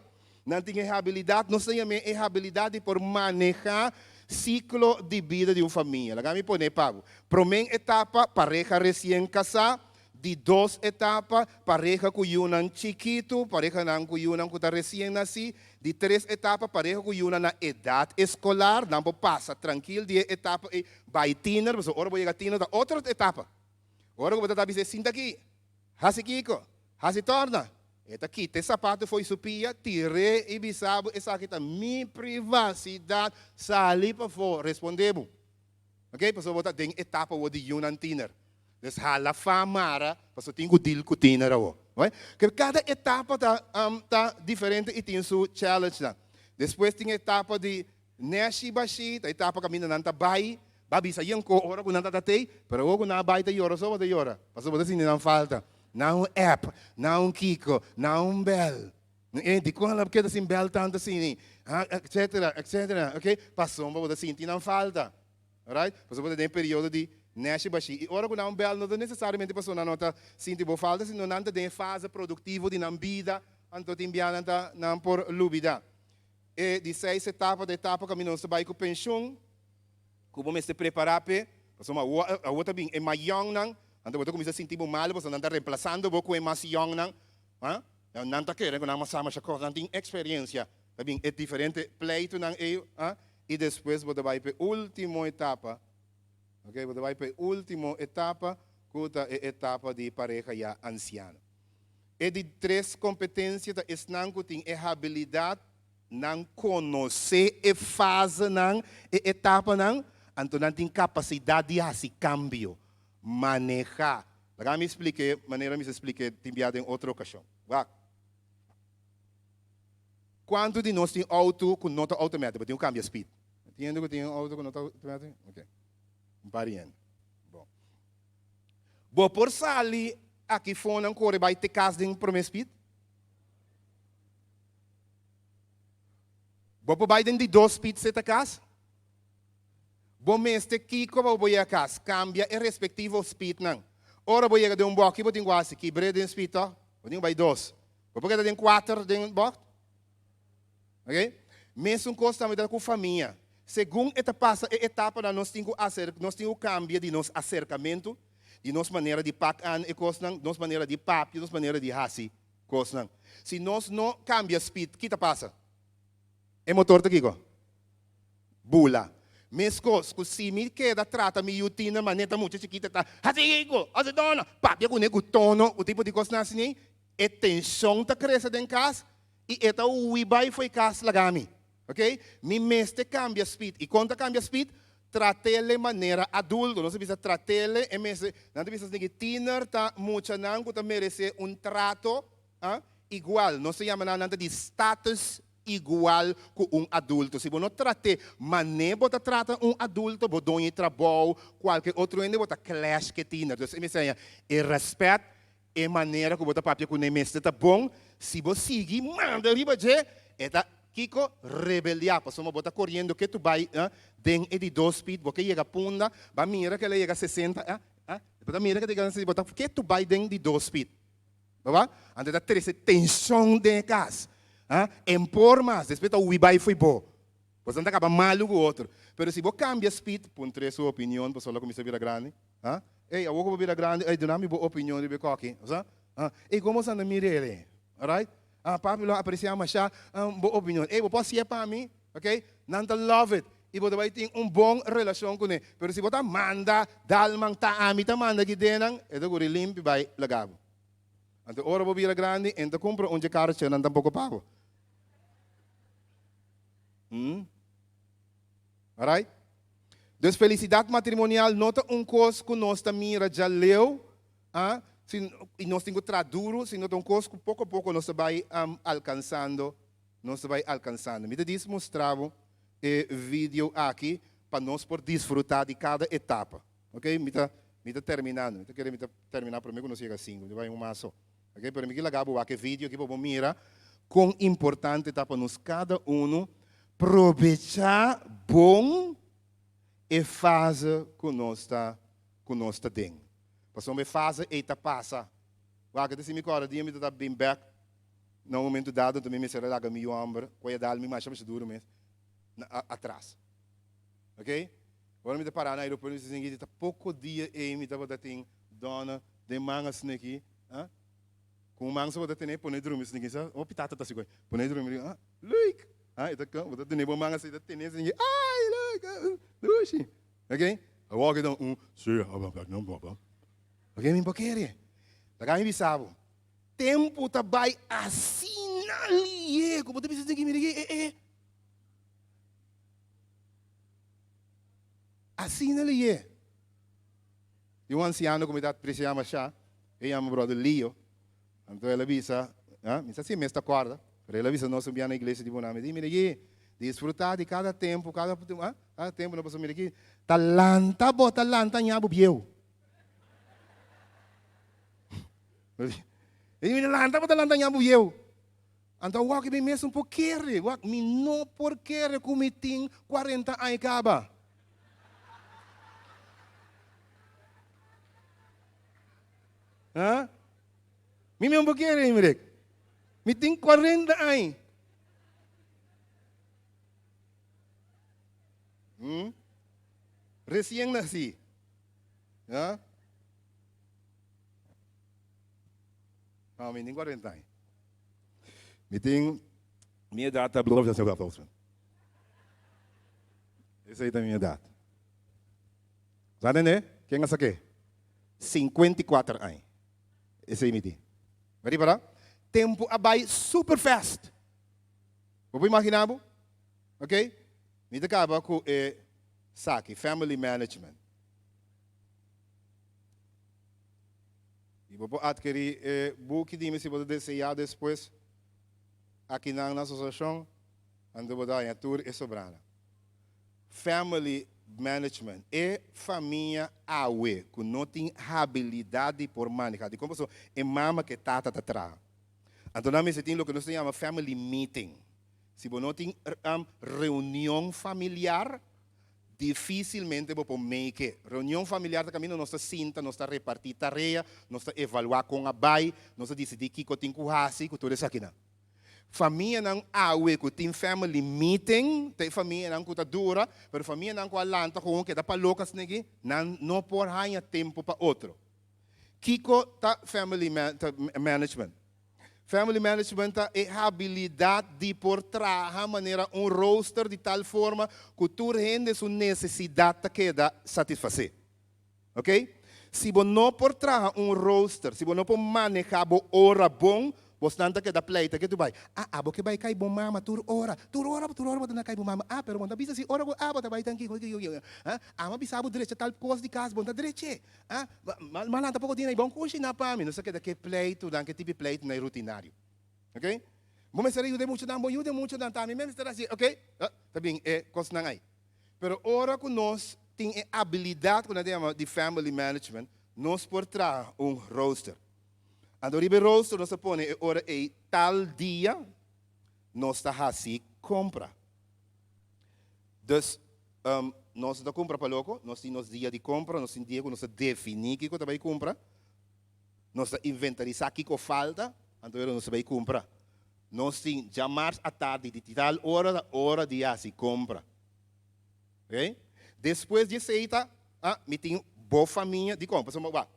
Nan tin e habilidat, nos ta yam'é e habilidat di por maneha siklo di bida di un famia. Laga mi pone pa bo. Promé etapa, pareha resien kasá. Di dos etapa, pareha ku yunan chikitu, parehanan ku yunan ku ta resien nasí. Di tres etapa, pareha ku yunan na edat eskolar, nan por pasa trankil di e etapa ei bai tiner, pasobra ora bo yega tiner ta otro etapa. Ora ku bo ta ta bisa e sinta aki, hasi kiko, hasi tòrna, e ta kita e sapatu fo'i su pia, tir'é i bisa bo esaki ta mi privasidat, sali pafó, respondé bo. Ok, pasobra bo ta den etapa awor di yunan tiner. Dus hala fa mara paso tin ku deal ku tiner awo. Right? Ke kada etapa ta um, ta diferente i tin su challengenan. Despues tin etapa di neshi bashi, ta etapa kaminda nan ta bai, ba bisa yen ko ora ku nan ta tatei, pero awor ku nan a bai ta yora so bo ta yora, paso bo ta sinti nan falta. Nan un app, nan un kiko, nan un bel. E dikon nan keda sin bel tantu asini? Ha, etcetera, etcetera. Okay? Pasobra bo ta sinti nan falta. Alright? Pasobra bo ta den periodo di. Nèshi bashí. I ora ku nan bèl no ta nesesariamente pasobra nan no ta sinti bo falta, sino nan ta den e fase produktivo di nan bida, anto tin bia nan ta nan por lubidá. E di seis etapa ta etapa kaminda nos ta bai ku penshun, ku bo mester prepará p'e, pasobra awor awor ta bin e mayònnan, anto bo ta kuminsá sinti bo malu pasobra nan ta remplasando bo ku e mas yònnan, ha? Nan ta kere ku nan mas sa masha kos, nan tin eksperensia, ta bin e diferente pleitunan ei, ha? I despues bo ta bai p'e último etapa. Ok, bo ta bai pa e ultimo etapa ku ta e etapa di pareha ya ansiano. E di tres kompetensia ta esnan ku tin e habilidat nan konosé e fasenan, e etapanan, anto nan tin kapasidat di hasi kambio, manehá. Laga mi splik'é manera mi sa splik'é tin bia den otro okashon. Wak. Kuantu di nos tin outo ku no ta outomatic, bo tin ku kambia speed? Tin hende ku tin auto ku no ta automatic? Ok. Un par di hende. Bon. Bo por sali aki fonan kore bai te kas den prome speed? Bo por bai den di dos speed se ta kas? Bo mester kiko pa bo por yega kas? Kambia e respektivo speednan. Ora bo yega den un bòki bo tin ku hasi kibr'é den speed tòg? Bo tin ku bai dos. Bo por keda den kuater den bòkt? Ok? Mesun kos tambe ta ku famia. Segun e ta pasa e etapanan nos tin ku aser, nos tin ku kambia di nos aserkamentu, di nos manera di pak an e kosnan, nos manera di papia, nos manera di hasi kosnan. Si nos no kambia speed, ki ta pasa? E motor ta kiko? Bula. Meskos ku si mi keda trata mi yu tiener manera ta mucha chikita ta hasi kiko, hasi tono, papia kuné ku tono, ku tipo di kosnan asina, e tenshon ta krese den kas I e ta hui bai fo'i kas laga mi. Ok? Mi mester kambia speed. I kon ta kambia speed? Trat'ele manera adulto. Nos ta bisa trat'ele, e mester, nan ta bisa esaki ki tiener ta muchanan ku ta meresé un trato, ah, igual. Nos ta yama nan, nan ta di status igual ku un adulto. Si bo no trat'é mané bo ta trata un adulto, bo doño di trabou, kualke otro hende, bo ta clash ku e tiener. Dus e mester haña e rèspèt, E manera ku bo ta papia kuné mester ta bon, si bo sigui manda riba dje, e ta kiko? Rebeliá, pasobra bo ta koriendo ke tu bai den e di dos speed, bo ke yega punda, ba mira ke el a yega sesenta, bo ta mira ke ta yega sesenta, bo ta ke tu bai den di dos speed, bo Anto e ta trese tenshon den e kas, empor mas, despues ta hui bai fo'i bo, boso ta kaba malu ku otro, pero si bo kambia speed, puntr'é su opinion pasobra lo kuminsá bira grandi. Ha? Ey, awor ku bo bira grandi, ey, duna mi bo opinion riba e koki. Bo sa? Ha? Ey, komo bo anda mira el? Alright? Ah, papi lo apresia masha bo opinion. Ey, bo por hasié pa mi? Ok? Nan ta love it. I bo ta bai tin un bon relashon kuné. Pero si bo ta manda dalman, ta ami ta manda ki denan, e ta kuri limpi bai laga bo. Anto ora bo bira grandi, en ta kumpra un dje karchi, nan tampoko pa bo. Hm? Alright? Dus felisidat matrimonial no ta un kos ku nos ta mira djaleu, ah, sin, i nos tin ku traha duru, sino ta un kos ku poko poko nos ta bai alkansando, nos ta bai alkansando. Mi ta dis mustra bo e video aki pa nos por disfrutá di kada etapa. Ok, mi ta, mi ta terminando, mi ta kere mi ta terminá promé ku nos yega sinku, mi ta bai un mas so. Ok, pero mi ke laga bo wak e video aki pa bo mira kon importante ta pa nos kada unu Probechá bon e fase ku nos ta ku nos ta den. Pasobra e fase ei ta pasa. Wak, ta si mi kòrda dia mi ta ta bin bèk na un momentu dado anto mi mester a laga mi yu hòmber ku a dal mi masha masha duru mes na atras. Ok? Ora mi ta pará na aeropuerto mi ta sinti ta poko dia ei mi tabata tin dòna den man asina aki, ah, ku un man so bo ta tene pone drumi asina aki sa, hopi tata ta hasi ku ei, pone drumi ah, leuk! Ah, e ta kan, bo ta tene bo man así, ta tene así, ai, look, dushi. Ok? Awor ke ta un, sí, ok, mi por kere. Laga mi bisa bo, tempu ta bai asina lihe ku bo ta bisa así, mira aki, eh, eh. Asina lihe. Tin un ansiano ku mi ta apresia masha, e yama brother Leo. Anto el a bisa, ah, mi sa si e mes ta kòrda, pero el a bisa nos un bia na iglesia di Bonami, di, mira aki, disfrutá di kada tempu, kada, ah, kada tempu no pasobra mira aki, ta lanta bo, ta lanta ña bo bieu. E di, mira, lanta bo, ta lanta ña bo bieu. Anto awor mi mes no por kere, wak, mi no por kere ku mi tin kuarenta aña kaba.
Ha? Mi mes bo kere, Imrek. Mi tin 40 aña. Hmm? Recien nací. Ha? No, mi tin 40 aña. Mi tin mi edad ta Esei ta mi edad. Sa tende? Ken a sak'é? 54 aña. Esei mi tin. Bo ripará? Tempu a bai super fast. Bo por imaginá bo? Ok? Mi ta kaba ku e saki, family management. I bo por atkerí e buki di mi si bo ta deseá despues akinan na asosiashon, anto bo ta haña tur e sobrana. Family management, e famia awe ku no tin habilidat di por maneha, dikon pasobra e mama ku e tata ta traha. Anto nan mester tin loke nos ta yama family meeting. Si bo no tin reunion familiar, dificilmente bo por make it. Reunion familiar ta caminda nos ta sinta, nos ta reparti tarea, nos ta evalua con a bay, nos ta dicidi kico tin cu haci cu tur esakinan. Famianan awe cu tin family meeting ta e famianan cu ta dura, pero famianan cu a lanta gewoon keda pa loca asina aki, nan no por haya tempo pa otro. Kico ta family management? Family management ta e habilidad di por traha manera un rooster di tal forma cu tur hende su necesidad ta keda satisface. Ok? Si bo no por traha un rooster, si bo no por maneha bo ora bon, bosnan ta keda pleita ke tu bai. Ah, abo ke bai kai bo mama tur ora. Tur ora, tur ora bo ta na kai bo mama. Ah, pero bo no ta bisa si ora cu abo ta bai tan kiko, kiko, kiko. Ah, amo a bisa bo drecha tal cos di cas, bo no ta dreche. Ah, ma lanta poko dina i bon kushina pa mi. Nos a keda ke pleitunan, ke tipi pleitunan e rutinario. Ok? Bo mester a yuda e muchanan, bo yuda e muchanan tambe. Mi mester hasi, ok? Ta bin e kosnan ai. Pero ora ku nos tin e abilidat ku nan ta yama di family management, nos por traha un rooster. Anto riba e rooster nos ta pone e ora ei tal dia nos ta hasi kompra. Dus, nos no ta kumpra pa loko, nos tin nos dia di kompra, nos tin dia ku nos ta definí kiko ta bai kumpra, nos ta inventarisá kiko falta, anto nos ta bai kumpra. Nos tin djamars atardi di tal ora ta ora di hasi kompra. Oké? Despues di esei ta, ah, mi tin bo famia, dikon? Pasobra wak,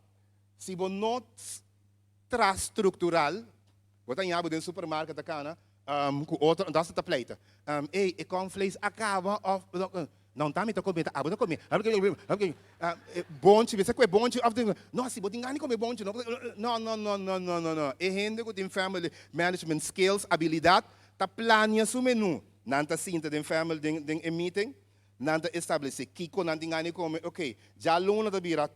si bo no traha struktural, Bo ta ña bo den supermarket ta cana cu otro anto hasta ta pleita. Ey, e cornflakes a caba of no ta mi ta come, ta abo ta come. Bonchi, bisa cu e bonchi of no si bo tin gana di come bonchi no no no no no no no no. E hende cu tin family management skills, abilidad, ta plania su menu. Nan ta sinta den family den den e meeting, nan ta establece kico nan tin gana di come, ok, djaluna ta bira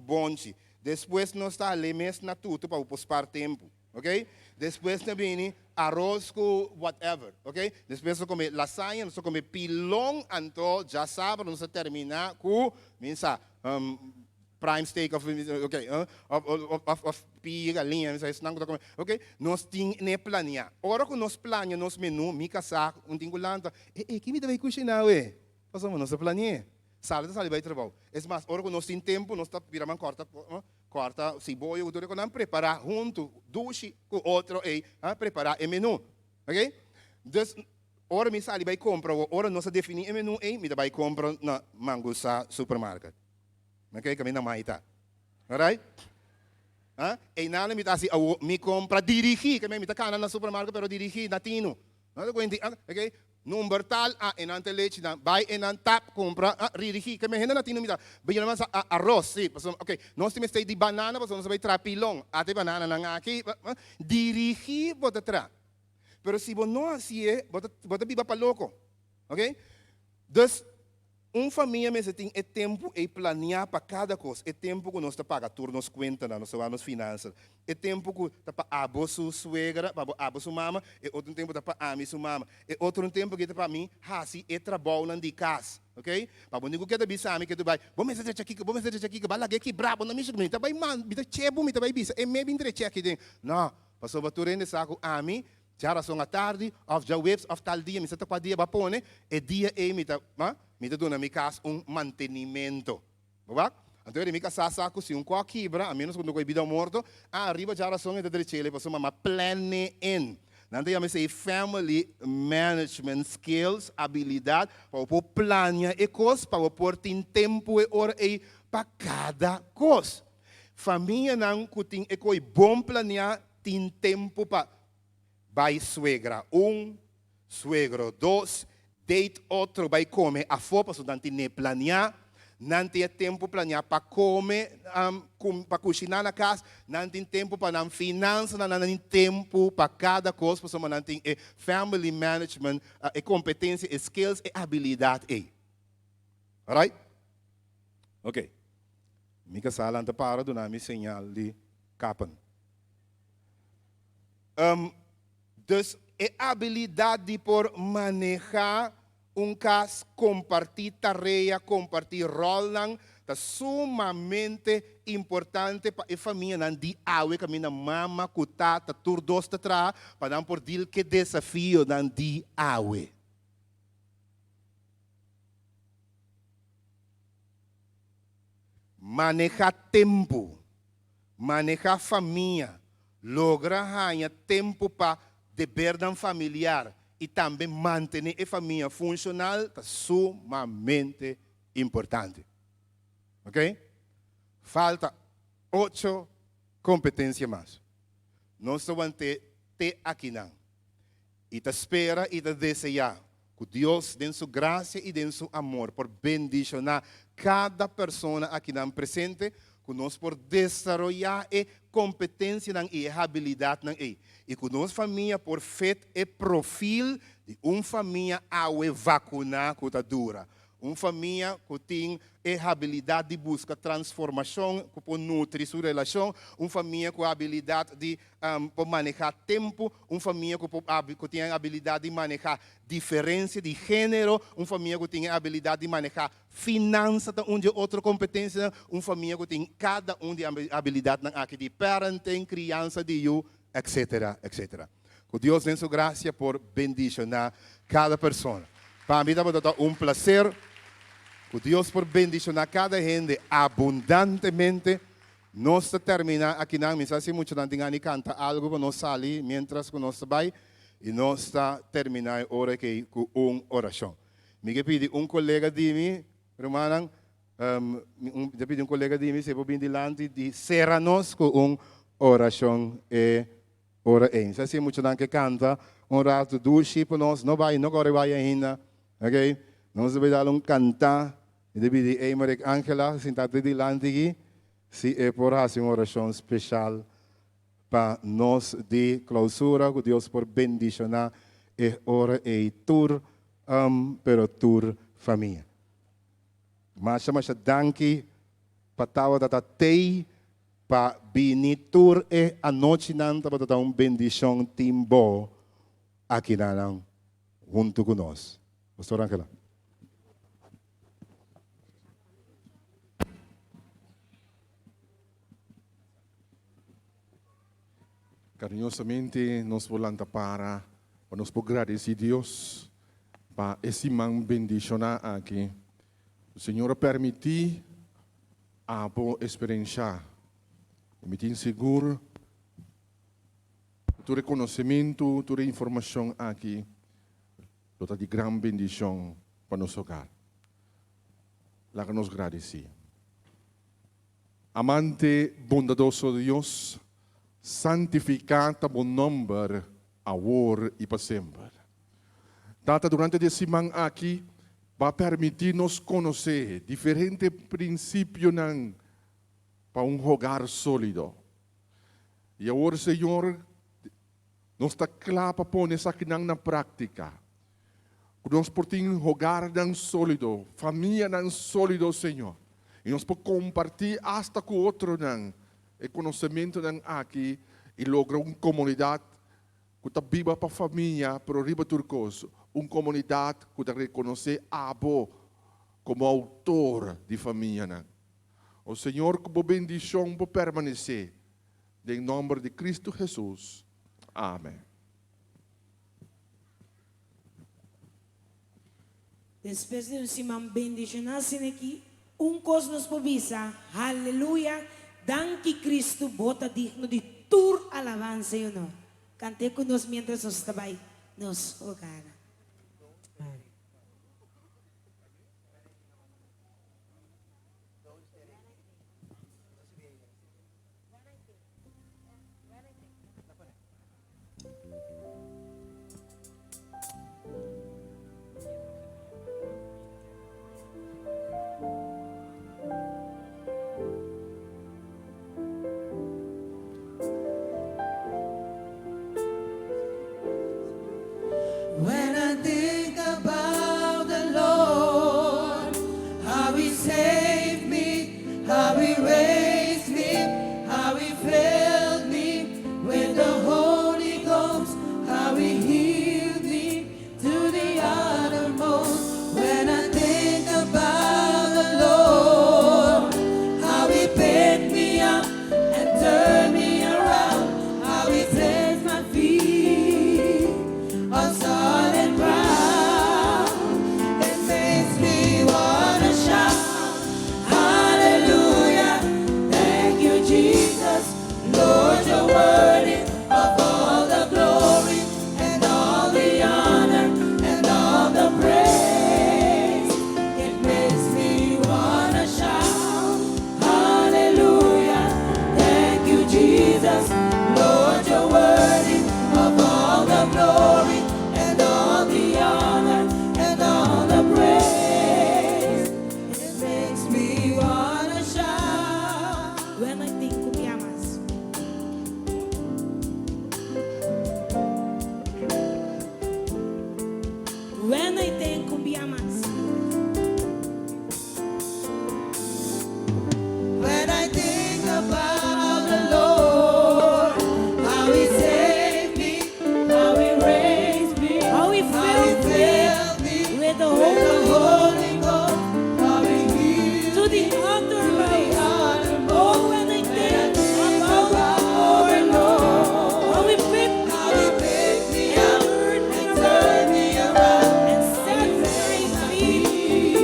bonchi. Despues nos ta hal'é mes na tutu pa bo por spar tempu. Ok? Despues ta bini aros ku whatever. Ok? Despues nos ta kome lasaña, nos ta kome pilon, anto djasabra nos ta terminá ku, mi sa, prime steak of, ok, of, of pia galiña, mi sa esnan ku ta kome. Ok? Nos tin n'e planiá. Ora ku nos plania nos menú, mi kasá un tin ku lanta, e, e, ki mi ta bai kushiná awe? Pasobra nos a plani'é. Sali ta sali bai trabou. Es mas, ora ku nos tin tempu, nos ta bira man kòrta kòrta siboyo ku tur e konan prepará huntu, dushi ku otro ei, a prepará e menú. Oke? Dus, ora mi sali bai kompra awor, ora nos a definí e menú ei, mi ta bai kompra na Mangusa Supermarket. Oke? Kaminda mai ta. Alright? A? Einan mi ta hasi awor mi kompra dirigí, ke mi ta kana na supermarket pero dirigí na tinu. No ta cuenti, ah, ok, number tal, ah, e nan ta lechi nan, bay e nan tap, cumpra, ah, ririgi, ke men hende na tinu mita, bay nan sa, ah, arroz, si, pasobra, ok, nos tin mester di banana pasobra nos ta bay traha pilon, ata e banana nan aki, ah, dirigi bo ta traha, pero si bo no haci'e, bo ta, bo ta biba pa loco, ok, dus, Un famia mester tin e tempu ei planiá pa kada kos, e tempu ku nos ta paga tur nos kuentanan, nos ta wak nos finansas, e tempu ku ta pa abo su suegra, pa abo su mama, e otro tempu ta pa ami su mama, e otro tempu aki ta pa mi hasi e trabounan di kas, ok? Pa bo ni ku keda bisa mi ke tu bai, bo mester drecha kiko, bo mester drecha kiko, ba lag'é kibrá, bo no mishi ku mi, mi ta bai man, mi ta chebu, mi ta bai bisa e me bin drecha aki den, no, pasobra tur hende sa ku ami Djarason atardi òf djaweps òf tal dia, mi sa ta kua dia bo a pone, e dia ei mi ta, mi ta duna mi kas un mantenimento. Bo wak? Anto e mi kasá sa ku si un kò kibra, a ménos ku no koi bida o morto, ariba djarason e ta drech'el pasobra mama plan'e in. Nan ta yama esei family management skills, abilidat pa bo por plania e kos, pa bo por tin tempu e ora ei pa kada kos. Famianan ku tin e koi bon planiá tin tempu pa bai suegra un, Suegro dos, date otro bai come afo pasobra nan tine planea, nan tin e tempo planea pa come, pa cushina na cas, nan tin tempo pa nan finansanan, nan tin tempo pa cada cos pasobra nan tin e family management, e competencia, e skills, e habilidad ey. Alright? Ok. Mi casa lanta para duna mi señal di kapen. Dus e abilidat di por manehá un kas, kompartí tarea, kompartí ròlnan ta sumamente importante pa e famianan di awe kaminda mama ku tata tur dos ta traha pa nan por dil ku e desafionan di awe. Manehá tempu, manehá famia, Logra haña tempu pa debernan familiar i tambe mantené e famia funshonal ta sumamente importante. Ok? Falta ocho kompetensia mas. Nos ta want'é te akinan i ta spera i ta deseá ku Dios den su grasia i den su amor por bendishoná kada persona akinan presente, ku nos por desaroyá e kompetensianan i e habilidatnan ei, i ku nos famia por fit e profil di un famia awe vakuná ku ta dura. Un famia ku tin e habilidat di buska transformashon ku por nutri su relashon, un famia ku habilidat di por manehá tempu, un famia ku por ku tin e habilidat di manehá diferensia di género, un famia ku tin e habilidat di manehá finansa ta un di e otro kompetensianan, un famia ku tin kada un di e habilidatnan aki di parenting, kriansa di yu, etcetera, etcetera. Ku Dios den su grasia por bendishoná kada persona. Pa mi tabata ta un plaser ku Dios por bendishoná kada hende abundantemente. Nos ta terminá akinan. Mi sa si muchanan tin gana di kanta algu pa nos sali miéntras ku nos ta bai. I nos ta terminá e ora akí ku un orashon. Mi ke pidi un kolega di mi, rumannan, mi ta pidi un kolega di mi si e por bin dilanti di sera nos ku un orashon e Ora ei sa si muchanan ke kanta un ratu dushi pa nos, no bai, no kore bai ainda, ok. Nos ta bai dal un kantá, mi ta pidi Eymerick Angela sinta te dilanti aki, si e por hasi un orashon speshal pa nos di klousura, ku Dios por bendishoná e ora ei tur, pero tur famia. Masha masha danki pa tabata ta tei. Pa bini tur e anochinan tabata ta un bendishon tin bo akinanan huntu ku nos. Pastor Angela.
Kariñosamente nos por lanta para pa nos por gradisí Dios pa e siman bendishoná aki. Señor a permití Abo esperensha. I mi tin sigur ku tur e konosementu, tur e informashon aki lo ta di gran bendishon pa nos hogar. Laga nos gradisí. Amante bondadoso Dios, santifiká ta bo nòmber awor i pa semper. Tata, durante di e siman aki, Bo a permití nos konosé diferente prinsipionan pa un hogar sólido. I awor, Señor, nos ta kla pa pone esakinan na práktika. Ku nos por tin hogarnan sólido, famianan sólido, Señor. I nos por kompartí asta ku otronan e konosementunan aki i logra un komunidat ku ta biba pa famia, pero riba tur kos, un komunidat ku ta rekonosé abo komo outor di famianan. O Señor, ku bo bendishon por permanesé, den nòmber di Kristu Hesus. Amen.
Despues di un siman bendishoná asina aki. Un kos nos por bisa, Haleluya, danki Kristu, bo ta digno di tur alabansa i onor. Kant'é ku nos miéntras nos ta bai nos hogarnan.
When I think about the Lord, how he saved me, how he raised me, how he filled me with the Holy Ghost, how he healed me to the uttermost. When I think about the Lord, how he picked me up and turned me around, how he placed my feet on solid ground. It makes me wanna shout, Hallelujah! Thank you, Jesus. Lord, you're worthy of all the glory and all the honor and all the praise. It makes me wanna shout, Hallelujah! Thank you, Jesus. Lord, you're worthy of all the glory and all the honor and all the praise. It makes me wanna shout.
When I think ku mi amas. When I think ku mi amas.
When I think about the Lord, how He saved me, how He raised me,
How He filled me with the
with the
Holy
Holy Ghost, how He healed
To the
me
uttermost.
to the uttermost.
Oh, when I think about the Lord, how He picked
How He picked me
and
up
turned me
and turned me around,
and set my feet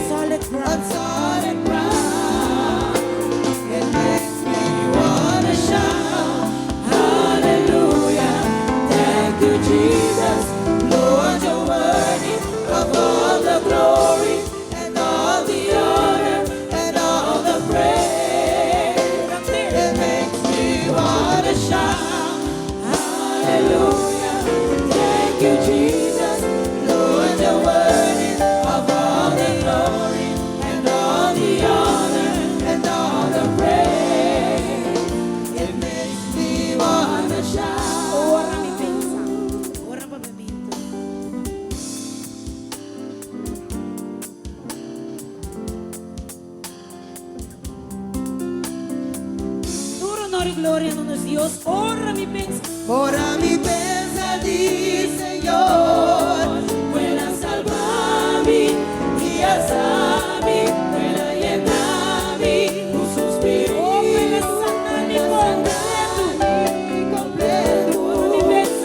solid
on
ground.
solid ground. It makes me wanna shout, Hallelujah! Thank you, Jesus. Lord, you're worthy of all the glory and all the honor and all the praise. It makes me wanna shout, Hallelujah! Thank you, Jesus. Lord, you're worthy of all the glory and all the honor and all the praise. It makes me wanna shout.
Ora mi pensa. Ora papiamento. Tur honor i gloria na nos Dios. Ora mi pensa.
Ora mi pensa di Señor, ku El a salba mi i alsa mi, ku El a yena mi ku su spiritu.
Oh, ku El a sana mi kompleto.
Kompleto.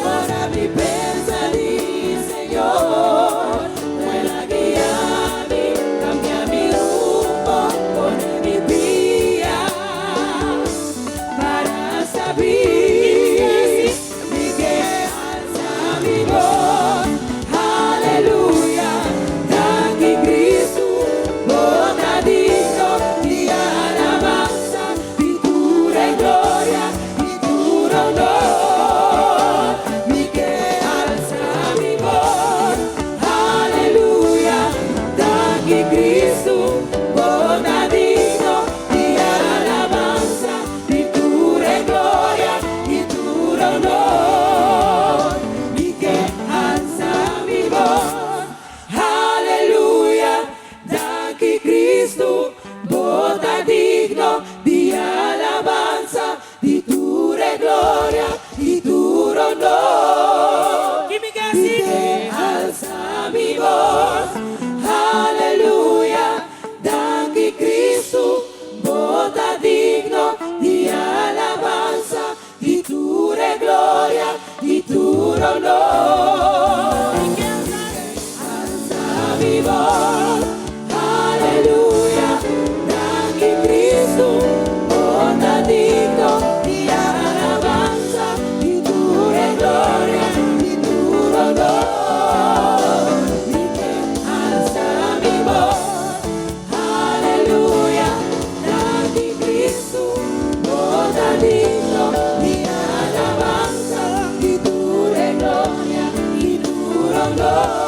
Ora mi pensa di Señor, ku El a guia mi, kambia mi rumbo, pone mi pia para sabi. Mi ke alsa mi bos. Aleluya, danki Kristu, bo ta digno di alabansa, di tur gloria, di tur honor. Mi ke alsa mi bos. Aleluya, danki Kristu, bo ta digno di alabansa, di tur gloria, di tur honor. Mi ke alsa mi bos. Aleluya, danki Kristu, bo ta digno di alabansa, di tur gloria, di tur honor.
Ki mi
Mi ke alsa mi bos. Aleluya, danki Kristu, bo ta digno di alabansa, di tur gloria, di tur honor. Alsa mi bos. Aleluya.
nos.